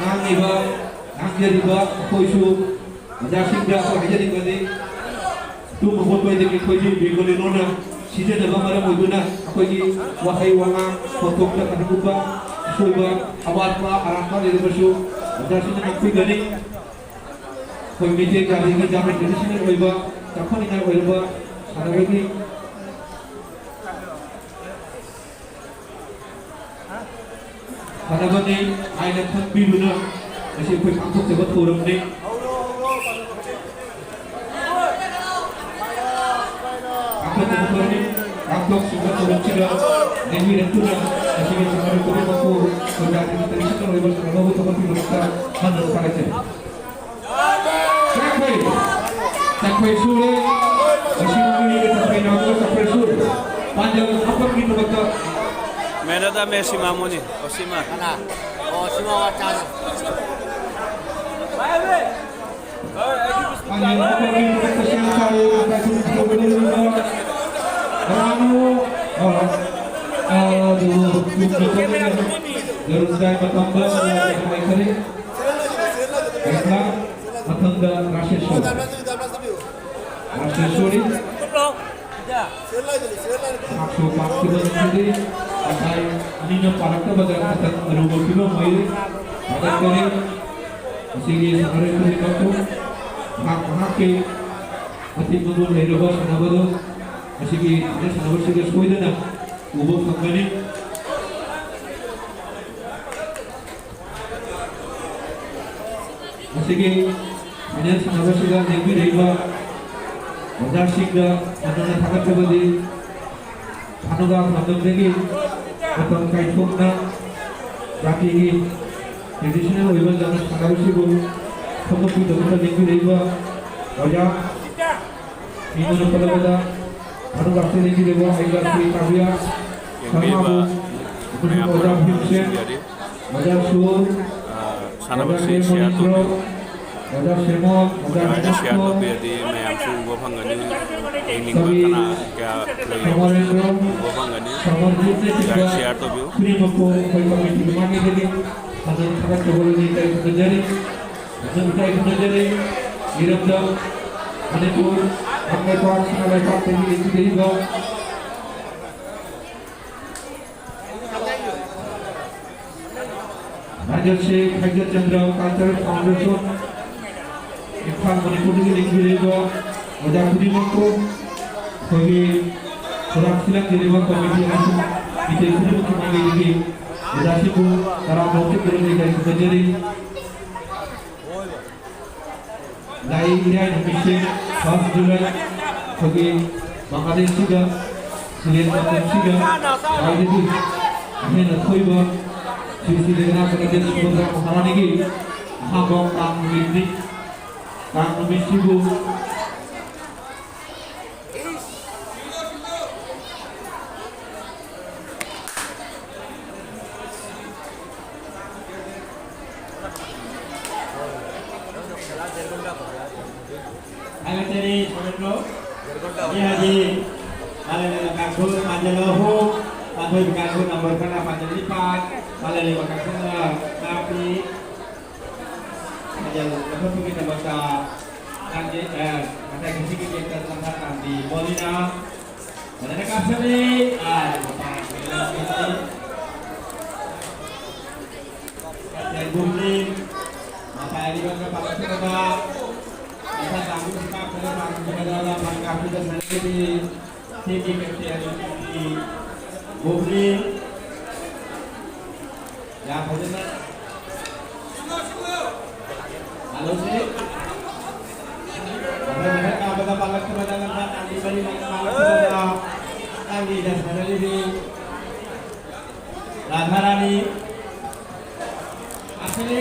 ꯉꯥꯡꯉꯤꯕ, ꯉꯥꯡꯖꯔꯤꯕ ꯑꯩꯈꯣꯏꯁꯨ ꯑꯣꯖꯥꯁꯤꯡꯗ ꯑꯩꯈꯣꯏ ꯍꯥꯏꯖꯅꯤꯡꯕꯗꯤ, ꯇꯨꯝꯕ ꯍꯧꯒꯠꯄꯗꯒꯤ ꯑꯩꯈꯣꯏꯒꯤ ꯕꯦꯡꯒꯣꯂꯤ ꯂꯣꯟꯅ ꯁꯤꯖꯤꯟꯅꯕ ꯃꯔꯝ ꯑꯣꯏꯗꯨꯅ ꯑꯩꯈꯣꯏꯒꯤ ꯋꯥꯍꯩ ꯋꯥꯉꯥꯡ ꯈꯣꯟꯊꯣꯛꯇ ꯀꯔꯤꯒꯨꯝꯕ ꯑꯁꯣꯏꯕ, ꯑꯋꯥꯠꯄ ꯑꯔꯥꯛꯄ ꯂꯩꯔꯕꯁꯨ ꯑꯣꯖꯥꯁꯤꯡꯅ ꯉꯥꯛꯄꯤꯒꯅꯤ꯫ ꯑꯩꯈꯣꯏ ꯃꯩꯇꯩ ꯖꯥꯇꯤꯒꯤ ꯖꯥꯠ ꯇ꯭ꯔꯦꯗꯤꯁꯅꯦꯜ ꯑꯣꯏꯕ ꯆꯥꯎꯈꯠꯅꯤꯡꯉꯥꯏ ꯑꯣꯏꯔꯕ ꯁꯥꯟꯅꯕꯒꯤ ꯐꯅꯕꯅꯤ ꯍꯥꯏꯅ ꯈꯟꯕꯤꯗꯨꯅ ꯉꯁꯤ ꯑꯩꯈꯣꯏ ꯄꯥꯡꯊꯣꯛꯆꯕ ꯊꯧꯔꯝꯅꯤ꯫ ꯄꯥꯡꯊꯣꯛꯆꯕ ꯊꯧꯔꯝꯅꯤ꯫ ꯄꯥꯡꯊꯣꯛꯆꯕ ꯊꯧꯔꯝꯁꯤꯗ ꯂꯦꯡꯕꯤꯔꯛꯇꯨꯅ ꯉꯁꯤꯒꯤ ꯁꯥꯟꯅꯔꯣꯏ ꯈꯨꯗꯤꯡꯃꯛꯄꯨ ꯈꯨꯟꯗꯥ ꯇ꯭ꯔꯦꯗꯤꯁꯅꯦꯜ ꯑꯣꯏꯕ ꯁꯥꯟꯅꯕꯕꯨ ꯊꯧꯒꯠꯄꯤꯕꯗꯛꯇ ꯍꯟꯅ ꯊꯥꯒꯠꯆꯔꯤ꯫ ꯆꯥꯛꯈꯩ꯫ ꯆꯥꯛꯈꯩ ꯁꯨꯔꯦ꯫ ꯉꯁꯤ ꯃꯃꯤꯡꯒꯤ ꯆꯥꯛꯈꯩ ꯅꯥꯎꯗ ꯆꯥꯛꯈꯩ ꯁꯨꯔꯦ꯫ ꯄꯥꯟꯖꯜ ꯍꯥꯞꯄꯒꯤꯗꯃꯛꯇ꯫ ꯃꯦꯗꯥꯗ ꯃꯦꯁꯤ ꯃꯥꯃꯣꯅꯤ꯫ ꯑꯣꯁꯤꯃꯥ꯫ ꯀꯅꯥ? ꯑꯣ, ꯑꯣꯁꯤꯃꯥ ꯋꯥ ꯆꯥꯔꯦ꯫ ꯄꯥꯟꯖꯜ ꯍꯥꯞꯄꯒꯤꯗꯃꯛꯇ ꯁꯦꯝ ꯁꯥꯔꯦ꯫ ꯂꯥꯏꯁꯪ ꯇꯧꯕꯗ ꯂꯩꯔꯤꯕ ꯔꯥꯅꯨ, ꯑ, ꯑ, ꯑꯗꯨ, ꯌꯨꯝꯗ ꯆꯠꯂꯒ ꯂꯩꯔꯝꯗꯥꯏ ꯃꯇꯝꯗ ꯂꯥꯏꯈꯔꯦ꯫ ꯃꯊꯪꯗ ꯔꯥꯁꯦꯁꯣꯔꯤ꯫ ꯔꯥꯁꯦꯁꯣꯔꯤ꯫ ꯃꯍꯥꯛꯁꯨ ꯄꯥꯝꯈꯤꯕ ꯅꯠꯇꯦ꯫ ꯉꯁꯥꯏ ꯑꯅꯤꯅ ꯄꯥꯔꯛꯇꯕꯗ ꯈꯤꯇꯪ ꯑꯔꯨꯕ ꯐꯤꯕꯝ ꯑꯣꯏꯔꯦ꯫ ꯊꯥꯒꯠꯆꯔꯤ꯫ ꯃꯁꯤꯒꯤ ꯁꯥꯟꯅꯔꯣꯏ ꯈꯨꯗꯤꯡꯃꯛꯄꯨ ꯃꯍꯥꯛ ꯃꯍꯥꯛꯀꯤ ꯃꯇꯤꯛ ꯃꯒꯨꯟ ꯂꯩꯔꯕ ꯁꯥꯟꯅꯕꯗꯨ ꯃꯁꯤꯒꯤ ꯁꯥꯟꯅꯕꯁꯤꯗ ꯁꯣꯏꯗꯅ ꯎꯕ ꯐꯪꯒꯅꯤ꯫ ꯃꯁꯤꯒꯤ ꯐꯥꯏꯅꯦꯜ ꯁꯥꯟꯅꯕꯁꯤꯗ ꯂꯦꯡꯕꯤꯔꯛꯏꯕ ꯑꯣꯖꯥꯁꯤꯡꯗ ꯍꯟꯅ ꯊꯥꯒꯠꯆꯕꯗꯤ ꯊꯥꯅꯨꯒꯥ ꯈꯨꯡꯒꯪꯗꯒꯤ ꯃꯇꯝ ꯀꯥꯏꯊꯣꯛꯅ ꯖꯥꯇꯤꯒꯤ ꯇ꯭ꯔꯦꯗꯤꯁꯅꯦꯜ ꯑꯣꯏꯕ ꯖꯥꯠ ꯁꯥꯟꯅꯕꯁꯤꯕꯨ ꯐꯣꯡꯗꯣꯛꯄꯤꯗꯃꯛꯇ ꯂꯦꯡꯕꯤꯔꯛꯏꯕ ꯑꯣꯖꯥ ꯃꯤꯡ ꯑꯣꯏꯅ ꯄꯜꯂꯕꯗ ꯊꯥꯅꯨꯒꯥꯁꯤꯗꯒꯤ ꯂꯩꯕ ꯑꯩꯒ ꯁ꯭ꯔꯤ ꯀꯥꯕꯤꯌꯥ ꯁꯔꯃꯥꯕꯨ, ꯑꯃꯁꯨꯡ ꯑꯣꯖꯥ ꯚꯤꯝꯁꯦꯟ, ꯑꯣꯖꯥ ꯁꯨꯔ, ꯑꯣꯖꯥ ꯀꯦ ꯃꯣꯅꯤꯟꯗ꯭ꯔꯣ, ꯑꯣꯖꯥ ꯁꯦꯃꯣꯟ, ꯑꯣꯖꯥ ꯁꯦꯃꯣꯟ, ꯁꯤꯌꯥꯔ ꯇꯧꯕꯤꯔꯗꯤ ꯃꯌꯥꯝꯁꯨ ꯎꯕ ꯐꯪꯒꯅꯤ꯫ ꯌꯦꯡꯅꯤꯡꯕ ꯀꯅꯥ ꯀꯌꯥ ꯂꯩ, ꯎꯕ ꯐꯪꯒꯅꯤ꯫ ꯁꯤꯌꯥꯔ ꯇꯧꯕꯤꯌꯨ꯫ ꯈꯨꯗꯤꯡꯃꯛꯄꯨ ꯑꯩꯈꯣꯏ ꯀꯃꯤꯇꯤꯒꯤ ꯃꯥꯏꯀꯩꯗꯒꯤ ꯐꯖꯅ ꯊꯥꯒꯠꯆꯕ ꯂꯣꯏꯅ ꯏꯀꯥꯏ ꯈꯨꯝꯅꯖꯔꯤ꯫ ꯐꯖꯅ ꯏꯀꯥꯏ ꯈꯨꯝꯅꯖꯔꯤ꯫ ꯏꯔꯝꯗꯝ ꯃꯅꯤꯄꯨꯔ, ꯂꯝ ꯂꯩꯄꯥꯛ, ꯁꯅꯥ ꯂꯩꯄꯥꯛꯇꯒꯤ ꯂꯦꯡꯕꯤꯔꯛꯏꯕ ꯔꯥꯖꯁꯦ ꯈꯩꯖꯆꯟꯗ꯭ꯔ ꯀꯜꯆꯔꯦꯜ ꯐꯥꯎꯟꯗꯦꯁꯟ, ꯏꯝꯐꯥꯜ ꯃꯅꯤꯄꯨꯔꯗꯒꯤ ꯂꯦꯡꯕꯤꯔꯛꯏꯕ ꯑꯣꯖꯥ ꯈꯨꯗꯤꯡꯃꯛꯄꯨ ꯑꯩꯈꯣꯏꯒꯤ ꯊꯧꯔꯥꯡ ꯁꯤꯜꯂꯛꯂꯤꯕ ꯀꯃꯤꯇꯤ ꯑꯃꯁꯨꯡ ꯃꯤꯇꯩ ꯈꯨꯗꯤꯡꯃꯛꯀꯤ ꯃꯥꯏꯀꯩꯗꯒꯤ ꯑꯣꯖꯥꯁꯤꯡꯕꯨ ꯇꯔꯥꯝꯅ ꯑꯣꯛꯆꯕꯤꯔꯣ, ꯏꯀꯥꯏ ꯈꯨꯝꯅꯖꯔꯤ꯫ ꯂꯥꯛꯏ ꯏꯔꯥꯏ ꯅꯨꯃꯤꯠꯁꯦ, first July, ꯑꯩꯈꯣꯏꯒꯤ ꯕꯪꯒ꯭ꯂꯥꯗꯦꯁꯁꯤꯗ ꯁꯤꯂꯦꯟ ꯃꯇꯝꯁꯤꯗ ꯈ꯭ꯋꯥꯏꯗꯒꯤ ꯑꯍꯦꯟꯅ ꯊꯣꯛꯏꯕ ꯁ꯭ꯔꯤ ꯁ꯭ꯔꯤ ꯂꯦꯡꯒꯅꯥ ꯀꯃꯤꯇꯤ ꯁꯨꯚꯗ꯭ꯔ ꯃꯍꯥꯔꯥꯅꯤꯒꯤ ꯑꯍꯥꯟꯕ ꯀꯥꯡ ꯅꯨꯃꯤꯠꯅꯤ꯫ ꯀꯥꯡ ꯅꯨꯃꯤꯠꯁꯤꯕꯨ ꯊꯥꯒꯠꯆꯔꯤ ꯁꯣꯔꯦꯟꯗ꯭ꯔꯣ꯫ ꯍꯧꯖꯤꯛ ꯍꯧꯖꯤꯛ ꯃꯥꯂꯦꯝꯂꯩꯃ ꯀꯥꯡꯁꯨ ꯄꯥꯟꯖꯜ ꯑꯍꯨꯝ, ꯄꯥꯟꯊꯣꯏꯕꯤ ꯀꯥꯡꯁꯨ ꯅꯝꯕꯔ ꯈꯔ ꯄꯥꯟꯖꯜ ꯅꯤꯄꯥꯟ, ꯃꯥꯂꯦꯝꯂꯩꯃ ꯀꯥꯡꯁꯨꯅ ꯀꯥꯞꯄꯤ꯫ ꯄꯥꯟꯖꯜ ꯂꯧꯈꯠꯄꯒꯤꯗꯃꯛꯇ ꯇꯥꯟꯖꯦ-, ꯑ, ꯉꯁꯥꯏ ꯉꯁꯤꯒꯤ ꯒꯦꯝꯗ ꯇꯥꯟꯖꯥ ꯇꯥꯟꯕꯤ ꯃꯣꯂꯤꯅꯥ꯫ ꯐꯖꯅ ꯀꯥꯞꯁꯜꯂꯤ꯫ ꯑꯥ, ꯁꯦꯟꯕꯨꯝꯅꯤ꯫ ꯃꯇꯥꯏ ꯑꯅꯤꯃꯛꯇ ꯄꯥꯈꯠꯄꯗ ꯃꯊꯪ ꯇꯥꯡꯕꯁꯤ ꯀꯥꯞꯈ꯭ꯔꯦ, ꯇꯥꯡꯈꯤꯕꯗ ꯂꯝꯐꯝ ꯀꯥꯞꯄꯤꯗ ꯁꯅꯥꯃꯍꯤ ꯇꯤꯝꯒꯤ ꯀꯦꯞꯇꯦꯟ ꯕꯨꯝꯅꯤ꯫ ꯌꯥꯝ ꯐꯖꯅ ꯁꯥꯟꯅꯧꯁꯤ꯫ ꯃꯊꯪ ꯃꯊꯪ ꯀꯥꯞꯄꯗ ꯄꯥꯈꯠꯄꯗ ꯂꯝꯐꯝ ꯇꯥꯡꯈꯤꯕ ꯃꯔꯤ ꯃꯉꯥ ꯄꯥꯈꯠꯄꯗ ꯇꯥꯡꯈꯤꯗ ꯁꯥꯟꯅꯔꯤꯕꯤ ꯔꯥꯙꯥꯔꯥꯅꯤ꯫ ꯑꯁꯤꯅꯤ꯫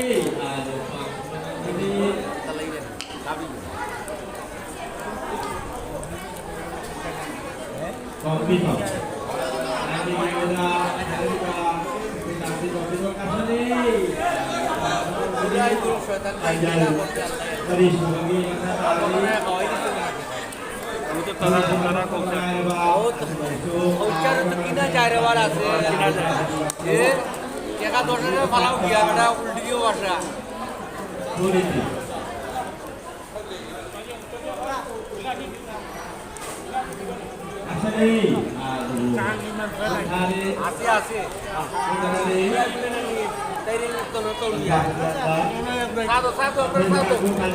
ꯀꯥꯎꯕꯤꯕ꯫ ꯀꯔꯤ ꯁꯨꯕꯒꯤ ꯃꯈꯥ ꯇꯥꯔꯤ? ꯍꯧꯖꯤꯛ ꯇꯔꯥ, ꯇꯔꯥ ꯀꯧꯁꯦ꯫ ꯍꯧꯖꯤꯛ ꯀꯤꯅ ꯆꯥꯏꯔꯕ ꯂꯥꯁꯦ꯫ ꯑꯦ, ꯀꯦꯀꯥ ꯗꯣꯁꯅ ꯐꯥꯂꯥꯎ ꯀꯤꯌꯥ ꯕꯦꯇꯥ, ꯎꯜꯇꯤꯌꯣ ꯕꯥꯁꯥ꯫ ꯑꯁꯦ, ꯑꯁꯦ꯫ ꯁꯥꯗꯣ, ꯁꯥꯗꯣ, ꯑꯝꯇ ꯁꯥꯗꯣ꯫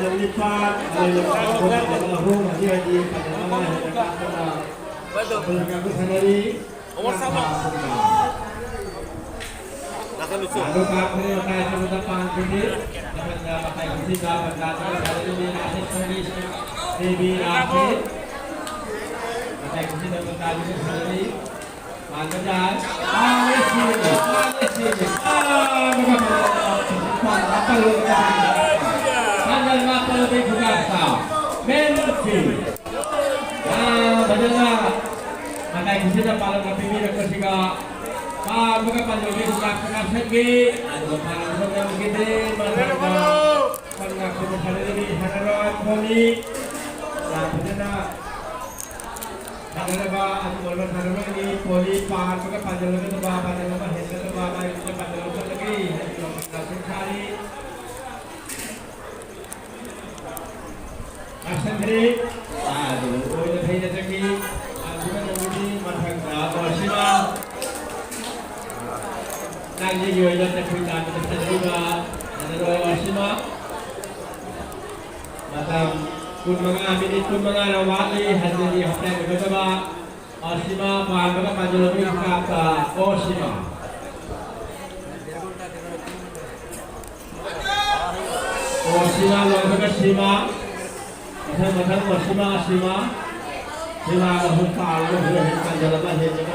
ꯂꯥꯛꯍꯜꯂꯨꯆꯣ꯫ ꯑꯗꯨꯒ ꯑꯩꯈꯣꯏ ꯃꯇꯥꯏ ꯊꯪꯕꯗ ꯄꯥꯟꯕꯒꯤ ꯃꯊꯪꯗ ꯃꯇꯥꯏ ꯀꯨꯝꯁꯤꯗ ꯄꯟꯖꯥꯕꯇ ꯁꯥꯟꯅꯔꯤꯕꯤ ꯔꯥꯁꯦꯁ꯭ꯋꯔꯤ ꯗꯦꯕꯤ ꯔꯥꯁꯦ꯫ ꯃꯇꯥꯏ ꯀꯨꯝꯁꯤꯗ ꯄꯟꯖꯥꯕꯇ ꯁꯥꯟꯅꯔꯤ꯫ ꯄꯥꯟꯕ ꯌꯥꯏ꯫ ꯄꯥꯜꯂꯦ ꯁꯤꯅꯤ, ꯄꯥꯜꯂꯦ ꯁꯤꯅꯤ꯫ ꯑꯥ, ꯑꯗꯨꯒ ꯄꯥꯜꯂꯦ, ꯄꯥꯜꯂꯦ, ꯄꯥꯜꯂꯦ꯫ ꯄꯥꯟꯖꯜ ꯃꯥꯄꯜꯗꯤ ꯈꯨꯒꯥ ꯁꯥ꯫ ꯃꯦꯟ ꯐꯤ꯫ ꯑꯥ, ꯐꯖꯅ ꯃꯇꯥꯏ ꯈꯨꯁꯤꯟꯅ ꯄꯥꯜꯂꯝꯅ ꯄꯤꯕꯤꯔꯛꯄꯁꯤꯒ ꯄꯥꯝꯕꯒ ꯄꯥꯝꯖꯕꯒꯤ ꯍꯤꯗꯥꯛꯇ ꯀꯥꯞꯁꯟꯒꯦ꯫ ꯑꯗꯨꯒ ꯄꯥꯝꯕꯒ ꯄꯥꯝꯖꯕꯒꯤꯗꯤ ꯃꯊꯪꯗ ꯁꯝꯅ ꯈꯨꯠꯅ ꯁꯥꯟꯅꯔꯤꯕꯤ ꯁꯥꯟꯅꯔꯣꯏ ꯐꯣꯟꯅꯤ꯫ ꯌꯥꯝ ꯐꯖꯅ ꯁꯥꯟꯅꯔꯕ ꯑꯗꯨꯒꯨꯝꯕ ꯁꯥꯟꯅꯔꯣꯏꯅꯤ꯫ ꯐꯣꯟꯅꯤ ꯄꯥꯝꯕꯒ ꯄꯥꯝꯖꯕꯒꯗꯕ, ꯄꯥꯝꯖꯕ ꯍꯦꯟꯒꯗꯕ, ꯃꯥꯏ ꯄꯥꯝꯖꯕ ꯆꯠꯂꯒꯦ ꯍꯥꯏꯕꯒꯤ ꯋꯥꯈꯜ ꯊꯥꯔꯤ꯫ ꯂꯥꯛꯁꯟꯈ꯭ꯔꯦ꯫ ꯑꯗꯨ ꯑꯣꯏꯅ ꯐꯩꯅ ꯆꯠꯈꯤ꯫ ꯑꯗꯨꯅ ꯇꯧꯕꯗꯤ ꯃꯊꯪꯗ ꯑꯣꯁꯤꯃꯥ꯫ ꯂꯥꯡꯖꯤꯒꯤ ꯑꯣꯏꯅ ꯇꯈꯨꯜ ꯇꯥꯟꯕꯗ ꯐꯖꯔꯤꯕ ꯁꯥꯟꯅꯔꯣꯏ ꯑꯣꯁꯤꯃꯥ꯫ ꯃꯇꯝ ꯀꯨꯟꯃꯉꯥ, ꯃꯤꯅꯤꯠ ꯀꯨꯟꯃꯉꯥꯅ ꯋꯥꯠꯂꯤ ꯍꯟꯖꯤꯟꯒꯤ ꯍꯞꯇꯥ ꯑꯣꯏꯒꯗꯕ꯫ ꯑꯣꯁꯤꯃꯥ ꯄꯥꯟꯕꯒ ꯄꯥꯟꯖꯜꯂꯛꯄꯒꯤ ꯈꯨꯀꯥꯞꯇ ꯑꯣꯁꯤꯃꯥ꯫ ꯑꯣꯁꯤꯃꯥ ꯂꯣꯏꯕꯒ ꯁꯤꯃꯥ꯫ ꯃꯊꯪ ꯃꯊꯪ ꯑꯣꯁꯤꯃꯥ, ꯁꯤꯃꯥ꯫ ꯁꯤꯃꯥꯒ ꯑꯍꯨꯝ ꯄꯥꯜꯂꯒ ꯍꯦꯛ ꯍꯦꯛ ꯄꯥꯟꯖꯜꯂꯒ ꯍꯦꯛ ꯍꯦꯛ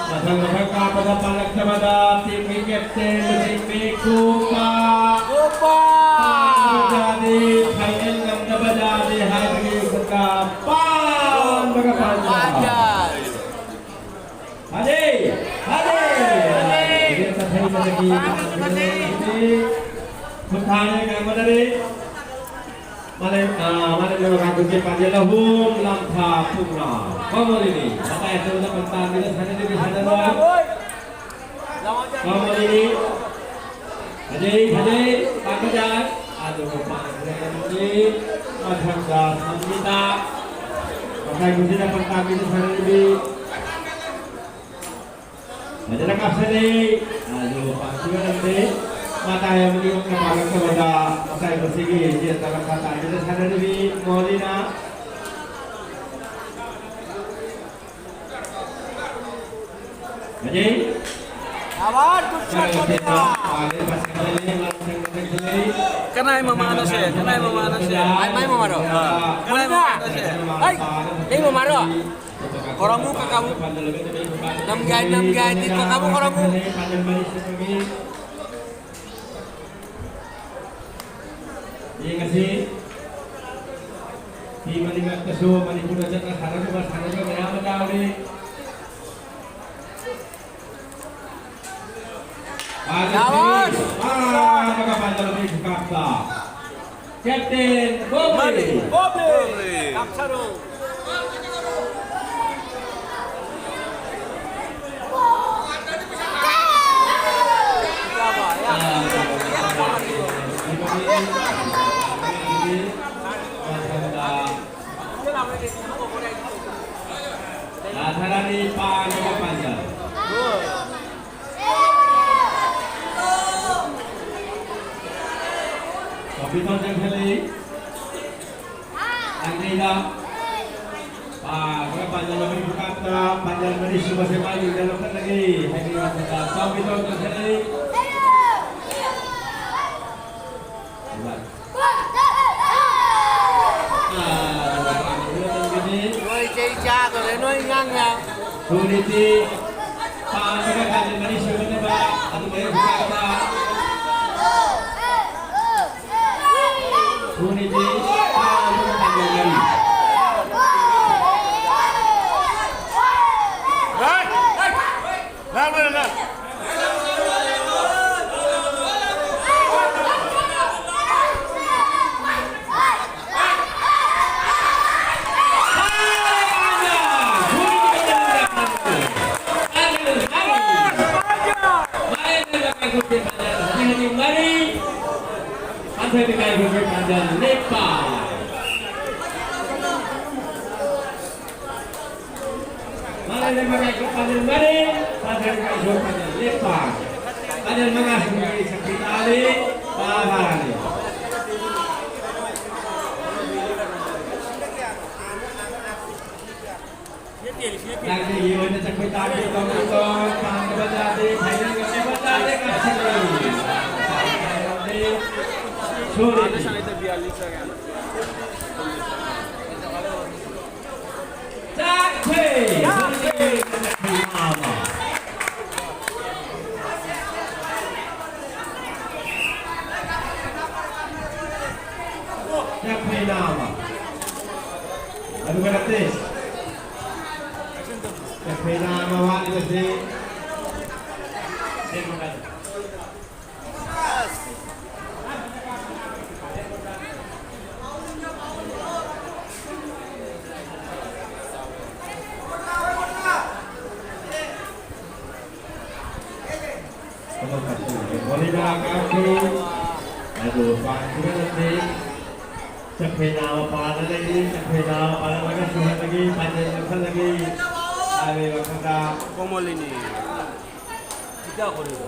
ꯃꯊꯪ ꯃꯊꯪ ꯀꯥꯞꯄꯗ ꯄꯥꯜꯂꯛꯇꯕꯗ team ꯒꯤ captain ꯂꯨꯆꯤꯡꯕꯤ ꯀꯣꯄꯥ꯫ ꯀꯣꯄꯥ! ꯄꯥꯟꯕꯗꯤ final ꯉꯝꯗꯕꯗ ꯍꯥꯏꯕꯒꯤ ꯈꯨꯠꯀ ꯄꯥꯟꯕꯒ ꯄꯥꯟꯕ꯫ ꯄꯥꯟꯖꯜ꯫ ꯐꯖꯩ! ꯐꯖꯩ! ꯐꯖꯩ! ꯐꯖꯩ! ꯐꯖꯩ! ꯈꯨꯠ ꯊꯥꯔꯦ, ꯀꯥꯏ ꯃꯥꯟꯅꯔꯦ꯫ ꯃꯥꯂꯦꯝ, ꯑ, ꯃꯥꯂꯦꯝ ꯂꯩꯕꯥꯛ ꯀꯥꯡꯖꯩ ꯄꯥꯟꯖꯜ ꯑꯍꯨꯝ, ꯂꯝꯐꯥ ꯄꯨꯡꯉꯥ꯫ ꯀꯃꯣꯂꯤꯅꯤ, ꯃꯇꯥꯏ ꯑꯆꯧꯕꯗ ꯄꯟꯇꯥ ꯃꯤꯗ ꯁꯥꯟꯅꯔꯤꯕꯤ ꯁꯥꯟꯅꯔꯣꯏ꯫ ꯀꯃꯣꯂꯤꯅꯤ꯫ ꯐꯖꯩ, ꯐꯖꯩ, ꯄꯥꯟꯕ ꯌꯥꯏ꯫ ꯑꯗꯨꯕꯨ ꯄꯥꯟꯈ꯭ꯔꯦ ꯑꯃꯗꯤ ꯃꯊꯪꯗ ꯁꯪꯒꯤꯇꯥ꯫ ꯃꯇꯥꯏ ꯈꯨꯟꯁꯤꯗ ꯄꯟꯇꯥ ꯃꯤꯗ ꯁꯥꯟꯅꯔꯤꯕꯤ꯫ ꯐꯖꯅ ꯀꯥꯞꯁꯤꯜꯂꯤ꯫ ꯑꯗꯨ ꯄꯥꯟꯈꯤꯕ ꯉꯝꯗꯦ꯫ ꯃꯇꯥꯏ ꯑꯃꯗꯤ ꯑꯣꯛꯅ ꯄꯥꯜꯂꯛꯇꯕꯗ ꯃꯇꯥꯏ ꯃꯁꯤꯒꯤ ꯌꯦꯠꯇ ꯃꯈꯥ ꯇꯥꯏꯗꯨꯅ ꯁꯥꯟꯅꯔꯤꯕꯤ ꯃꯣꯍꯣꯂꯤꯅ꯫ ꯐꯖꯩ꯫ ꯁꯥꯕꯥꯁ, good shot, ꯃꯣꯍꯣꯂꯤꯅ꯫ ꯄꯥꯜꯂꯦ, ꯃꯁꯤꯡ ꯂꯩ, ꯃꯁꯤꯡ ꯂꯩ꯫ ꯀꯅꯥꯏ ꯃꯃꯥꯅꯣ ꯁꯦ? ꯀꯅꯥꯏ ꯃꯃꯥꯅꯣ ꯁꯦ? ꯃꯥꯏ, ꯃꯥꯏ ꯃꯃꯥꯔꯣ? ꯑꯥ꯫ ꯀꯅꯥꯏ ꯃꯃꯥꯅꯣ ꯁꯦ? ꯍꯩ, ꯅꯪ ꯃꯃꯥꯔꯣ? ꯀꯧꯔꯝꯃꯨ ꯀꯀꯥꯕꯨ꯫ ꯅꯝꯒꯦ ꯍꯥꯏ-, ꯅꯝꯒꯦ ꯍꯥꯏꯗꯤ ꯀꯀꯥꯕꯨ ꯀꯧꯔꯝꯃꯨ꯫ ꯌꯦꯡꯉꯁꯤ꯫ ꯐꯤ ꯃꯅꯤꯡꯂꯛꯇꯁꯨ ꯃꯅꯤꯄꯨꯔꯗ ꯆꯠꯅ ꯁꯥꯟꯅꯖꯕ ꯁꯥꯟꯅꯔꯣꯏ ꯃꯌꯥꯝ ꯑꯃ ꯌꯥꯎꯔꯤ꯫ ꯁꯥꯕꯥꯁ! ꯐꯥꯔꯒ ꯄꯥꯟꯖꯜꯂꯝꯃꯤ ꯈꯨꯀꯥꯞꯇ꯫ ꯀꯦꯞꯇꯦꯟ ꯒꯣꯕ꯭ꯔꯤ꯫ ꯃꯥꯅꯤ, ꯒꯣꯕ꯭ꯔꯤ꯫ ꯒꯣꯕ꯭ꯔꯤ꯫ ꯀꯥꯞꯊꯔꯣ꯫ ꯂꯥꯊꯔꯥꯅꯤ ꯄꯥꯟꯕꯒ ꯄꯥꯟꯖꯜ꯫ ꯇꯣꯝꯕꯤꯊꯣꯟ ꯆꯪꯁꯤꯜꯂꯤ꯫ ꯂꯥꯡꯖꯩꯗ꯫ ꯄꯥꯟꯕꯒ ꯄꯥꯟꯖꯜ ꯑꯃꯒꯤ ꯈꯨꯀꯥꯞꯇ ꯄꯥꯟꯖꯜ ꯃꯔꯤ ꯁꯨꯕꯁꯦ ꯃꯥꯒꯤ ꯏꯪꯒꯜ ꯂꯧꯈꯠꯂꯒꯦ ꯍꯥꯏꯕꯒꯤ ꯋꯥꯈꯜꯗ ꯇꯣꯝꯕꯤꯊꯣꯟ ꯆꯪꯁꯤꯜꯂꯤ꯫ ꯅꯣꯏ ꯆꯩ ꯆꯥꯗꯣꯔꯦ, ꯅꯣꯏ ꯉꯥꯡ ꯉꯥꯡ꯫ ꯁꯨꯅꯤꯇꯤ ꯄꯥꯟꯕꯒ ꯀꯥꯂꯦꯟ ꯃꯔꯤ ꯁꯨꯒꯗꯕ ꯑꯗꯨ ꯂꯩꯔꯛ ꯈꯨꯀꯥꯛꯇ꯫ ꯁꯨꯅꯤꯇꯤ ꯄꯥꯟꯕꯒ ꯀꯥꯂꯦꯟ Lepa. Mare le mare, panel mare, panel mare, panel lepa. Panel mare, sakitali, pahali. Lagi, iwan na sa kwenta, ito, ito, ito, ito, ito, ito, ito, ito, ito, ito, ito, ito, ito, Chakpe! Chakpe! Chakpe nama. Anu ka natin? Chakpe nama, wali kasi. Aduh, Pak, gimana nih? Chakpe nama pala lagi, chakpe nama pala lagi, suhan lagi, panjang lagi. Ayo, kakak. Komol ini. Kita aku dulu.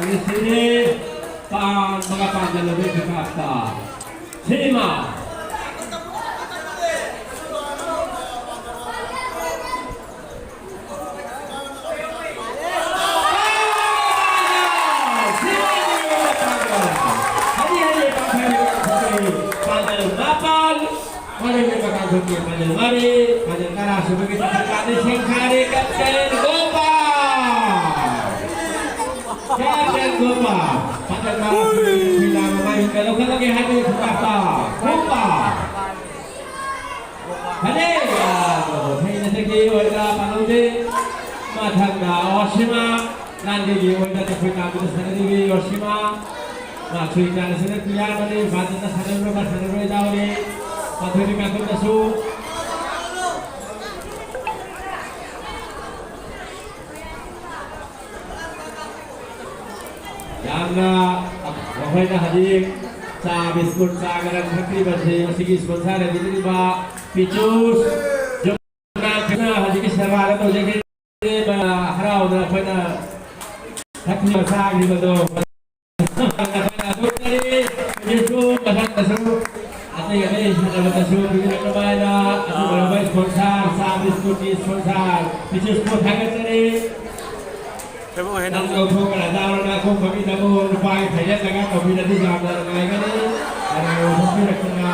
Di sini, pan, mga pandalawin sa kasta. Sima. Kapten Gopa. Kapten Gopa. Kapten Gopa. Hadi, ꯃꯊꯪꯗ ꯑꯣꯁꯤꯃꯥ, ꯂꯥꯟꯒꯩꯒꯤ ꯑꯣꯏꯅ ꯇꯈꯣꯏ ꯀꯥꯡꯕꯨꯗ ꯁꯥꯟꯅꯔꯤꯕꯤ ꯑꯣꯁꯤꯃꯥ꯫ ꯃꯥꯁꯨ international player ꯑꯃꯅꯤ, ꯃꯥꯗꯨꯅ ꯁꯥꯟꯅꯔꯨꯔꯕ ꯁꯥꯟꯅꯔꯣꯏ ꯌꯥꯎꯔꯤ꯫ ꯃꯊꯣꯏꯅ ꯀꯥꯡꯕꯨꯗꯁꯨ ꯌꯥꯝꯅ ꯃꯈꯣꯏꯅ ꯍꯧꯖꯤꯛ ꯆꯥ ꯕꯤꯁꯀꯨꯠ ꯆꯥ ꯒꯔꯝ ꯊꯛꯄꯤꯕꯁꯤ ꯃꯁꯤꯒꯤ sponsor ꯂꯩꯕꯤꯔꯤꯕ ꯄꯤꯆꯨꯁ ꯖꯣꯅꯥꯊꯟꯅ ꯍꯧꯖꯤꯛꯀꯤ ꯁꯦꯕꯥꯗ ꯇꯧꯖꯈꯤꯕ ꯍꯔꯥꯎꯅ ꯑꯩꯈꯣꯏꯅ ꯊꯛꯈꯤꯕ ꯆꯥꯈꯤꯕꯗꯣ ꯑꯩꯈꯣꯏꯅ ꯍꯧꯖꯤꯛꯁꯨ ꯃꯊꯪꯗꯁꯨ ꯑꯇꯩ ꯑꯇꯩ ꯁꯥꯟꯅꯕꯗꯁꯨ ꯄꯤꯕꯤꯔꯛꯅꯕ ꯍꯥꯏꯅ ꯑꯗꯨꯒꯨꯝꯂꯕ sponsor ꯆꯥ ꯕꯤꯁꯀꯨꯠꯀꯤ sponsor ꯄꯤꯆꯨꯁꯄꯨ ꯊꯥꯒꯠꯆꯔꯤ꯫ ꯊꯣꯏꯕꯨꯡ ꯍꯦꯟꯅ ꯅꯪ ꯂꯧꯊꯣꯛꯈ꯭ꯔ ꯆꯥꯔꯣ, ꯅꯥꯈꯣꯡ ꯐꯝꯃꯤꯟꯅꯕ ꯅꯨꯄꯥꯒꯤ ꯐꯩꯅꯦꯠꯇꯒ ꯇꯧꯕꯤꯔꯗꯤ ꯌꯥꯝꯅ ꯅꯨꯡꯉꯥꯏꯒꯅꯤ꯫ ꯀꯅꯥꯅꯣ ꯐꯝꯕꯤꯔꯛꯇꯅ?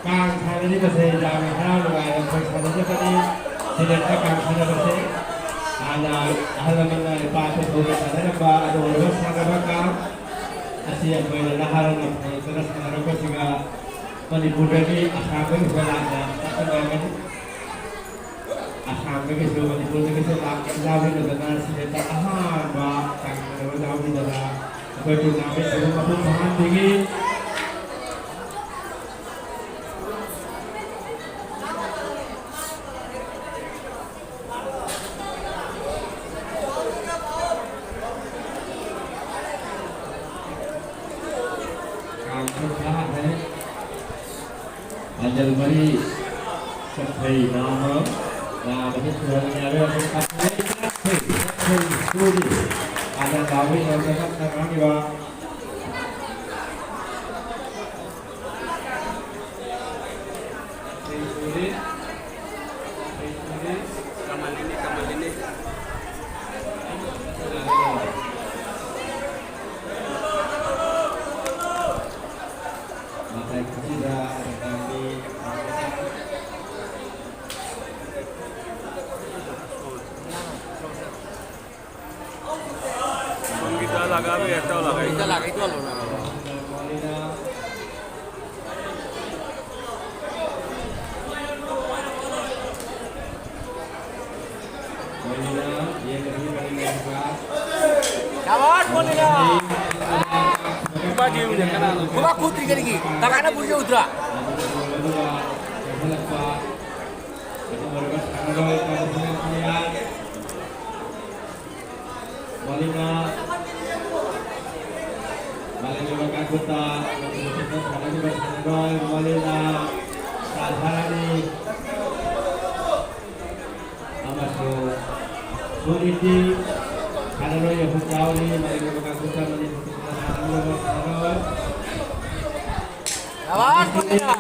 ꯀꯥꯡ ꯁꯥꯟꯅꯔꯤꯕꯁꯦ ꯌꯥꯝꯅ ꯍꯔꯥꯎ ꯅꯨꯡꯉꯥꯏꯅ ꯑꯩꯈꯣꯏ ꯁꯥꯟꯅꯖꯕꯅꯤ꯫ ꯁꯤꯗ ꯀꯥꯡ ꯁꯥꯟꯅꯕꯁꯦ ꯍꯥꯟꯅ ꯑꯍꯜ ꯂꯃꯟꯅ ꯏꯄꯥ ꯏꯄꯨꯒꯤ ꯁꯥꯟꯅꯔꯝꯕ ꯑꯗꯨꯒꯨꯝꯂꯕ ꯁꯥꯟꯅꯕ ꯀꯥꯡ ꯑꯁꯤ ꯑꯩꯈꯣꯏꯅ ꯅꯍꯥꯔꯣꯜꯅ ꯐꯪꯂꯛꯇꯅ ꯁꯥꯟꯅꯔꯛꯄꯁꯤꯒ ꯃꯅꯤꯄꯨꯔꯗꯒꯤ ꯑꯁꯥꯝꯗꯒꯤ ꯍꯣꯂꯥꯟꯗ ꯆꯠꯀꯗꯧꯔꯒꯅꯤ꯫ ꯑꯁꯥꯝꯗꯒꯤꯁꯨ ꯃꯅꯤꯄꯨꯔꯗꯒꯤꯁꯨ ꯂꯥꯛꯄ ꯌꯥꯎꯕꯤꯗꯅ ꯁꯤꯗ ꯑꯍꯥꯟꯕ ꯀꯥꯡ ꯁꯥꯟꯅꯕ ꯌꯥꯎꯕꯤꯗꯅ ꯑꯩꯈꯣꯏ tournament ꯁꯤꯕꯨ ꯃꯄꯨꯡ ꯐꯥꯍꯟꯕꯤꯈꯤ꯫ ꯀꯥꯡ ꯈꯨꯠ ꯊꯥꯈ꯭ꯔꯦ꯫ ꯄꯥꯟꯖꯜ ꯃꯔꯤ ꯀꯛꯐꯩ ꯅꯥꯝꯃ ꯅꯥꯕꯗ ꯁꯨꯍꯟ ꯌꯥꯔꯣꯏ꯫ ꯑꯗꯨ ꯀꯛꯐꯩ, ꯀꯛꯐꯩ, ꯀꯛꯐꯩ ꯁꯨꯔꯤ꯫ ꯍꯥꯟꯅ ꯂꯥꯎꯕꯒꯤ ꯃꯔꯝꯗ ꯇꯞꯅ ꯉꯥꯡꯂꯤꯕ꯫ ꯀꯃꯂꯤꯅꯤ, ꯀꯃꯂꯤꯅꯤ꯫ ꯃꯇꯥꯏ ꯈꯨꯗꯤꯡꯗ ꯑꯗꯨꯝ ꯉꯥꯡꯕꯤ꯫ ꯁꯥꯕꯥꯁ, ꯃꯣꯂꯤꯅꯥ! ꯅꯨꯄꯥ ꯌꯦꯡꯉꯨꯅꯦ, ꯀꯅꯥꯅꯣ? ꯅꯨꯄꯥ ꯀꯨꯠꯇ꯭ꯔꯤ ꯀꯔꯤꯒꯤ? ꯇꯔꯥꯅ ꯄꯨꯔꯤ ꯌꯧꯗ꯭ꯔꯥ? ꯃꯣꯂꯤꯅꯥ, ꯃꯥꯂꯦꯝꯒꯤ ꯃꯀꯥ ꯈꯨꯠꯇ, ꯃꯅꯤꯄꯨꯔ ꯁꯥꯟꯅꯔꯤꯕ ꯁꯥꯟꯅꯔꯣꯏ ꯃꯣꯂꯤꯅꯥ ꯇꯥꯟꯊꯥꯔꯅꯤ꯫ ꯑꯃꯁꯨꯡ ꯁꯨꯅꯤꯇꯤ ꯁꯥꯟꯅꯔꯣꯏ ꯑꯍꯨꯝ ꯌꯥꯎꯔꯤ꯫ ꯃꯔꯤꯒꯨꯝꯕ ꯀꯥꯡꯕꯨꯗ ꯃꯅꯤꯄꯨꯔ ꯁꯥꯟꯅꯔꯣꯏ꯫ ꯁꯥꯕꯥꯁ, ꯃꯣꯂꯤꯅꯥ!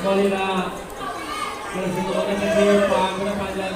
ꯃꯣꯂꯤꯅꯥ꯫ ꯃꯔꯤꯒꯨꯝꯕ ꯀꯥꯡꯕꯨꯗ ꯄꯥꯟꯕꯗ ꯄꯥꯟꯖꯜ꯫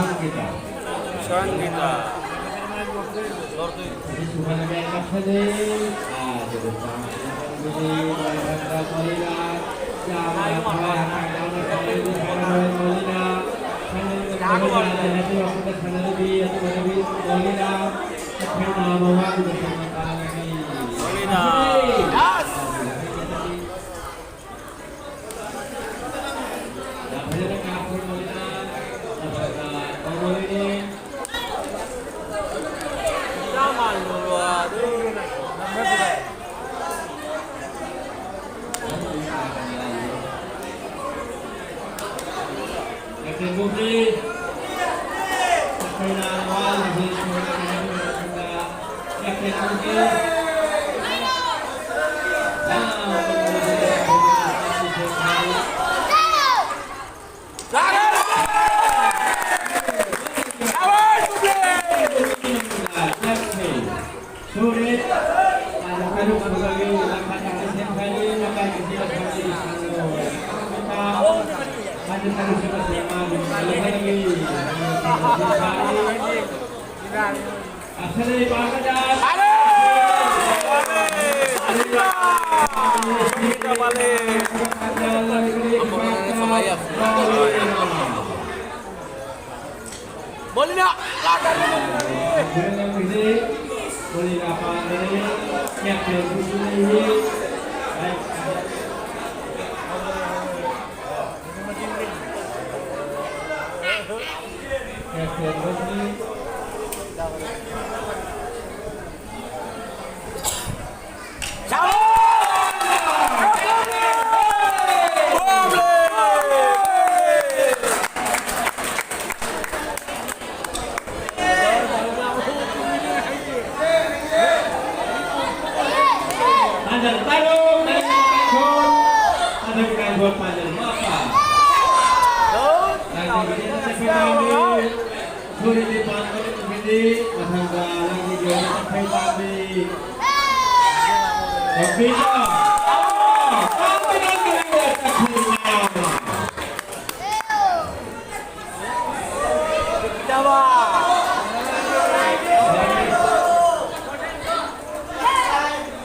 ꯁꯪꯒꯤꯇꯥ꯫ ꯁꯪꯒꯤꯇꯥ꯫ ꯃꯣꯂꯤꯅꯥ꯫ Molina, ꯁꯨꯔꯤꯗꯤ ꯄꯥꯟꯕ ꯅꯨꯃꯤꯠꯇꯤ ꯃꯊꯪꯗ ꯅꯪꯒꯤ ꯌꯣꯟꯕ ꯆꯠꯈꯩ ꯄꯥꯝꯃꯤ꯫ ꯂꯝꯕꯤꯗ ꯑꯃ ꯄꯥꯝꯕꯤꯅ ꯂꯩꯕ ꯆꯠꯈꯩ ꯃꯌꯥꯝ꯫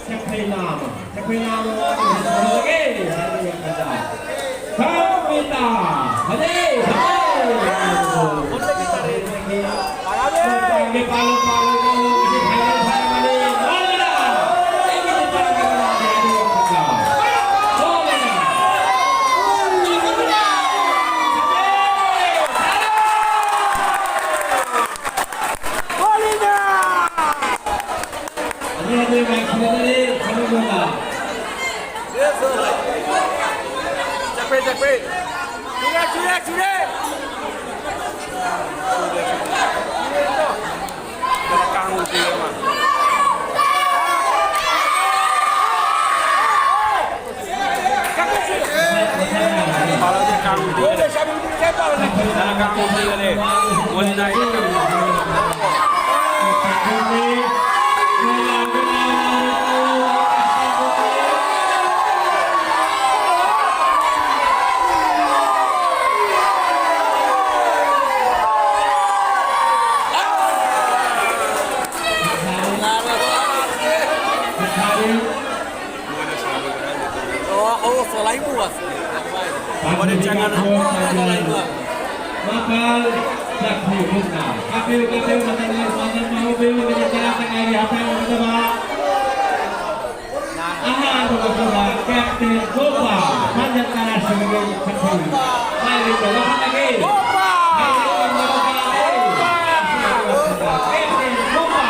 ꯆꯠꯈꯩ ꯃꯌꯥꯝ꯫ ꯆꯠꯈꯩ ꯃꯌꯥꯝ꯫ ꯈꯪꯕꯤꯇꯥ꯫ ꯐꯖꯩ, ꯐꯖꯩ꯫ ꯆꯠꯈ꯭ꯔꯦ, ꯆꯠꯈ꯭ꯔꯦ꯫ ꯆꯨꯔꯦ, ꯆꯨꯔꯦ, ꯆꯨꯔꯦ꯫ Selain puas. Pada jangan. Maka, Jakti Bunda. Kapil, kapil, mata, mata, mata, mata, mata, mata, mata, Aha, Captain Gopa, panjang tanah sebagai Captain. Baik, belakang lagi. Gopa! Captain Gopa.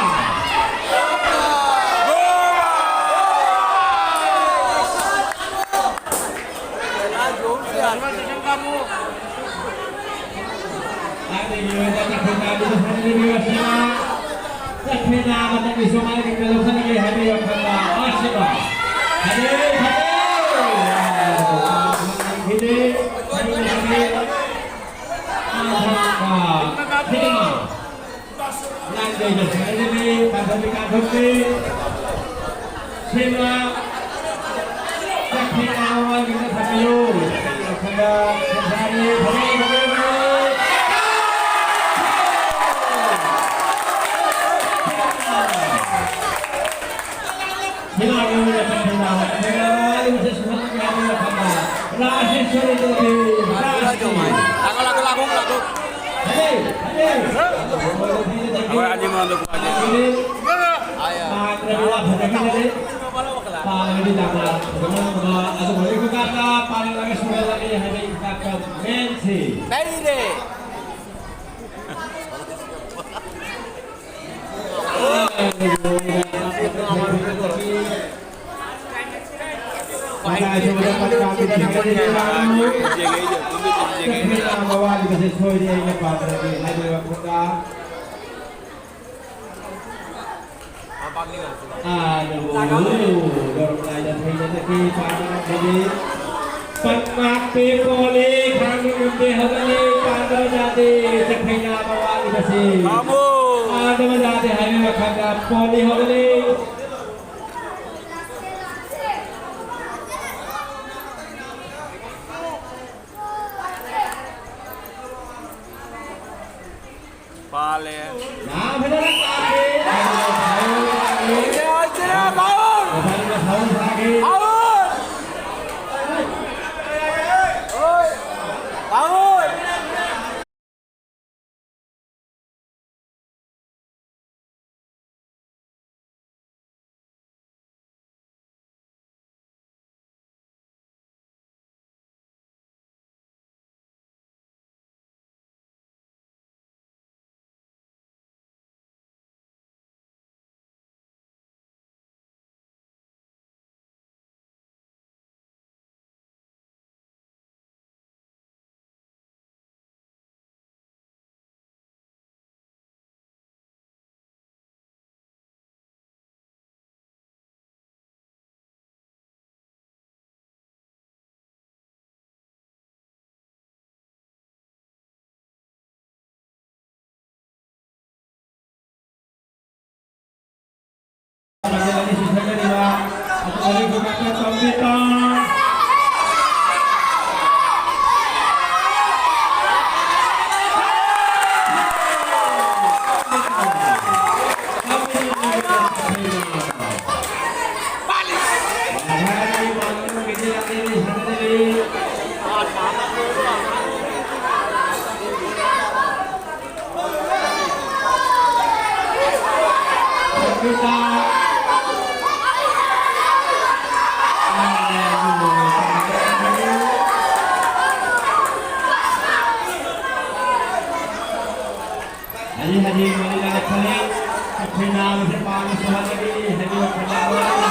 Sima, Sakti Awan kita satu. Sila, sila, sila, sila. Sila, sila, sila, sila. Sila, sila, sila, sila. Rajesh Suri Devi, Rajesh. Lagu, lagu, lagu, lagu. Hadi, hadi. Awak anjing menonton gua aja. Ayo. Mensi. Panakpi poli kami ngembe hogale Pandava jati, Jakpena bawa dikasih. Amin. Pandava jati hari makan poli hogale. Pale. Nah, benar. Ayo, ayo, ayo. Ayo, ayo, ayo. Ayo, ayo, ayo. Ayo. ꯍꯥꯏꯗꯤ ꯍꯥꯏꯗꯤ ꯃꯅꯤꯂꯥꯅ ꯈꯜꯂꯤ꯫ ꯑꯩꯈꯣꯏ ꯅꯥꯕꯁꯦ ꯄꯥꯝꯅ ꯁꯨꯍꯜꯂꯒꯦ ꯍꯥꯏꯕ ꯈꯣꯟꯖꯦꯜ ꯑꯃ꯫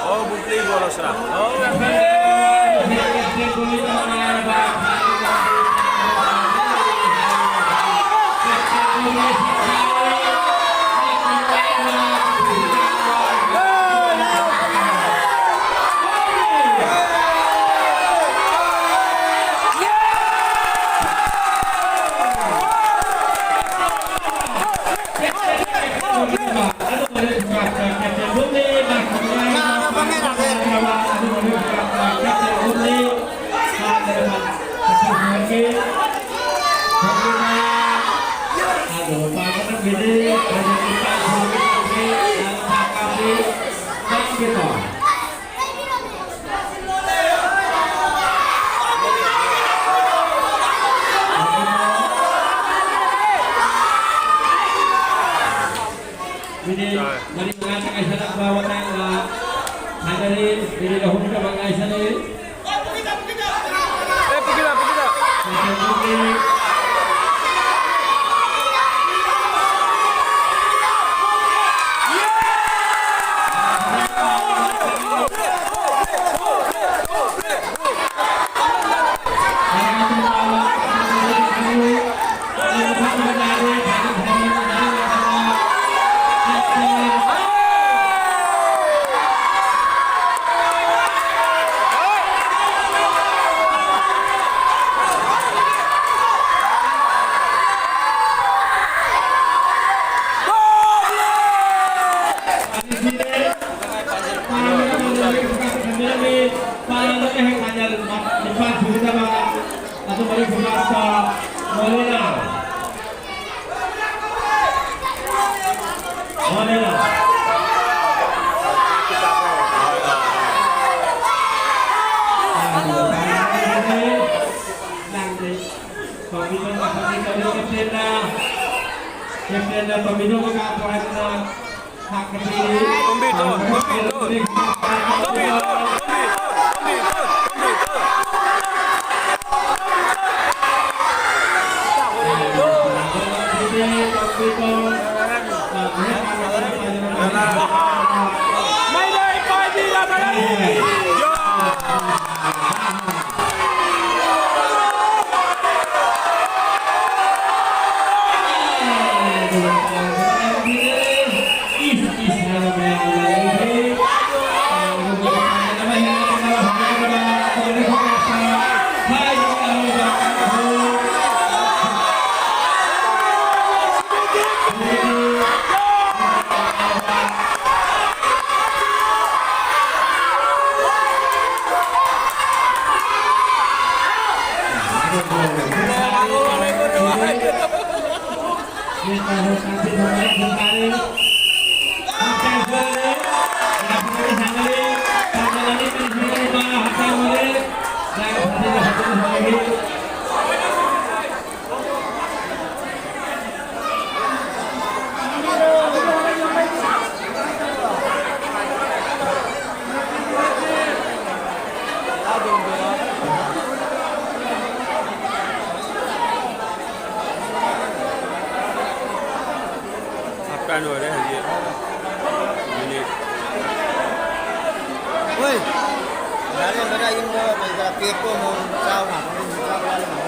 Oh, bukti bolos ra. Oh, minute ꯃꯔꯤ ꯃꯉꯥ ꯇꯪ ꯉꯥꯏꯁꯜꯂꯛꯄ ꯃꯇꯥꯡꯗ ꯊꯥꯗꯔꯤ꯫ ꯃꯤꯅꯤꯠ ꯑꯍꯨꯝ ꯇꯃꯛ ꯉꯥꯏꯁꯜꯂꯤ꯫ Captain na Tomino ka point na. Tumbi to, tumbi to, tumbi to, tumbi to, tumbi to, tumbi to. May may pa di la ba? Half time ꯂꯣꯏꯔꯦ ꯍꯧꯖꯤꯛ꯫ ꯃꯤꯅꯤꯠ꯫ ꯍꯣꯏ꯫ ꯌꯥꯔꯦ, ꯌꯥꯔꯦ, ꯌꯨꯝꯗ ꯀꯩꯀꯥ ꯄꯦꯛꯇꯣ ꯑꯃꯨꯛ ꯆꯥꯎ ꯉꯥꯛꯇꯅꯤ, ꯆꯥꯛ ꯂꯥꯝꯃꯦ꯫